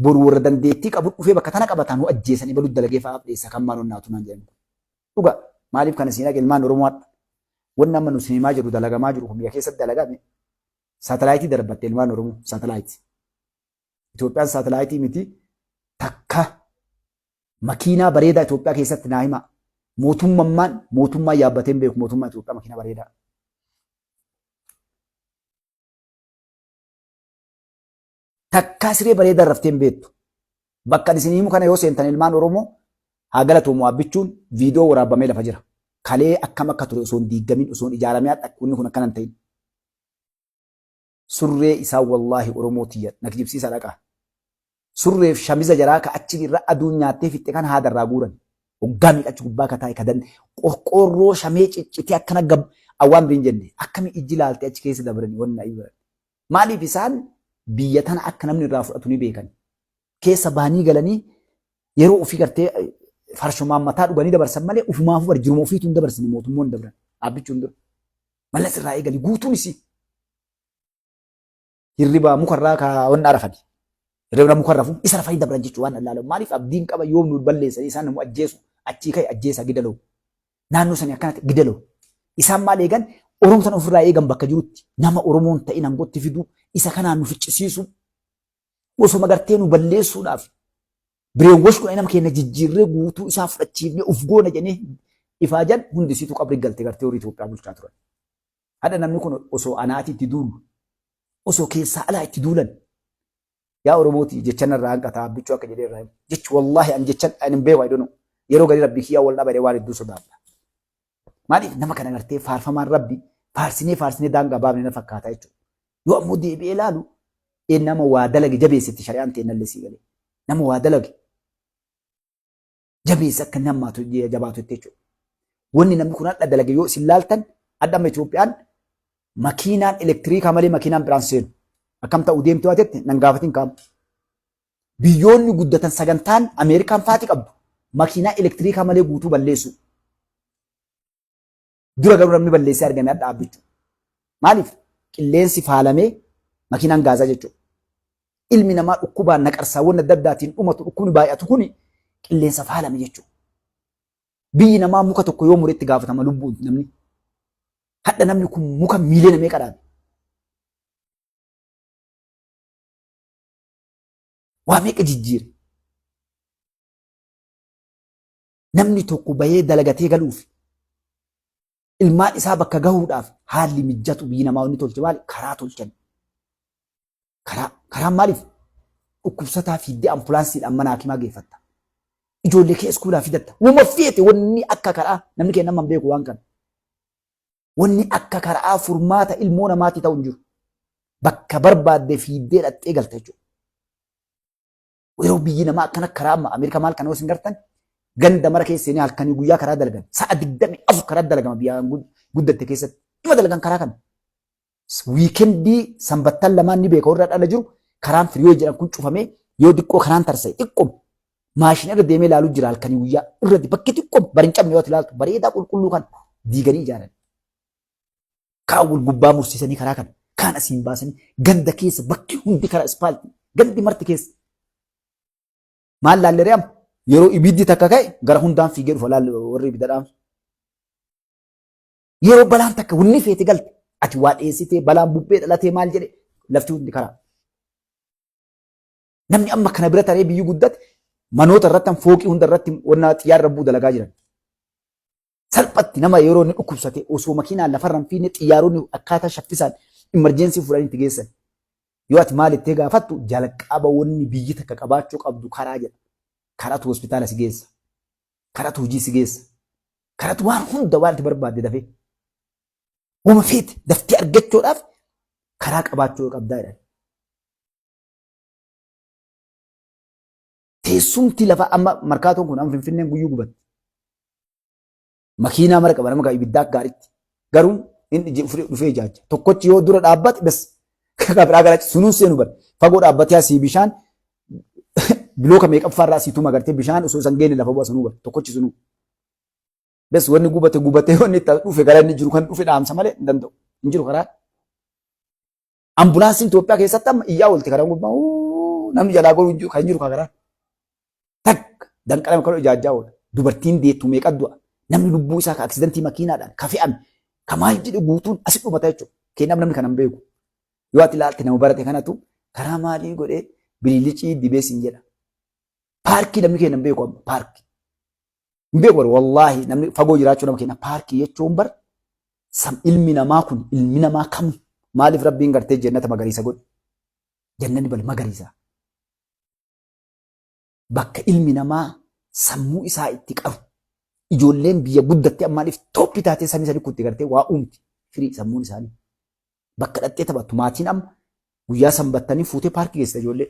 boru warra dandeettii qabu dhufee bakka tana qabataa nu ajjeesanii balu dalagee fa'aaf dheessa kan maal onnaatu naan jedhan. Dhuga maaliif kana siin dhaqe ilmaan Oromoo hadha. Wanni amma nu sinimaa jiru dalagamaa jiru kun biyya keessatti dalagame saatalaayitii darbatte ilmaan Oromoo saatalaayitii. Itoophiyaan saatalaayitii miti takka makiinaa bareedaa Itoophiyaa keessatti naa himaa. Mootummaan mootummaa yaabbatee hin beeku mootummaa Itoophiyaa makiinaa bareedaa. Takkaa siree bareedaa raftee hin beektu. Bakka ani isin himu kana yoo seentan ilmaan Oromoo haa galatoomu abbichuun viidiyoo waraabamee lafa jira. Kalee akkam akka ture osoo hin diigamin osoo hin ijaaramee hadha wanni kun akkana hin ta'in. Surree isaa wallaahi Oromoo tiyya na kijibsiisa dhaqaa. Surreef shamiza jaraa ka achi irra aduun nyaattee fixxe kana haada irraa guuran. Waggaa meeqa achi gubbaa ka taa'e ka dan qorqoorroo shamee ciccitee akkana gab awwaan biriin jenne akkami ijji laaltee achi keessa dabrani wanna ibran. Maaliif isaan biyya tana akka namni irraa fudhatu ni beekan. Keessa baanii galanii yeroo ofii gartee farshumaan mataa dhuganii dabarsan malee ufumaafuu bar jiruma ofiitu hin dabarsine mootummoon dabran dhaabbichuun dura. Mallas irraa eegali guutuun isii. Hirriba mukarraa ka wanna rafani. Hirriba muka rafu isa rafanii dabran jechuun waan allaalamu. Maaliif abdiin qaba yoom nu balleessanii isaan nu ajjeesu achii ka'e ajjeesa gidaloo. Naannoo sanii akkanatti gidaloo. Isaan maal eegan Oromoo sana ofirraa eegan bakka jirutti nama Oromoon ta'in aangootti fiduu isa kanaan nu ficcisiisu osoo gartee nu balleessuudhaaf bireenwash godhanii nama keenya jijjiirree guutuu isaa fudhachiifnee of goona jedhanii ifaajan hundisiitu qabri galte gartee horii Itoophiyaa bulchaa turan. Hadha namni kun osoo anaati itti duulu, osoo keessaa alaa itti duulan. Yaa Oromooti jecha narraa hanqata abbichuu akka jedhee irraa himu. Jechi wallaahi an jechan an hin beeku I don't know. Yeroo gadi rabbii kiyyaa wal dhabade waan hedduu sodaadha. Maaliif nama kana gartee faarfamaan rabbi faarsinee faarsinee daangaa baafne na fakkaata jechuudha. Yoo ammoo deebi'ee ilaalu nama waa dalage jabeessetti shari'aan teennallee sii galee. Nama waa dalage jabeesse akka inni hammaatu jabaatu itti jechuudha. Wanni namni kun hadha dalage yoo isin laaltan hadha amma Itoophiyaan makiinaan elektiriikaa malee makiinaan biraan seenu. Akkam ta'u deemtu haa jette nan gaafatin kaam. Biyyoonni guddatan sagantaan Ameerikaan faati qabdu makiinaa elektiriikaa malee guutuu balleessu. Dura garuu namni balleessee argame hadha dhaabbichu. Maaliif? Qilleensi faalamee makiinaan gaazaa jechuudha. Ilmi namaa dhukkubaan naqarsaawwan adda addaatiin dhumatu dhukkubni baay'atu kuni qilleensa faalame jechuudha. Biyyi namaa muka tokko yoo mure itti gaafatama lubbuun namni. Hadha namni kun muka miiliyoona meeqa dhaabe? Waa meeqa jijjiire? Namni tokko bahee dalagatee galuuf ilmaan isaa bakka gahuudhaaf haalli mijjatu biyyi namaa wanni tolche maali? Karaa tolchan. Karaa karaan maaliif? Dhukkubsataa fiiddee ambulaansiidhaan mana hakimaa geeffatta. Ijoollee kee iskuulaa fidatta. Wuma feete wanni akka karaa namni keenya nama hin beeku waan kana. Wanni akka karaa furmaata ilmoo namaatii ta'u hin jiru. Bakka barbaadde fiiddee dhaqxee galta jechuudha. Yeroo biyyi namaa akkana karaa amma Ameerikaa maal kana yoo isin gartan ganda mara keessa seenee halkanii guyyaa karaa dalagan sa'a 24 karaa dalagama biyya guddatte keessatti ima dalagan karaa kana. Wiikendii sanbattan lamaan ni beeka warra dhala jiru karaan firiyoo jedhan kun cufamee yoo xiqqoo karaan tarsa'e xiqqoo maashina irra deemee ilaaluu jira halkanii guyyaa irratti bakki xiqqoo bari hin cabne yoo ati ilaaltu bareedaa qulqulluu kan diiganii ijaaran. Kaan wal gubbaa mursiisanii karaa kana kaan asiin baasanii ganda keessa bakki hundi karaa ispaaltii gandi marti keessa. Maal laallee amma yeroo ibiddi takka ka'e gara hundaan fiigee dhufa laalle warri ibidda dhaamsu. Yeroo balaan takka wanni feete galte ati waa dheessitee balaan bubbee dhalatee maal jedhe lafti hundi karaa. Namni amma kana bira taree biyyi guddate manoota irratti fooqii hunda irratti wanna xiyyaarra bu'u dalagaa jiran. Salphatti nama yeroo inni dhukkubsate osoo makiinaan lafarra hin fiinne xiyyaaronni akkaataa shaffisaan imarjeensii fuudhanii itti geessan. Yoo ati maal ittee gaafattu jalqaba wanni biyyi takka qabaachuu qabdu karaa jedha. Karatu hospitaala si geessa. Karatu hojii si geessa. Karatu waan hunda waan ati barbaadde dafee. Wama feete daftee argachuudhaaf karaa qabaachuu qabdaa jedhan. Teessumti lafa amma markaatoon kun amma Finfinneen guyyuu gubatti. Makiinaa mara qaba nama gaa ibiddaa akka gaariitti. Garuu inni dhufee ijaajja. Tokkochi yoo dura dhaabbate bas kakaa biraa gara sunuun seenu bara. Fagoo dhaabbatee asii bishaan bilooka meeqaffaa irraa asii tuma gartee bishaan osoo isan geenne lafa bu'a sunuu bara. Tokkochi sunuu. Bes wanni gubate gubatee wanni itti dhufe gara inni jiru kan dhufe dhaamsa malee hin danda'u. Hin jiru karaa. Ambulaansiin Itoophiyaa keessatti amma iyyaa oolti karaa gubbaa namni jalaa godhu kan jiru karaa. Takka danqarame kan ijaajjaa oola. Dubartiin deettu meeqa du'a. Namni lubbuu isaa ka aksidantii makiinaadhaan ka fe'ame ka maal jedhe guutuun asi dhumata jechuudha. Keenyaaf namni kana hin beeku. Yoo ati ilaalte nama barate kanatu karaa maalii godhee bililicii dibee siin jedha. Paarkii namni keenya hin beeku amma paarkii. Hin beeku bar wallaahi namni fagoo jiraachuu nama keenya paarkii jechuun bar sam ilmi namaa kun ilmi namaa kamu maaliif rabbiin gartee jannata magariisa godhe. Jannanni bal magariisa. Bakka ilmi namaa sammuu isaa itti qabu. Ijoolleen biyya guddatte ammaaliif tooppi taatee samii sanii kutti gartee waa uumti firii sammuun isaanii. Bakka dhattee taphattu maatiin amma guyyaa sanbattanii fuutee paarkii geessita ijoollee.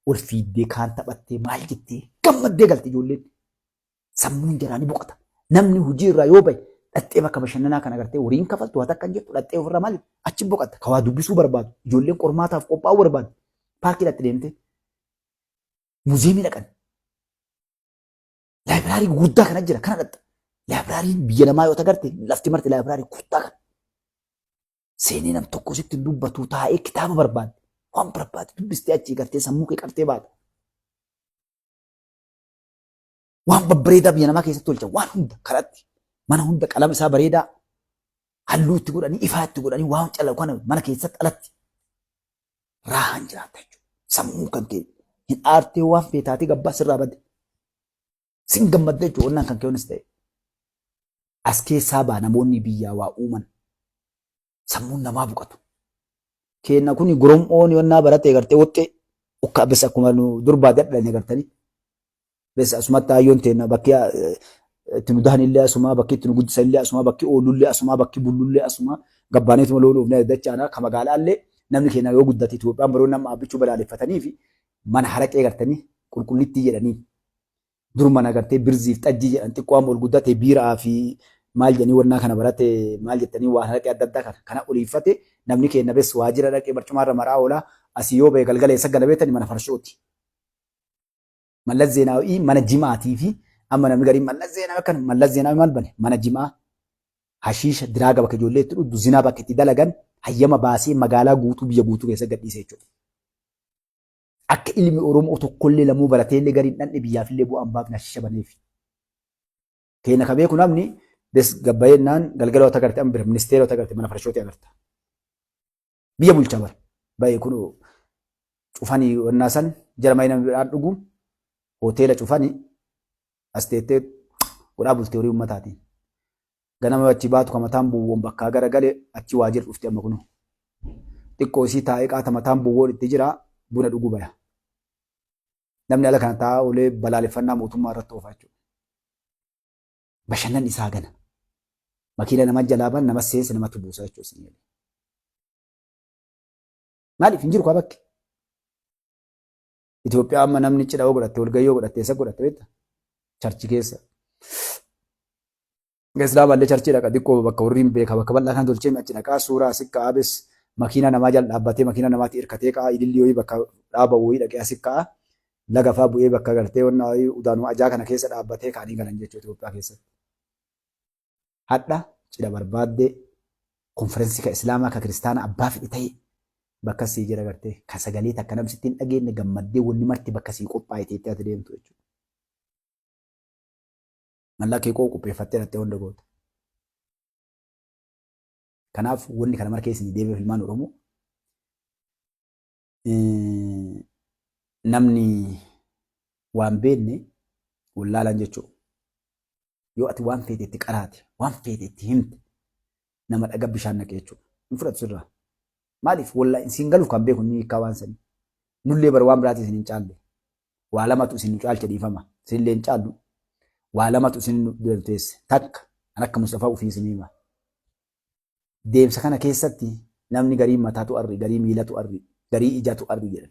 Ol fiiddee kaan taphattee maal jettee gammaddee galte ijoolleen. Sammuun jaraa ni boqota. Namni hojii irraa yoo bahe dhattee bakka bashannanaa kana gartee horiin kafaltu waa takka hin jettu dhattee ofirraa maali achi boqotta. Ka waa dubbisuu barbaadu ijoolleen qormaataaf qophaa'uu barbaadu paarkii dhatte deemtee. Muuziyeemii dhaqan. Laayibraarii gurguddaa kana jira kana dhatta. Laayibraariin biyya namaa yoo tagalte lafti marti laayibraarii gurguddaa kana. Seenee nam tokko sitti hin dubbatu taa'ee kitaaba barbaadde waan barbaadde dubbistee achii gartee sammuu kee qartee baata. Waan babbareedaa biyya namaa keessatti tolcha waan hunda karatti mana hunda qalama isaa bareedaa halluu itti godhanii ifaa itti godhanii waan calaqqu kana mana keessatti alatti raahan jiraata jechuudha. Sammuu kan kee hin aartee waan feetaatee gabbaa sirraa badde. Sin gammadda jechuudha wannaan kan kee ta'e. As keessaa baa namoonni biyyaa waa uuman sammuun namaa buqatu. Keenna kuni gorom'oon yonnaa barate gartee woxxee Ukka bes akkuma nu dur baadiyyaa dhalanne gartanii. Bes asumatti aayyoon teenna bakki itti nu dahan illee asuma bakki itti nu guddisan illee asuma bakki oollu illee asuma bakki bullu illee asuma gabbaaneetuma loon oofnee dachaana ka magaalaa illee namni keenya yoo guddate Itoophiyaan baroo nama abbichuu balaaleffatanii fi mana haraqee gartanii qulqullittii jedhanii dur mana gartee birziif xajjii jedhan xiqqoo amma ol guddate biiraa fi maal jedhanii wannaa kana barate maal jettanii waan haraqee adda addaa kana kana oliiffate namni keenya bes waajjira dhaqee barcumaarra maraa oola asii yoo ba'e galgala eessa gala beektani mana farshooti. Mallas Zeenaawii mana jimaatii fi amma namni gariin Mallas Zeenaawii akkana Mallas Zeenaawii maal bane mana jimaa hashiisha diraaga bakka ijoollee itti dhugdu zinaa bakka itti dalagan hayyama baasee magaalaa guutuu biyya guutuu keessa gadhiise jechuudha. Akka ilmi Oromoo tokkollee lamuu barateellee gariin dhandhe biyyaafillee bu'aan baafne hashiisha baneef. Keenya ka beeku namni bes gabbayeennaan galgala wata garte amma bira ministeera wata garte mana farshooti agarta. Biyya bulcha bara. Baay'ee kun cufanii wannaa san jara maayina midhaan dhugu hoteela cufanii as teettee godhaa bultee horii ummataatiin. Ganama achi baatu ka mataan buuwwoon bakkaa gara gale achi waajjira dhufte amma kunoo. Xiqqoo isii taa'ee qaata mataan buuwwoon itti jira buna dhugu baya. Namni ala kana taa'aa oolee balaaleffannaa mootummaa irratti oofa jechuudha. Bashannan isaa gana. Makiina nama jalaa ban nama seensa namatti buusa jechuudha isin jedhe. Maaliif hin jiru kaa bakki? Itoophiyaa amma namni cidha yoo godhatte walgahii yoo godhatte eessa godhatte beekta? Charchi keessa. Islaamallee charchii dhaqa xiqqoo bakka warri hin beeka bakka bal'aa kan tolchee achi dhaqaa suuraa asi ka'a bes makiina namaa jala dhaabbatee makiina namaatti hirkatee ka'a ilillii wayii bakka dhaaba wayii dhaqee asi ka'a laga fa'aa bu'ee bakka gartee wanna wayii udaanuma ajaa kana keessa dhaabbatee ka'anii galan jechuudha Itoophiyaa keessatti. Hadha cidha barbaaddee konferensii ka Islaamaa ka Kiristaanaa abbaa fedhe ta'e bakka sii jira gartee ka sagalee takka namni sitti hin dhageenye gammaddee wanni marti bakka sii qophaa'e teettee ati deemtu jechuudha. Mallaqa kee qoo qopheeffattee dhattee hunda goota. Kanaaf wanni kana mara keessa deebi'eef ilmaan Oromoo namni waan beekne wallaalaan jechuudha. Yoo ati waan feete itti qaraate, waan feete itti himte nama dhaga bishaan naqe jechuudha. Hin fudhatu sirraa. Maaliif wallaa siin galuuf kan beeku inni hiikkaa waan sanii. Nullee bara waan biraatii isin hin caalle. Waa lamatu isin nu caalche dhiifama. Isinillee hin caallu. Waa lamatu isin nu dura nu teesse. Takka an akka Mustafaa ufii isin hima. Deemsa kana keessatti namni garii mataatu arri, garii miilatu arri, garii ijatu arri jedhan.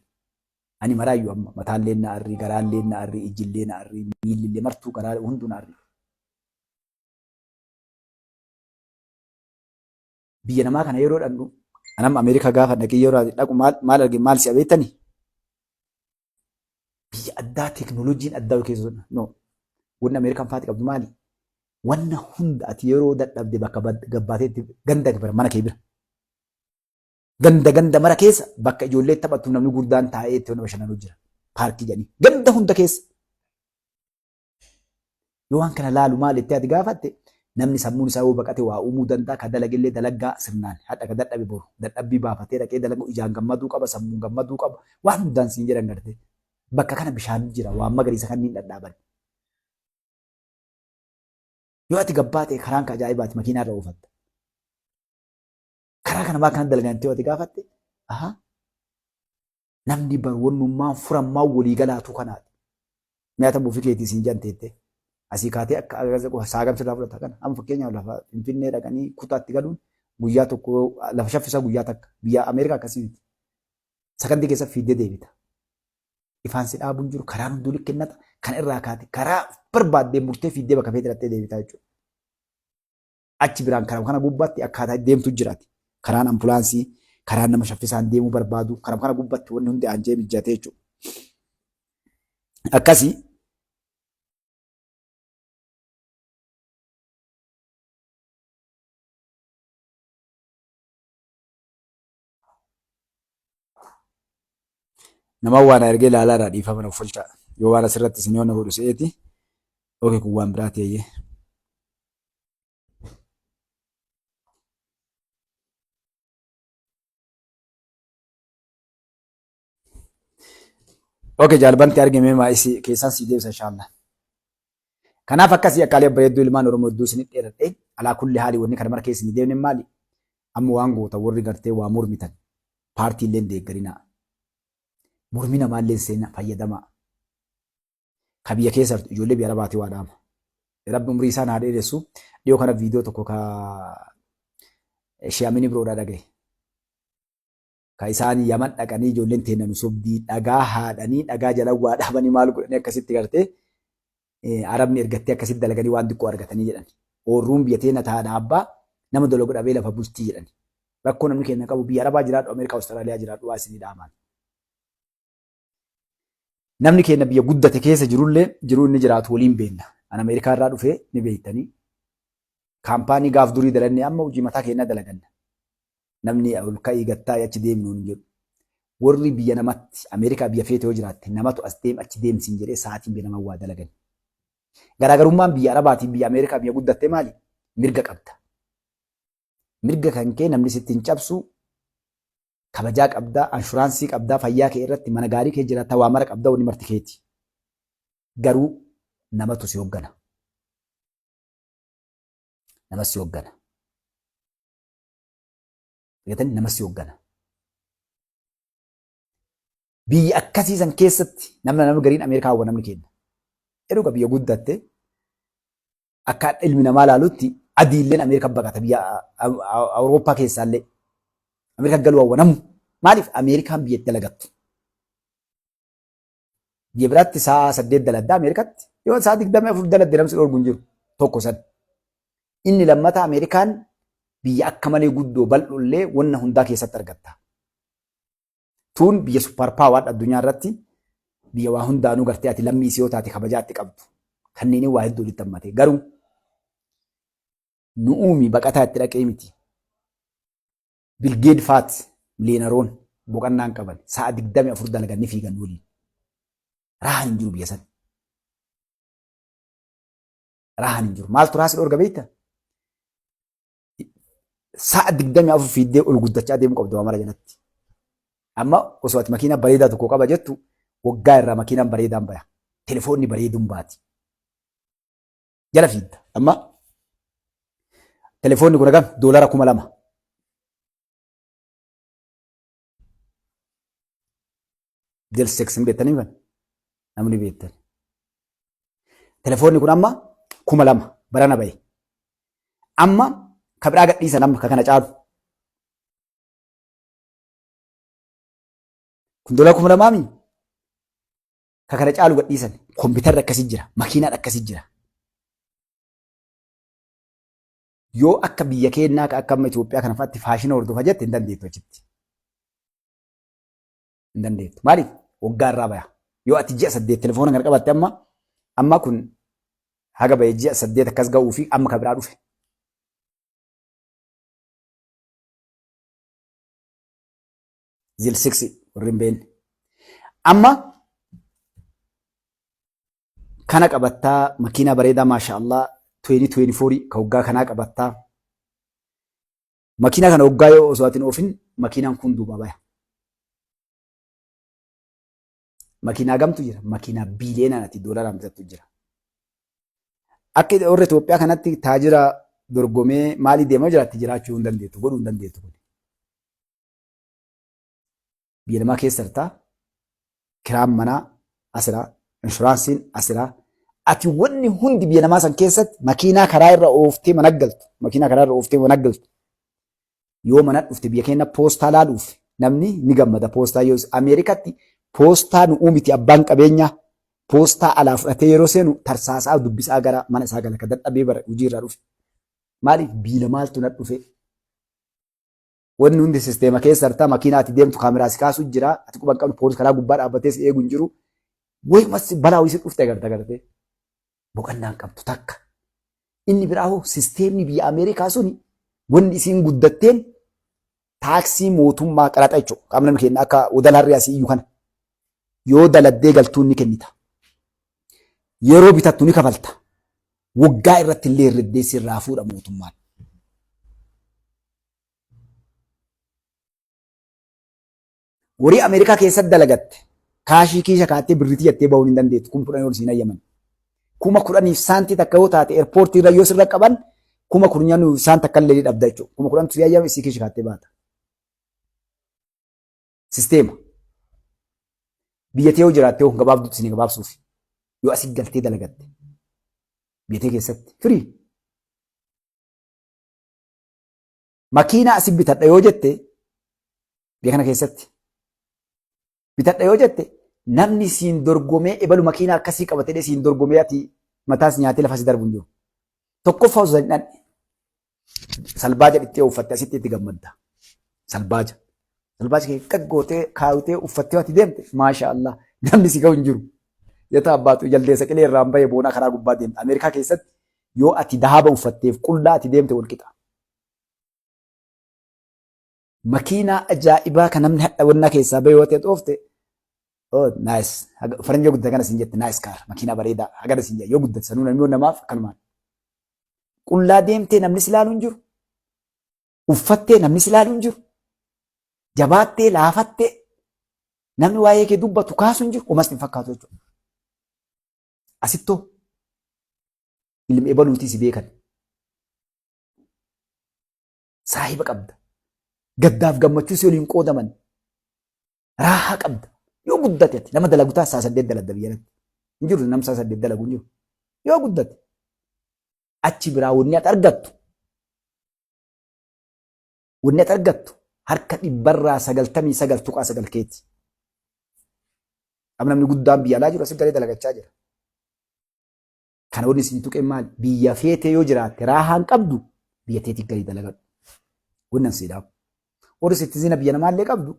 Ani maraayyu amma mataallee na arri, garaallee na arri, ijjillee na arri, miillillee martuu garaa hunduu na arri. Biyya namaa kana yeroo dhandhu anam Ameerikaa gaafa dhaqee yeroo dhaqu maal maal arge maal si'a beektani? Biyya addaa teeknooloojiin addaa keessa sun no. Wanni Ameerikaan faati qabdu maali? Wanna hunda ati yeroo dadhabde bakka gabbaateetti ganda bira mana kee bira. Ganda ganda mara keessa bakka ijoollee taphattu namni guddaan taa'ee itti bashannanu jira. Paarkii jedhanii ganda hunda keessa. Yoo waan kana laalu maal itti ati gaafatte namni sammuun isaa yoo baqate waa uumuu danda'a ka dalagellee dalaggaa sirnaan hadha ka dadhabe boru dadhabbii baafatee dhaqee dalagu ijaan gammaduu qaba sammuun gammaduu qaba waan hundaan siin jedhan gartee bakka kana bishaan jira waan magariisa kanneen dhadhaaban. Yoo ati gabbaa ta'e karaan ka ajaa'ibaati makiinaa irra oofatta. Karaa kana maa kana dalagan yoo ati gaafatte aha Namni bar wannummaan furammaan walii galaatuu kanaati. Mi'a ta'uu ofii keetii siin janteette. Asii kaatee akka saagam sirraa fudhata kana. Amma fakkeenyaaf lafa Finfinnee dhaqanii kutaatti galuun guyyaa tokko lafa shaffisaa guyyaa takka. Biyya Ameerikaa akkasii miti. Sakandii keessa fiiddee deebita. Ifaan si dhaabuun jiru karaan hunduu likkennata. Kan irraa kaate karaa barbaaddee murtee fiiddee bakka feete dhattee deebitaa jechuudha. Achi biraan karaa kana gubbaatti akkaataa deemtu jiraati. Karaan ampulaansii, karaan nama shaffisaan deemuu barbaadu, karaa kana gubbaatti wanni hundi aanjee mijjatee jechuudha. Akkasii nama waan ergee ilaalaa irraa dhiifama nuuf fulchaa. Yoo waan asirratti isin yoo na godhu se'eeti. Oke kun waan biraati eeyyee. Oke jaalbanti argame maa isi keessaan sii deebisa inshallah. Kanaaf akkasii akkaalee bareedduu ilmaan Oromoo hedduu isin dheeradhe alaa kulli haali wanni kana mara keessa hin deemne maali? Amma waan goota warri gartee waa mormitan paartii illee hin deeggarinaa. Mormii namaallee hin seenaa fayyadamaa. Ka biyya keessa jirtu ijoollee biyya Arabaatii waa dhaama. Rabbi umrii isaan haa dheeressu. Dhiyoo kana viidiyoo tokko ka Sheehamini biroodhaa dhagaye. Ka isaan Yaman dhaqanii ijoolleen teenna nu sobdii dhagaa haadhanii dhagaa jala waa dhaabanii maal godhanii akkasitti gartee Arabni ergattee akkasitti dalaganii waan xiqqoo argatanii jedhan. Oorruun biyya teenna taadha abbaa nama dalagu dhabee lafa bultii jedhan. Rakkoo namni keenya qabu biyya Arabaa jiraadhu Ameerikaa Awustiraaliyaa jiraadhu waa isinii dhaamaan. Namni keenya biyya guddate keessa jirullee jiruu inni jiraatu waliin beekna. An Ameerikaa irraa dhufee ni beektanii. Kaampaanii gaaf durii dalannee amma hojii mataa keenyaa dalaganna. Namni ol ka'ii gattaa'ii achi deemi nuun hin jedhu. Warri biyya namatti Ameerikaa biyya feete yoo jiraatte namatu as deem achi deem siin jedhee sa'aatiin biyya namaa waa dalagan. Garaagarummaan biyya Arabaatiin biyya Ameerikaa biyya guddatte maali? Mirga qabda. Mirga kan kee namni sitti hin cabsu kabajaa qabdaa, anshuraansii qabdaa, fayyaa kee irratti mana gaarii kee jiraatta, waa mara qabda, wanni marti keeti. Garuu namatu si hoggana. Nama si hoggana. Argatanii nama si hoggana. Biyya akkasii san keessatti namni nama gariin Ameerikaa hawwa namni keenya. Edhuga biyya guddatte akka ilmi namaa laalutti adiilleen Ameerikaa baqata biyya Awurooppaa keessaallee. Ameerikaa galuu hawwa namu. Maaliif Ameerikaan biyya itti dalagattu? Biyya biraatti sa'a 8 daladdaa Ameerikaatti yoo sa'a 24 daladde namni si dhorgu hin jiru tokko san. Inni lammataa Ameerikaan biyya akka malee guddoo bal'oollee wanna hundaa keessatti argatta. Tuun biyya super power addunyaa irratti biyya waa hundaanuu gartee ati lammii isii yoo taate kabajaa itti qabdu. Kanneen waa hedduu walitti hammate. Garuu nu uumi baqataa itti dhaqee miti. Bilgeed faat miliyeenaroon boqannaan qaban sa'a 24 dalagan ni fiigan waliin. Raahan hin jiru biyya san. Raahan hin jiru. Maaltu raasi dhorga beekta? Sa'a 24 fiiddee ol guddachaa deemuu qabdu waa mara jalatti. Amma osoo ati makiinaa bareedaa tokko qaba jettu waggaa irraa makiinaan bareedaan baya. Telefoonni bareeduun baati. Jala fiidda. Amma telefoonni kun hagam doolara 2000. Del sex hin beektanii kan namni beektan. Telefoonni kun amma 2000 barana bahe. Amma ka biraa gadhiisan amma ka kana caalu. Kun doolara 2000 mi? Ka kana caalu gadhiisan. Kompiitarri akkasii jira. Makiinaan akkasii jira. Yoo akka biyya keenyaa ka akka amma Itoophiyaa kana fa'aatti faashina hordofa jette hin dandeettu achitti. Hin dandeettu. Maaliif? Waggaa irraa baya. Yoo ati ji'a 8 telefoona kana qabatte amma amma kun haga bahe ji'a 8 akkas ga'uu fi amma ka biraa dhufe. Zil siksi warri hin beekne. Amma kana qabattaa makiinaa bareedaa maasha Allah 2024 ka waggaa kanaa qabattaa. Makiinaa kana waggaa yoo osoo ati hin oofin makiinaan kun duubaa baya. Makiinaa gamtu jira makiinaa biiliyoonaan ati doolaraan bitattu jira. Akka warra Itoophiyaa kanatti taajira dorgomee maalii deemaa jiraatti jiraachuu hin dandeettu godhuu hin dandeettu kun. Biyya namaa keessa jirta. Kiraan manaa asiraa, inshuraansiin asiraa. Ati wanni hundi biyya namaa san keessatti makiinaa karaa irra ooftee mana galtu. Makiinaa karaa irra ooftee mana galtu. Yoo mana dhufte biyya keenya poostaa laaluuf namni ni gammada poostaa yoo Ameerikatti poostaa nu uumiti abbaan qabeenyaa poostaa alaa fudhatee yeroo seenu tarsaasaa dubbisaa gara mana isaa gala ka dadhabee bara hojii irraa dhufe. Maaliif biila maaltu na dhufe? Wanni hundi sisteema keessa jirta. Makiinaa ati deemtu kaameraa si kaasu jira. Ati quba hin qabdu poolis karaa gubbaa dhaabbatee si eegu hin jiru. Wayumas balaa wayii si dhufte agarta agartee. Boqannaan qabdu takka. Inni biraa hoo sisteemni biyya Ameerikaa suni wanni isiin guddatteen taaksii mootummaa qaraxa jechuudha. Qaamni namni kenna akka wodala harree asii iyyuu kana. Yoo daladdee galtuun ni kennita. Yeroo bitattu ni kafalta. Waggaa irratti illee herreddee sirraa fuudha mootummaan. Horii Ameerikaa keessatti dalagatte kaashii kiisha kaattee birritii jettee bahuun hin dandeettu 10,000 ol siin hayyaman. 10,000f saantii takka yoo taate eerpoortii irra yoo sirra qaban 10,000 saan takka illee ni dhabda jechuudha. 10,000tu si hayyame isii kiisha kaattee baata. Sisteema. Biyya tee yoo jiraatte hoo gabaabduutti isin gabaabsuuf yoo asi galtee dalagatte biyya tee keessatti firii. Makiinaa asi bitadha yoo jette biyya kana keessatti bitadha yoo jette namni siin dorgomee ebalu makiinaa akkasii qabatee siin dorgomee ati mataas nyaatee lafa si darbu hin jiru. Tokkoffaa osoo hin dhanne salbaaja dhittee uffatte asitti itti gammadda. Salbaaja. Salbaaja kee gaggootee kaawwitee uffattee ati deemte maasha Allah namni si ga'u hin jiru. Yata abbaatu jaldeessa qilee irraan bahee boonaa karaa gubbaa deemta. Ameerikaa keessatti yoo ati dahaaba uffatteef qullaa ati deemte wal qixa. Makiinaa ajaa'ibaa kan namni hadha wannaa keessaa bahee yoo ta'e dhoofte oh nice faranjii yoo guddate kana siin jette nice car makiinaa bareedaa hagana siin jedha yoo guddate sanuu namni namaaf akkanumaan. Qullaa deemtee namni si ilaalu hin jiru. Uffattee namni si ilaalu hin jiru. Jabaattee laafattee namni waa'ee kee dubbatu kaasu hin jiru. Homas hin fakkaatu jechuudha. Asittoo ilmi ebaluutii si beekan. Saahiba qabda. Gaddaaf gammachuu si waliin qoodaman. Raahaa qabda. Yoo guddate ati nama dalagu taas saa saddeet dalagda biyya kanatti. Hin jiru nam saa saddeet dalagu hin jiru. Yoo guddate achi biraa wanni ati argattu wanni ati argattu harka dhibbarraa 99.9 keeti. Amma namni guddaan biyya alaa jiru asi galee dalagachaa jira. Kana wanni isin tuqee maali? Biyya feetee yoo jiraatte raahaan qabdu biyya teetii galii dalagadhu. Wanni an siidhaamu. Warri sittizina biyya namaallee qabdu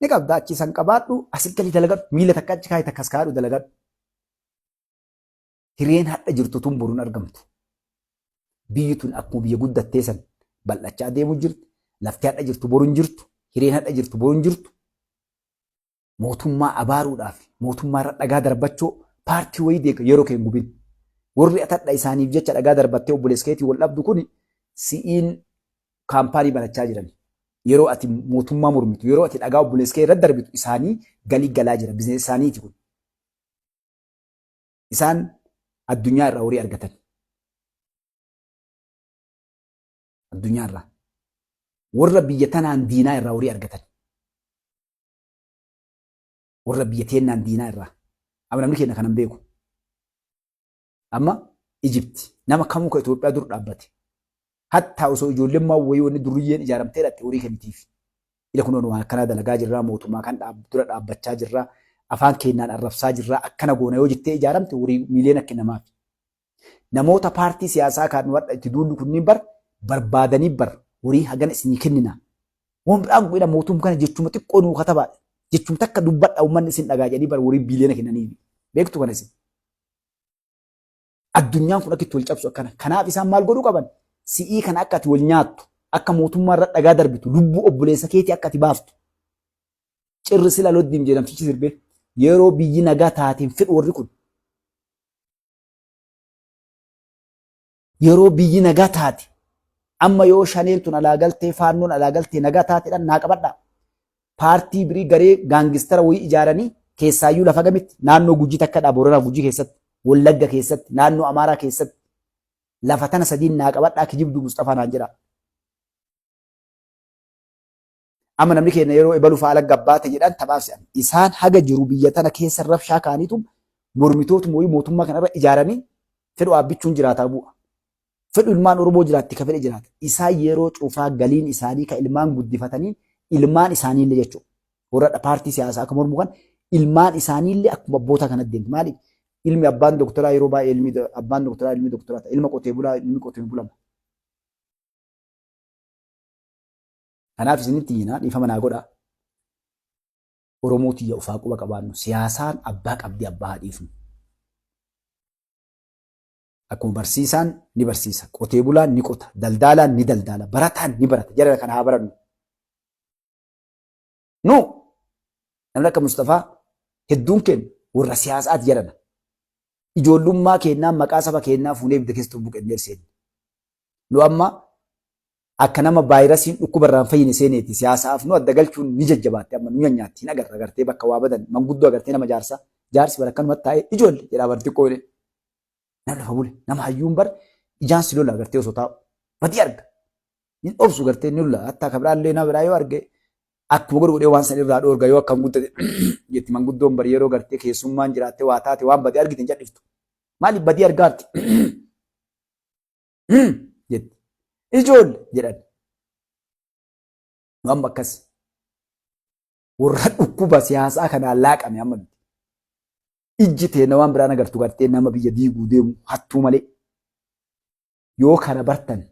ni qabda achi san qabaadhu asi galii dalagadhu. Miila takka achi kaayi takka as kaadhu dalagadhu. Hireen hadha jirtu tun boruun argamtu. Biyyi tun akkuma biyya guddattee san bal'achaa deemu jirti. Lafti hadha jirtu boruun jirtu. Hireen hadha jirtu boruun jirtu. Mootummaa abaaruudhaaf mootummaa irra dhagaa darbachoo paartii wayii deega yeroo kee hin gubin. Warri atadha isaaniif jecha dhagaa darbattee obboleessa keetii wal dhabdu kuni si'iin kaampaanii banachaa jiran. Yeroo ati mootummaa mormitu, yeroo ati dhagaa obboleessa kee irra darbitu isaanii galii galaa jira. Bizinees isaaniiti kun. Isaan addunyaa irraa horii argatan. Addunyaa irraa. Warra biyya tanaan diinaa irraa horii argatan. Warra biyya teennaan diinaa irraa. Amma namni keenya kanan beeku. Amma Ijipti nama kamuu ka Itoophiyaa dur dhaabbate. Hattaa osoo ijoolleen wayii wanni durriyyeen ijaaramtee dhatte horii kennitiif. Ila kunoon waan akkanaa dalagaa jirraa mootummaa kan dura dhaabbachaa jirraa afaan keennaan arrabsaa jirraa akkana goona yoo jettee ijaaramte horii miiliyoona kennamaaf. Namoota paartii siyaasaa kan nu hadha itti duullu kunniin bar barbaadanii bar horii hagana isinii kennina. Waan biraan godhina mootummaa kana jechuma xiqqoo nuu katabaa jechuma takka dubbadha uummanni isin dhagaa jedhanii bar horii biiliyoona kennanii beektu kana isin. Addunyaan kun akka itti wal cabsu akkana. Kanaaf isaan maal godhuu qaban? Si'ii kana akka ati wal nyaattu, akka mootummaa irra dhagaa darbitu, lubbuu obboleessa keetii akka ati baaftu. Cirri sila loddiim jedhamtichi sirbee yeroo biyyi nagaa taateen fedhu warri kun. Yeroo biyyi nagaa taate amma yoo shaneen tun alaa galtee faannoon alaa galtee nagaa taateedhaan naa qabadhaa. Paartii birii garee gaangistara wayii ijaaranii keessaayyuu lafa gamitti naannoo Gujii takka dha Booranaa Gujii keessatti Wallagga keessatti naannoo Amaaraa keessatti lafa tana sadiin naa qabadhaa kijibduu Musxafaa naan jedhaa. Amma namni keenya yeroo ebalu fa'a alagga baate jedhan taphaaf se'an. Isaan haga jiru biyya tana keessa rabshaa kaaniitu mormitootuma wayii mootummaa kanarra ijaaranii fedhu aabbichuun jiraataa bu'a. Fedhu ilmaan Oromoo jiraatti ka fedhe jiraata. Isaan yeroo cufaa galiin isaanii ka ilmaan guddifatanii ilmaan isaaniillee jechuudha. Warra paartii siyaasaa akka mormu kan ilmaan isaaniillee akkuma abboota kanatti deemti. Maaliif? Ilmi abbaan doktoraa yeroo baay'ee ilmi abbaan doktoraa ilmi doktoraa ta'a. Ilma qotee bulaa ilmi qotee bulama. Kanaaf isinitti iyyinaa dhiifama naa godhaa. Oromoo tiyya ufaa quba qabaannu siyaasaan abbaa qabdi abbaa haa dhiifnu. Akkuma barsiisaan ni barsiisa, qotee bulaan ni qota, daldaalaan ni daldaala, barataan ni barata. Jara kana haa barannu. Nu namni akka Mustafaa hedduun keenya warra siyaasaati jedhana. Ijoollummaa keennaan maqaa saba keennaa fuunee ibidda keessa xumbuqennee seenne. Nu amma akka nama vaayirasiin dhukkuba irraa hin fayyine seeneeti siyaasaaf nu adda galchuun ni jajjabaatti amma nu nyaanyaatti hin agarra agartee bakka waa badan manguddoo agartee nama jaarsaa jaarsi bara akkanumatti taa'ee ijoolle jedhaa bar xiqqoo jedhee nama lafa bule nama hayyuun bar ijaan si lola agartee osoo taa'u badii arga hin obsu gartee ni lola hattaa kabiraallee nama biraa yoo arge Akkuma godhu godhee waan san irraa dhoorga yoo akkam guddate jetti manguddoon bari yeroo gartee keessummaan jiraattee waa taate waan badii argite hin cadhiftu. Maaliif badii argaarti? Jetti. Ijoolle jedhan. Nu amma akkas. Warra dhukkuba siyaasaa kanaan laaqame amma nuti. Ijji teenna waan biraan agartu gartee nama biyya diiguu deemu hattuu malee. Yoo kana bartan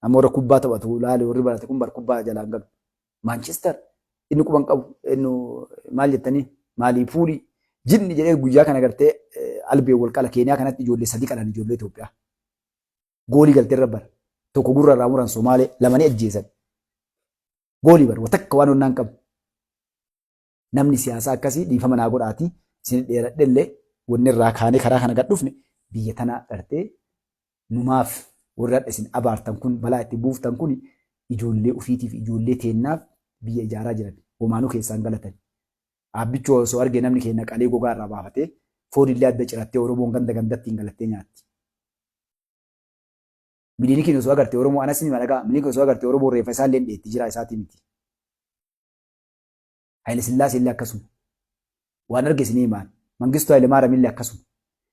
amma warra kubbaa taphatu laale warri barate kun bar kubbaa jalaan galu. Manchester inni quban qabu inni maal jettanii maalii fuulii jinni jedhee guyyaa kana gartee albee wal qala Keeniyaa kanatti ijoollee sadii qalan ijoollee Itoophiyaa. Goolii galtee irra bara. Tokko gurra irraa muran Somaalee lamanii ajjeesan. Goolii bara takka waan onnaan qabu. Namni siyaasaa akkasii dhiifama naa godhaati isin dheeradhellee wanni irraa kaanee karaa kana gad dhufne biyya tana gartee numaaf warri hadha isin abaartan kun balaa itti buuftan kun ijoollee ufiitiif ijoollee teennaaf biyya ijaaraa jiran homaanuu keessaan galatan. Aabbichuu osoo argee namni keenya qalee gogaa irraa baafatee foon illee adda cirattee Oromoon ganda gandatti hin galattee nyaatti. Miliinikiin osoo agarte Oromoo anas ni malagaa miliinikiin osoo agarte Oromoo reeffa isaa illee dheetti jira isaatii miti. Haile Sillaasee illee akkasuma. Waan arge isinii himaan. Mangistuu Haile Maaram illee akkasuma.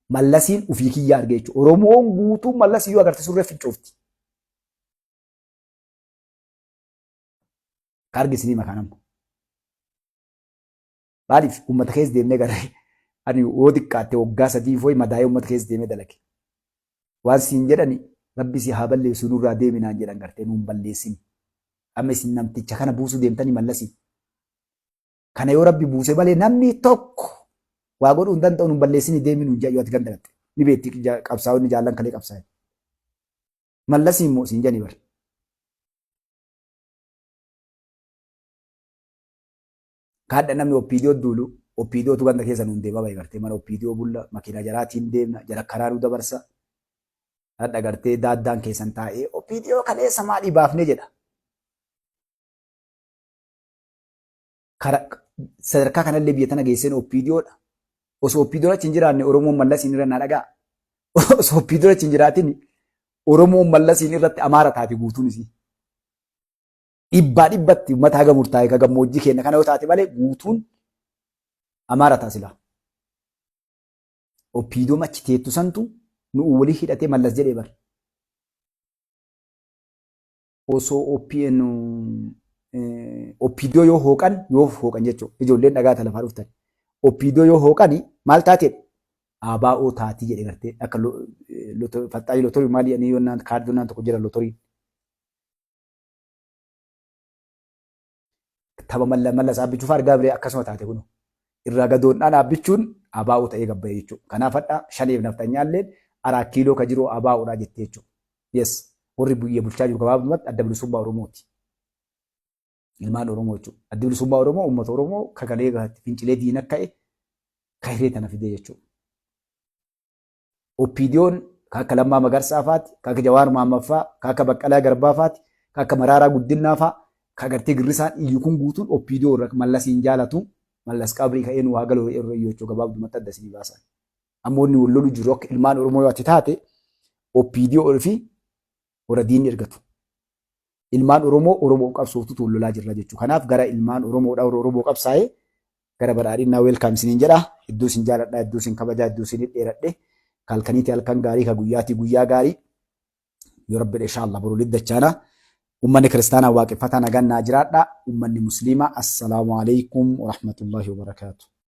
Mallasiin ufii kiyyaa arge jechuudha. Oromoon guutuun Mallas iyyuu agarte surree fincoofti. Ka arge isinii makaan amma. Maaliif uummata keessa deemnee gara ani yoo xiqqaatte waggaa 3 foyi madaa'ee uummata keessa deemee dalage. Waan siin jedhani rabbi si haa balleessu nurraa deemi naan jedhan gartee nuun balleessin. Amma isin namticha kana buusuu deemtanii mallasii. Kana yoo rabbi buuse malee namni tokko waa godhuu hin danda'u nuun balleessini deemi nuun jedhan yoo ati ganda gatte. Ni beekti qabsaa'onni jaallan kalee qabsaa'e. Mallasii immoo siin jedhani bar. Kaadha namni OPDO duulu OPDOtu ganda keessa nuun deema bahe gartee mana OPDO bulla makiinaa jaraatiin deemna jara karaa nu dabarsa. Hadha gartee daaddaan keessan taa'ee OPDO kaleessa maalii baafne jedha. Kara sadarkaa kanallee biyya tana geesseen OPDOdha. Osoo OPDO achi hin jiraanne Oromoon mallasiin irra naa dhagaa. Osoo OPDO achi hin jiraatin Oromoon mallasiin irratti Amaara taate guutuun isii. Dhibbaa dhibbatti uummata haga murtaa'e ka gammoojjii keenya kana yoo taate malee guutuun Amaara ta'a silaa. Oppiidoom achi teettu santu nu walii hidhatee mallas jedhee bar. Osoo OPN Oppiidoo yoo hooqan yoo hooqan jechuudha. Ijoolleen dhagaa lafaa dhuftan. Oppiidoo yoo hooqani maal taatedha? ABO taatii jedhe gartee akka faxxaayii lotorii maal jedhanii yoo naan kaardii naan tokko jira lotoriin. Tapha malla mallas Aabbichuu fa'aa argaa biree akkasuma taate kun. Irraa gadoondhaan Aabbichuun ABO ta'ee gabbaye jechuudha. Kanaaf hadha shaneef nafxanyaalleen araa kiiloo ka jiru ABOdha jettee jechuudha. Yes. Warri biyya bulchaa jiru gabaabumatti adda bilisummaa Oromooti. Ilmaan Oromoo jechuudha. Addi bilisummaa Oromoo uummata Oromoo kagalee fincilee diina ka'e ka hiree tana fidee jechuudha. OPDOn ka akka Lammaa Magarsaa faati, ka akka Jawaar Mahaammad faa, ka akka Baqqalaa Garbaa faati, ka akka Maraaraa Guddinnaa faa, ka gartee girrisaan iyyu kun guutuun OPDO irra Mallas hin jaalatu. Mallas qabrii ka'ee nu haa galu irra iyyu jechuu gabaabdumatti adda isinii baasan. Ammoo inni wal lolu jiru akka ilmaan Oromoo yoo ati taate OPDO fi warra diinni ergatu. Ilmaan Oromoo Oromoof qabsooftutu wal lolaa jirra jechuudha. Kanaaf gara ilmaan Oromoodha warra Oromoo qabsaa'ee gara badhaadhinnaa welcome isiniin jedha. Hedduu isin jaaladha, hedduu isin kabajaa, hedduu isin dheeradhe. Kalkaniiti halkan gaarii ka guyyaatii guyyaa gaarii. Yoo rabbi jedhe inshallah boru liddachaana. Ummanni kiristaanaa waaqeffataa nagaan naa jiraadha. Ummanni musliimaa assalaamu alaikum warahmatullahi wabarakaatu.